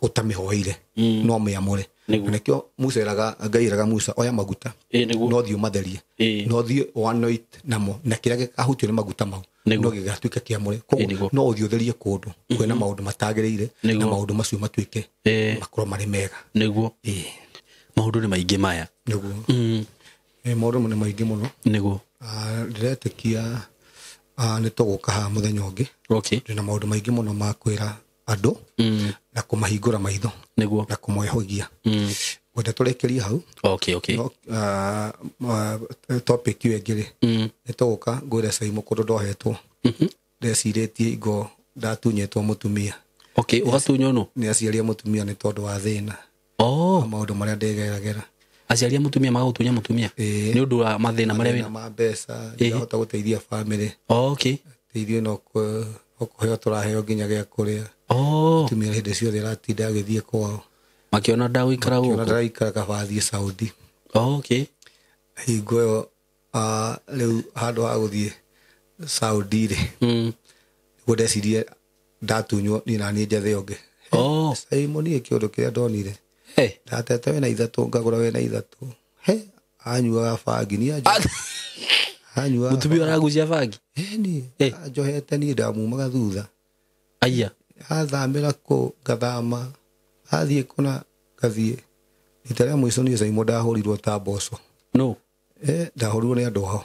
Speaker 1: ũtamĩhoeire, no mĩamũre. Na nĩkĩo Musa eraga, Ngai eraga Musa oya maguta no thiĩ ũmatherie, no thiĩ ũanoint namo, na kĩrĩa gĩkahutio nĩ maguta mau no gĩgatuĩka kĩamũre. Koguo no ũthiĩ ũtherie kũndũ kwĩna maũndũ matagĩrĩire na maũndũ macio matuĩke makorwo marĩ mega.
Speaker 2: Nĩguo. Maũndũ nĩ maingĩ maya.
Speaker 1: Nĩguo. Maũndũ nĩ maingĩ mũno.
Speaker 2: Nĩguo.
Speaker 1: Ndĩretĩkia nĩ tũgũka haha mũthenya ũngĩ. Ndĩna maũndũ maingĩ mũno ma kwĩra andũ na kũmahingũra maitho.
Speaker 2: Nĩguo.
Speaker 1: Na kũmehogia. Ngwenda tũrĩkĩrie hau. Topic ĩyo ĩngĩ rĩ, nĩ tũgũka ngwĩre Simon kũndũ ndohetwo. Ndecirĩtie ingo ndatunyĩtwo mũtumia.
Speaker 2: Ũgatunywo nũ?
Speaker 1: Nĩ aciari a mũtumia nĩ tondũ wa thĩna. Maũndũ marĩa ndĩgeragĩra.
Speaker 2: Aciari a mũtumia magagũtunya mũtumia? Nĩ ũndũ wa mathĩna marĩa wĩna?
Speaker 1: Ma mbeca, ndirahota gũteithia family. Teithio no kũheo tũraheo nginya gĩa kũrĩa. Mũtumia hĩndĩ ciothe aratinda agĩthiĩ kwao.
Speaker 2: Makĩona ndagũikara gũkũ?
Speaker 1: Makĩona ndaraikara kaba athiĩ Saudi. Hingo ĩyo rĩu handũ ha gũthiĩ Saudi rĩ, nĩguo ndecirie ndatunywo niĩ na niĩ njethe ũngĩ. Simon niĩ kĩũndũ kĩrĩa ndonire. Ndatete wĩna ithatũ ngagũra wĩna ithatũ. Anyuaga bangi niĩ anyuaga.
Speaker 2: Mũtumia ũragucia bangi?
Speaker 1: Niĩ anjohete niĩ ndamumaga thutha.
Speaker 2: Aya.
Speaker 1: Athamĩra kũ ngathama, athiĩ kũna ngathiĩ. Rita rĩa mũico niĩ Simon ndahũrirwo ta mboco.
Speaker 2: No.
Speaker 1: Ndahũrirwo nĩ andũ ao.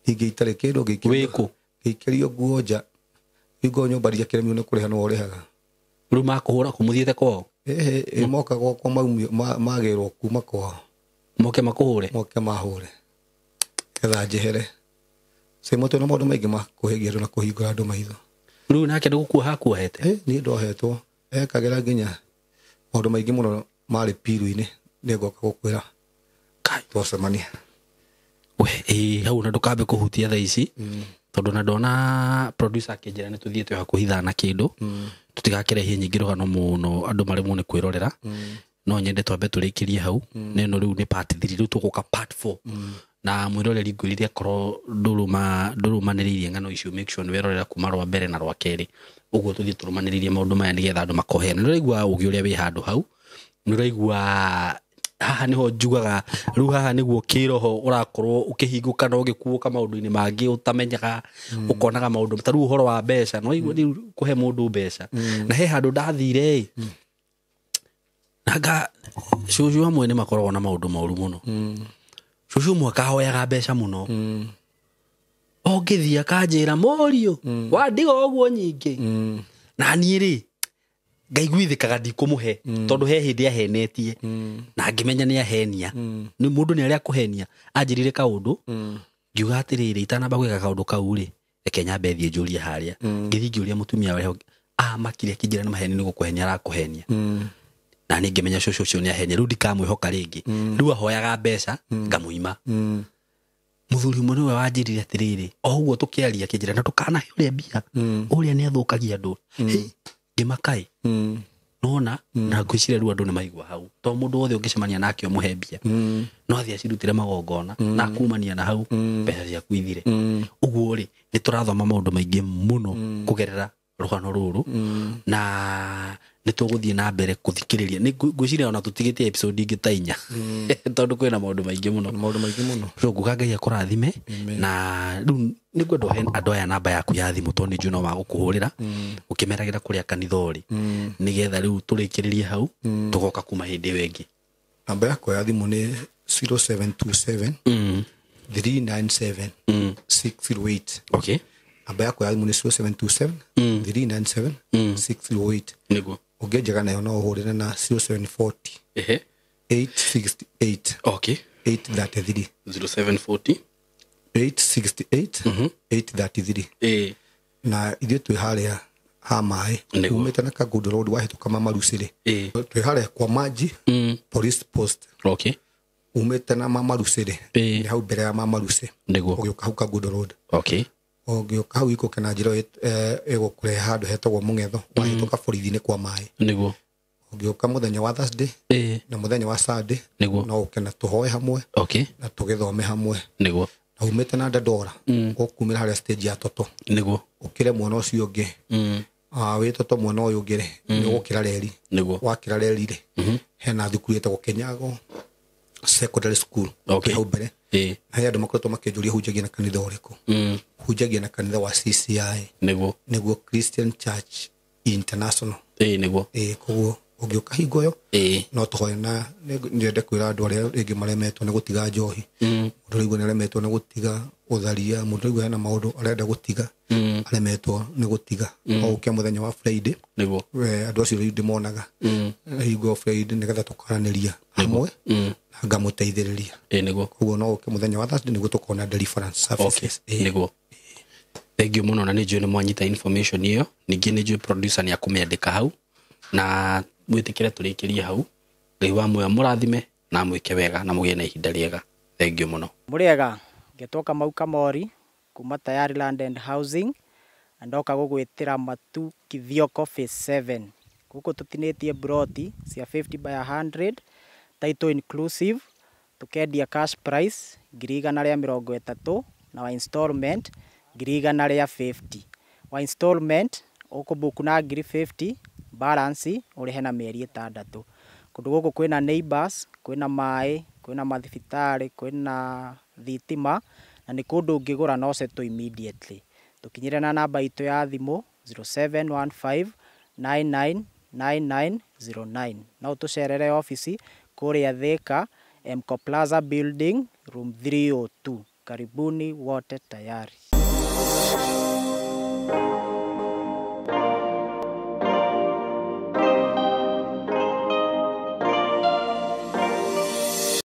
Speaker 1: Ningĩ itarĩ kĩndũ ngĩikĩrio nguo nja. Hingo nyũmba ndiakĩremio nĩ kũrĩha no ũrĩhaga.
Speaker 2: Rĩu makũhũra kũ mũthiĩte kwao?
Speaker 1: Moka gwakwa magĩrwo kuma kwao.
Speaker 2: Moke makũhũre?
Speaker 1: Moke mahũre. Getha njehere. Simon twĩna maũndũ maingĩ ma kũhĩgia andũ na kũhingũra andũ maitho.
Speaker 2: Rĩu nake nĩ gũkuoha akuohete?
Speaker 1: Niĩ ndohetwo. Ekagĩra nginya maũndũ maingĩ mũno marĩ piru-inĩ. Nĩngoka gũkwĩra twacemania.
Speaker 2: We, hau na ndũkambe kũhutia thaa ici, tondũ na ndona producer akĩnjĩra nĩ tũthiĩte hakuhĩ thaa na kĩndũ, tũtigakĩrehie nyingĩ rũgano mũno andũ maremwo nĩ kwĩrorera. No nyende twambe tũrĩkĩrie hau. Na ĩno rĩu nĩ part 3, rĩu tũgũka part 4. Na mwĩroreri ngwĩrire akorwo ndũrũmanĩrĩirie ng'ano icio, make sure nĩ werorera kuma rwa mbere na rwa kerĩ, ũguo tũthiĩ tũrũmanĩrĩirie maũndũ maya nĩgetha andũ makoheana. Nĩ ũraigua ũgĩ ũrĩa wĩ handũ hau, nĩ ũraigua haha nĩho njugaga rĩu haha nĩguo kĩroho ũrakorwo ũkĩhingũka na ũgĩkuũka maũndũ-inĩ mangĩ ũtamenyaga, ũkonaga maũndũ ta rĩu ũhoro wa mbeca, no igua rĩu kũhe mũndũ mbeca. Na he handũ ndathire ĩ, nanga cũcũ amwe nĩ makoragwo na maũndũ moru mũno. Cũcũ ũmwe akahoyaga mbeca mũno. Ũngĩthiĩ akanjĩra mũriũ, wandiga ũguo nyingĩ. Na niĩ rĩ, ngaiguithĩkaga ndikũmũhe, tondũ he hĩndĩ ahenetie, na ngĩmenya nĩ ahenia. Nĩ mũndũ nĩ arĩa akũhenia. Anjĩrire kaũndũ, ngiuga atĩrĩrĩ, itanamba gwĩka kaũndũ kau rĩ, reke nyambe thiĩ njũrie harĩa. Ngĩthiĩ ngĩũria mũtumia ũrĩa amakire akĩnjĩra nĩ maheni nĩ gũkũhenia arakũhenia. Na niĩ ngĩmenya cũcũ ũcio nĩ ahenia, rĩu ndikamwĩhoka rĩngĩ. Rĩu ahoyaga mbeca, ngamũima. Mũthuri ũmwe nĩwe wanjĩrire atĩrĩrĩ, o ũguo tũkĩaria akĩnjĩra na ndũkanahe ũrĩa mbia, ũrĩa nĩ athũkagia andũ. Ngĩmakaĩ. Nona, na ngwĩciria rĩu andũ nĩ maigua hau. To mũndũ wothe ũngĩcemania nake ũmũhe mbia, no athiĩ acirutĩre magongona, na akumania na hau, mbeca ciaku ithire. Ũguo rĩ, nĩ tũrathoma maũndũ maingĩ mũno kũgerera rũgano rũrũ. Na Nĩ tũgũthiĩ na mbere kũthikĩrĩria. Nĩ ngwĩciria ona tũtigĩtie episode ingĩ ta 4 tondũ kwĩna maũndũ maingĩ mũno.
Speaker 1: Maũndũ maingĩ mũno.
Speaker 2: So nguga Ngai akũrathime. Na rĩu nĩ ngwenda ũhe andũ aya namba yaku ya thimũ tondũ nĩ njũĩ no magũkũhũrĩra ũkĩmeragĩra kũrĩa kanitha ũrĩ, nĩgetha rĩu tũrĩkĩrĩrie hau, tũgoka kuma hĩndĩ ĩyo ĩngĩ.
Speaker 1: Namba yakwa ya thimũ nĩ 0727 397 608. Namba yakwa ya thimũ nĩ 0727 397 608.
Speaker 2: Nĩguo.
Speaker 1: Ũngĩnjega nayo no ũhũrĩre na 0740 868 833.
Speaker 2: 0740
Speaker 1: 868 833. Na ithuĩ twĩ harĩa ha maĩ, umĩte na Kangundo Road wahĩtũka Mamarucĩrĩ, twĩ harĩa kwa Maji Police Post. Umĩte na Mamarucĩrĩ, nĩ hau mbere ya Mamarucĩ.
Speaker 2: Nĩguo.
Speaker 1: Ũgĩũka hau Kangundo Road. Ũngĩũka hau ikũke na njĩra ĩgũkũrehe handũ hetagwo Mũng'etho, wahĩtũka borithi-inĩ kwa maĩ.
Speaker 2: Nĩguo.
Speaker 1: Ũngĩũka mũthenya wa Thursday na mũthenya wa Sunday,
Speaker 2: Nĩguo.
Speaker 1: no ũke na tũhoe hamwe na tũgĩthome hamwe.
Speaker 2: Nĩguo.
Speaker 1: Na umĩte na Dandora, ũkumĩra harĩa stage ya Toto.
Speaker 2: Nĩguo.
Speaker 1: Ũkĩre mwena ũcio ũngĩ. Wĩ Toto mwena ũyũ ũngĩ rĩ, nĩ ũgũkĩra reri.
Speaker 2: Nĩguo.
Speaker 1: Wakĩra reri rĩ, hena thukuru ĩtagwo Kenyago Secondary School. Hau mbere. Na he andũ makoretwo makĩnjũria hunjagia na kanitha ũrĩkũ. Hunjagia na kanitha wa CCI.
Speaker 2: Nĩguo.
Speaker 1: Nĩguo Christian Church International.
Speaker 2: Nĩguo.
Speaker 1: Koguo ũngĩũka hingo ĩyo, no tũhoe. Na nyende kwĩra andũ arĩa rĩngĩ maremetwo nĩ gũtiga njohi, mũndũ ũraigua nĩ aremetwo nĩ gũtiga ũtharia, mũndũ ũraigua hena maũndũ arenda gũtiga, aremetwo nĩ gũtiga, no ũke mũthenya wa Friday.
Speaker 2: Nĩguo.
Speaker 1: Andũ acio rĩu ndĩmonaga hingo Friday nĩgetha tũkaranĩria hamwe na ngamũteithĩrĩria.
Speaker 2: Nĩguo.
Speaker 1: Koguo no ũke mũthenya wa Thursday nĩguo tũkona deliverance services.
Speaker 2: Nĩguo. Thank you mũno, na nĩ njũĩ nĩ mwanyita information ĩyo. Ningĩ nĩ njũĩ producer nĩ akũmĩandĩka hau, na mwĩtĩkĩre tũrĩkĩrie hau. Ngai wa muoyo mũrathime na mwĩke wega na mũgĩe na ihinda rĩega. Thank you mũno.
Speaker 3: Mũrĩega, ngetwo Kamau Kamori kuma Tayari Land and Housing, na ndoka gũgwĩtĩra Matu Kithioko Phase 7. Gũkũ tũtinĩtie broti cia 50 by 100, title inclusive, tũkendia cash price 130,000 na wa installment 150,000. Wa installment ũkũbook na 50,000, balance ũrĩhe na mĩeri 6. Kũndũ gũkũ kwĩna neighbors, kwĩna maĩ, kwĩna mathibitarĩ, kwĩna thitima, na nĩ kũndũ ũngĩgũra no settle immediately. Tũkinyĩre na namba itũ ya thimũ 0715 999909. No ũtũcerere obici kũrĩa Thika, Mco Plaza Building, room 302. Karibuni wote tayari.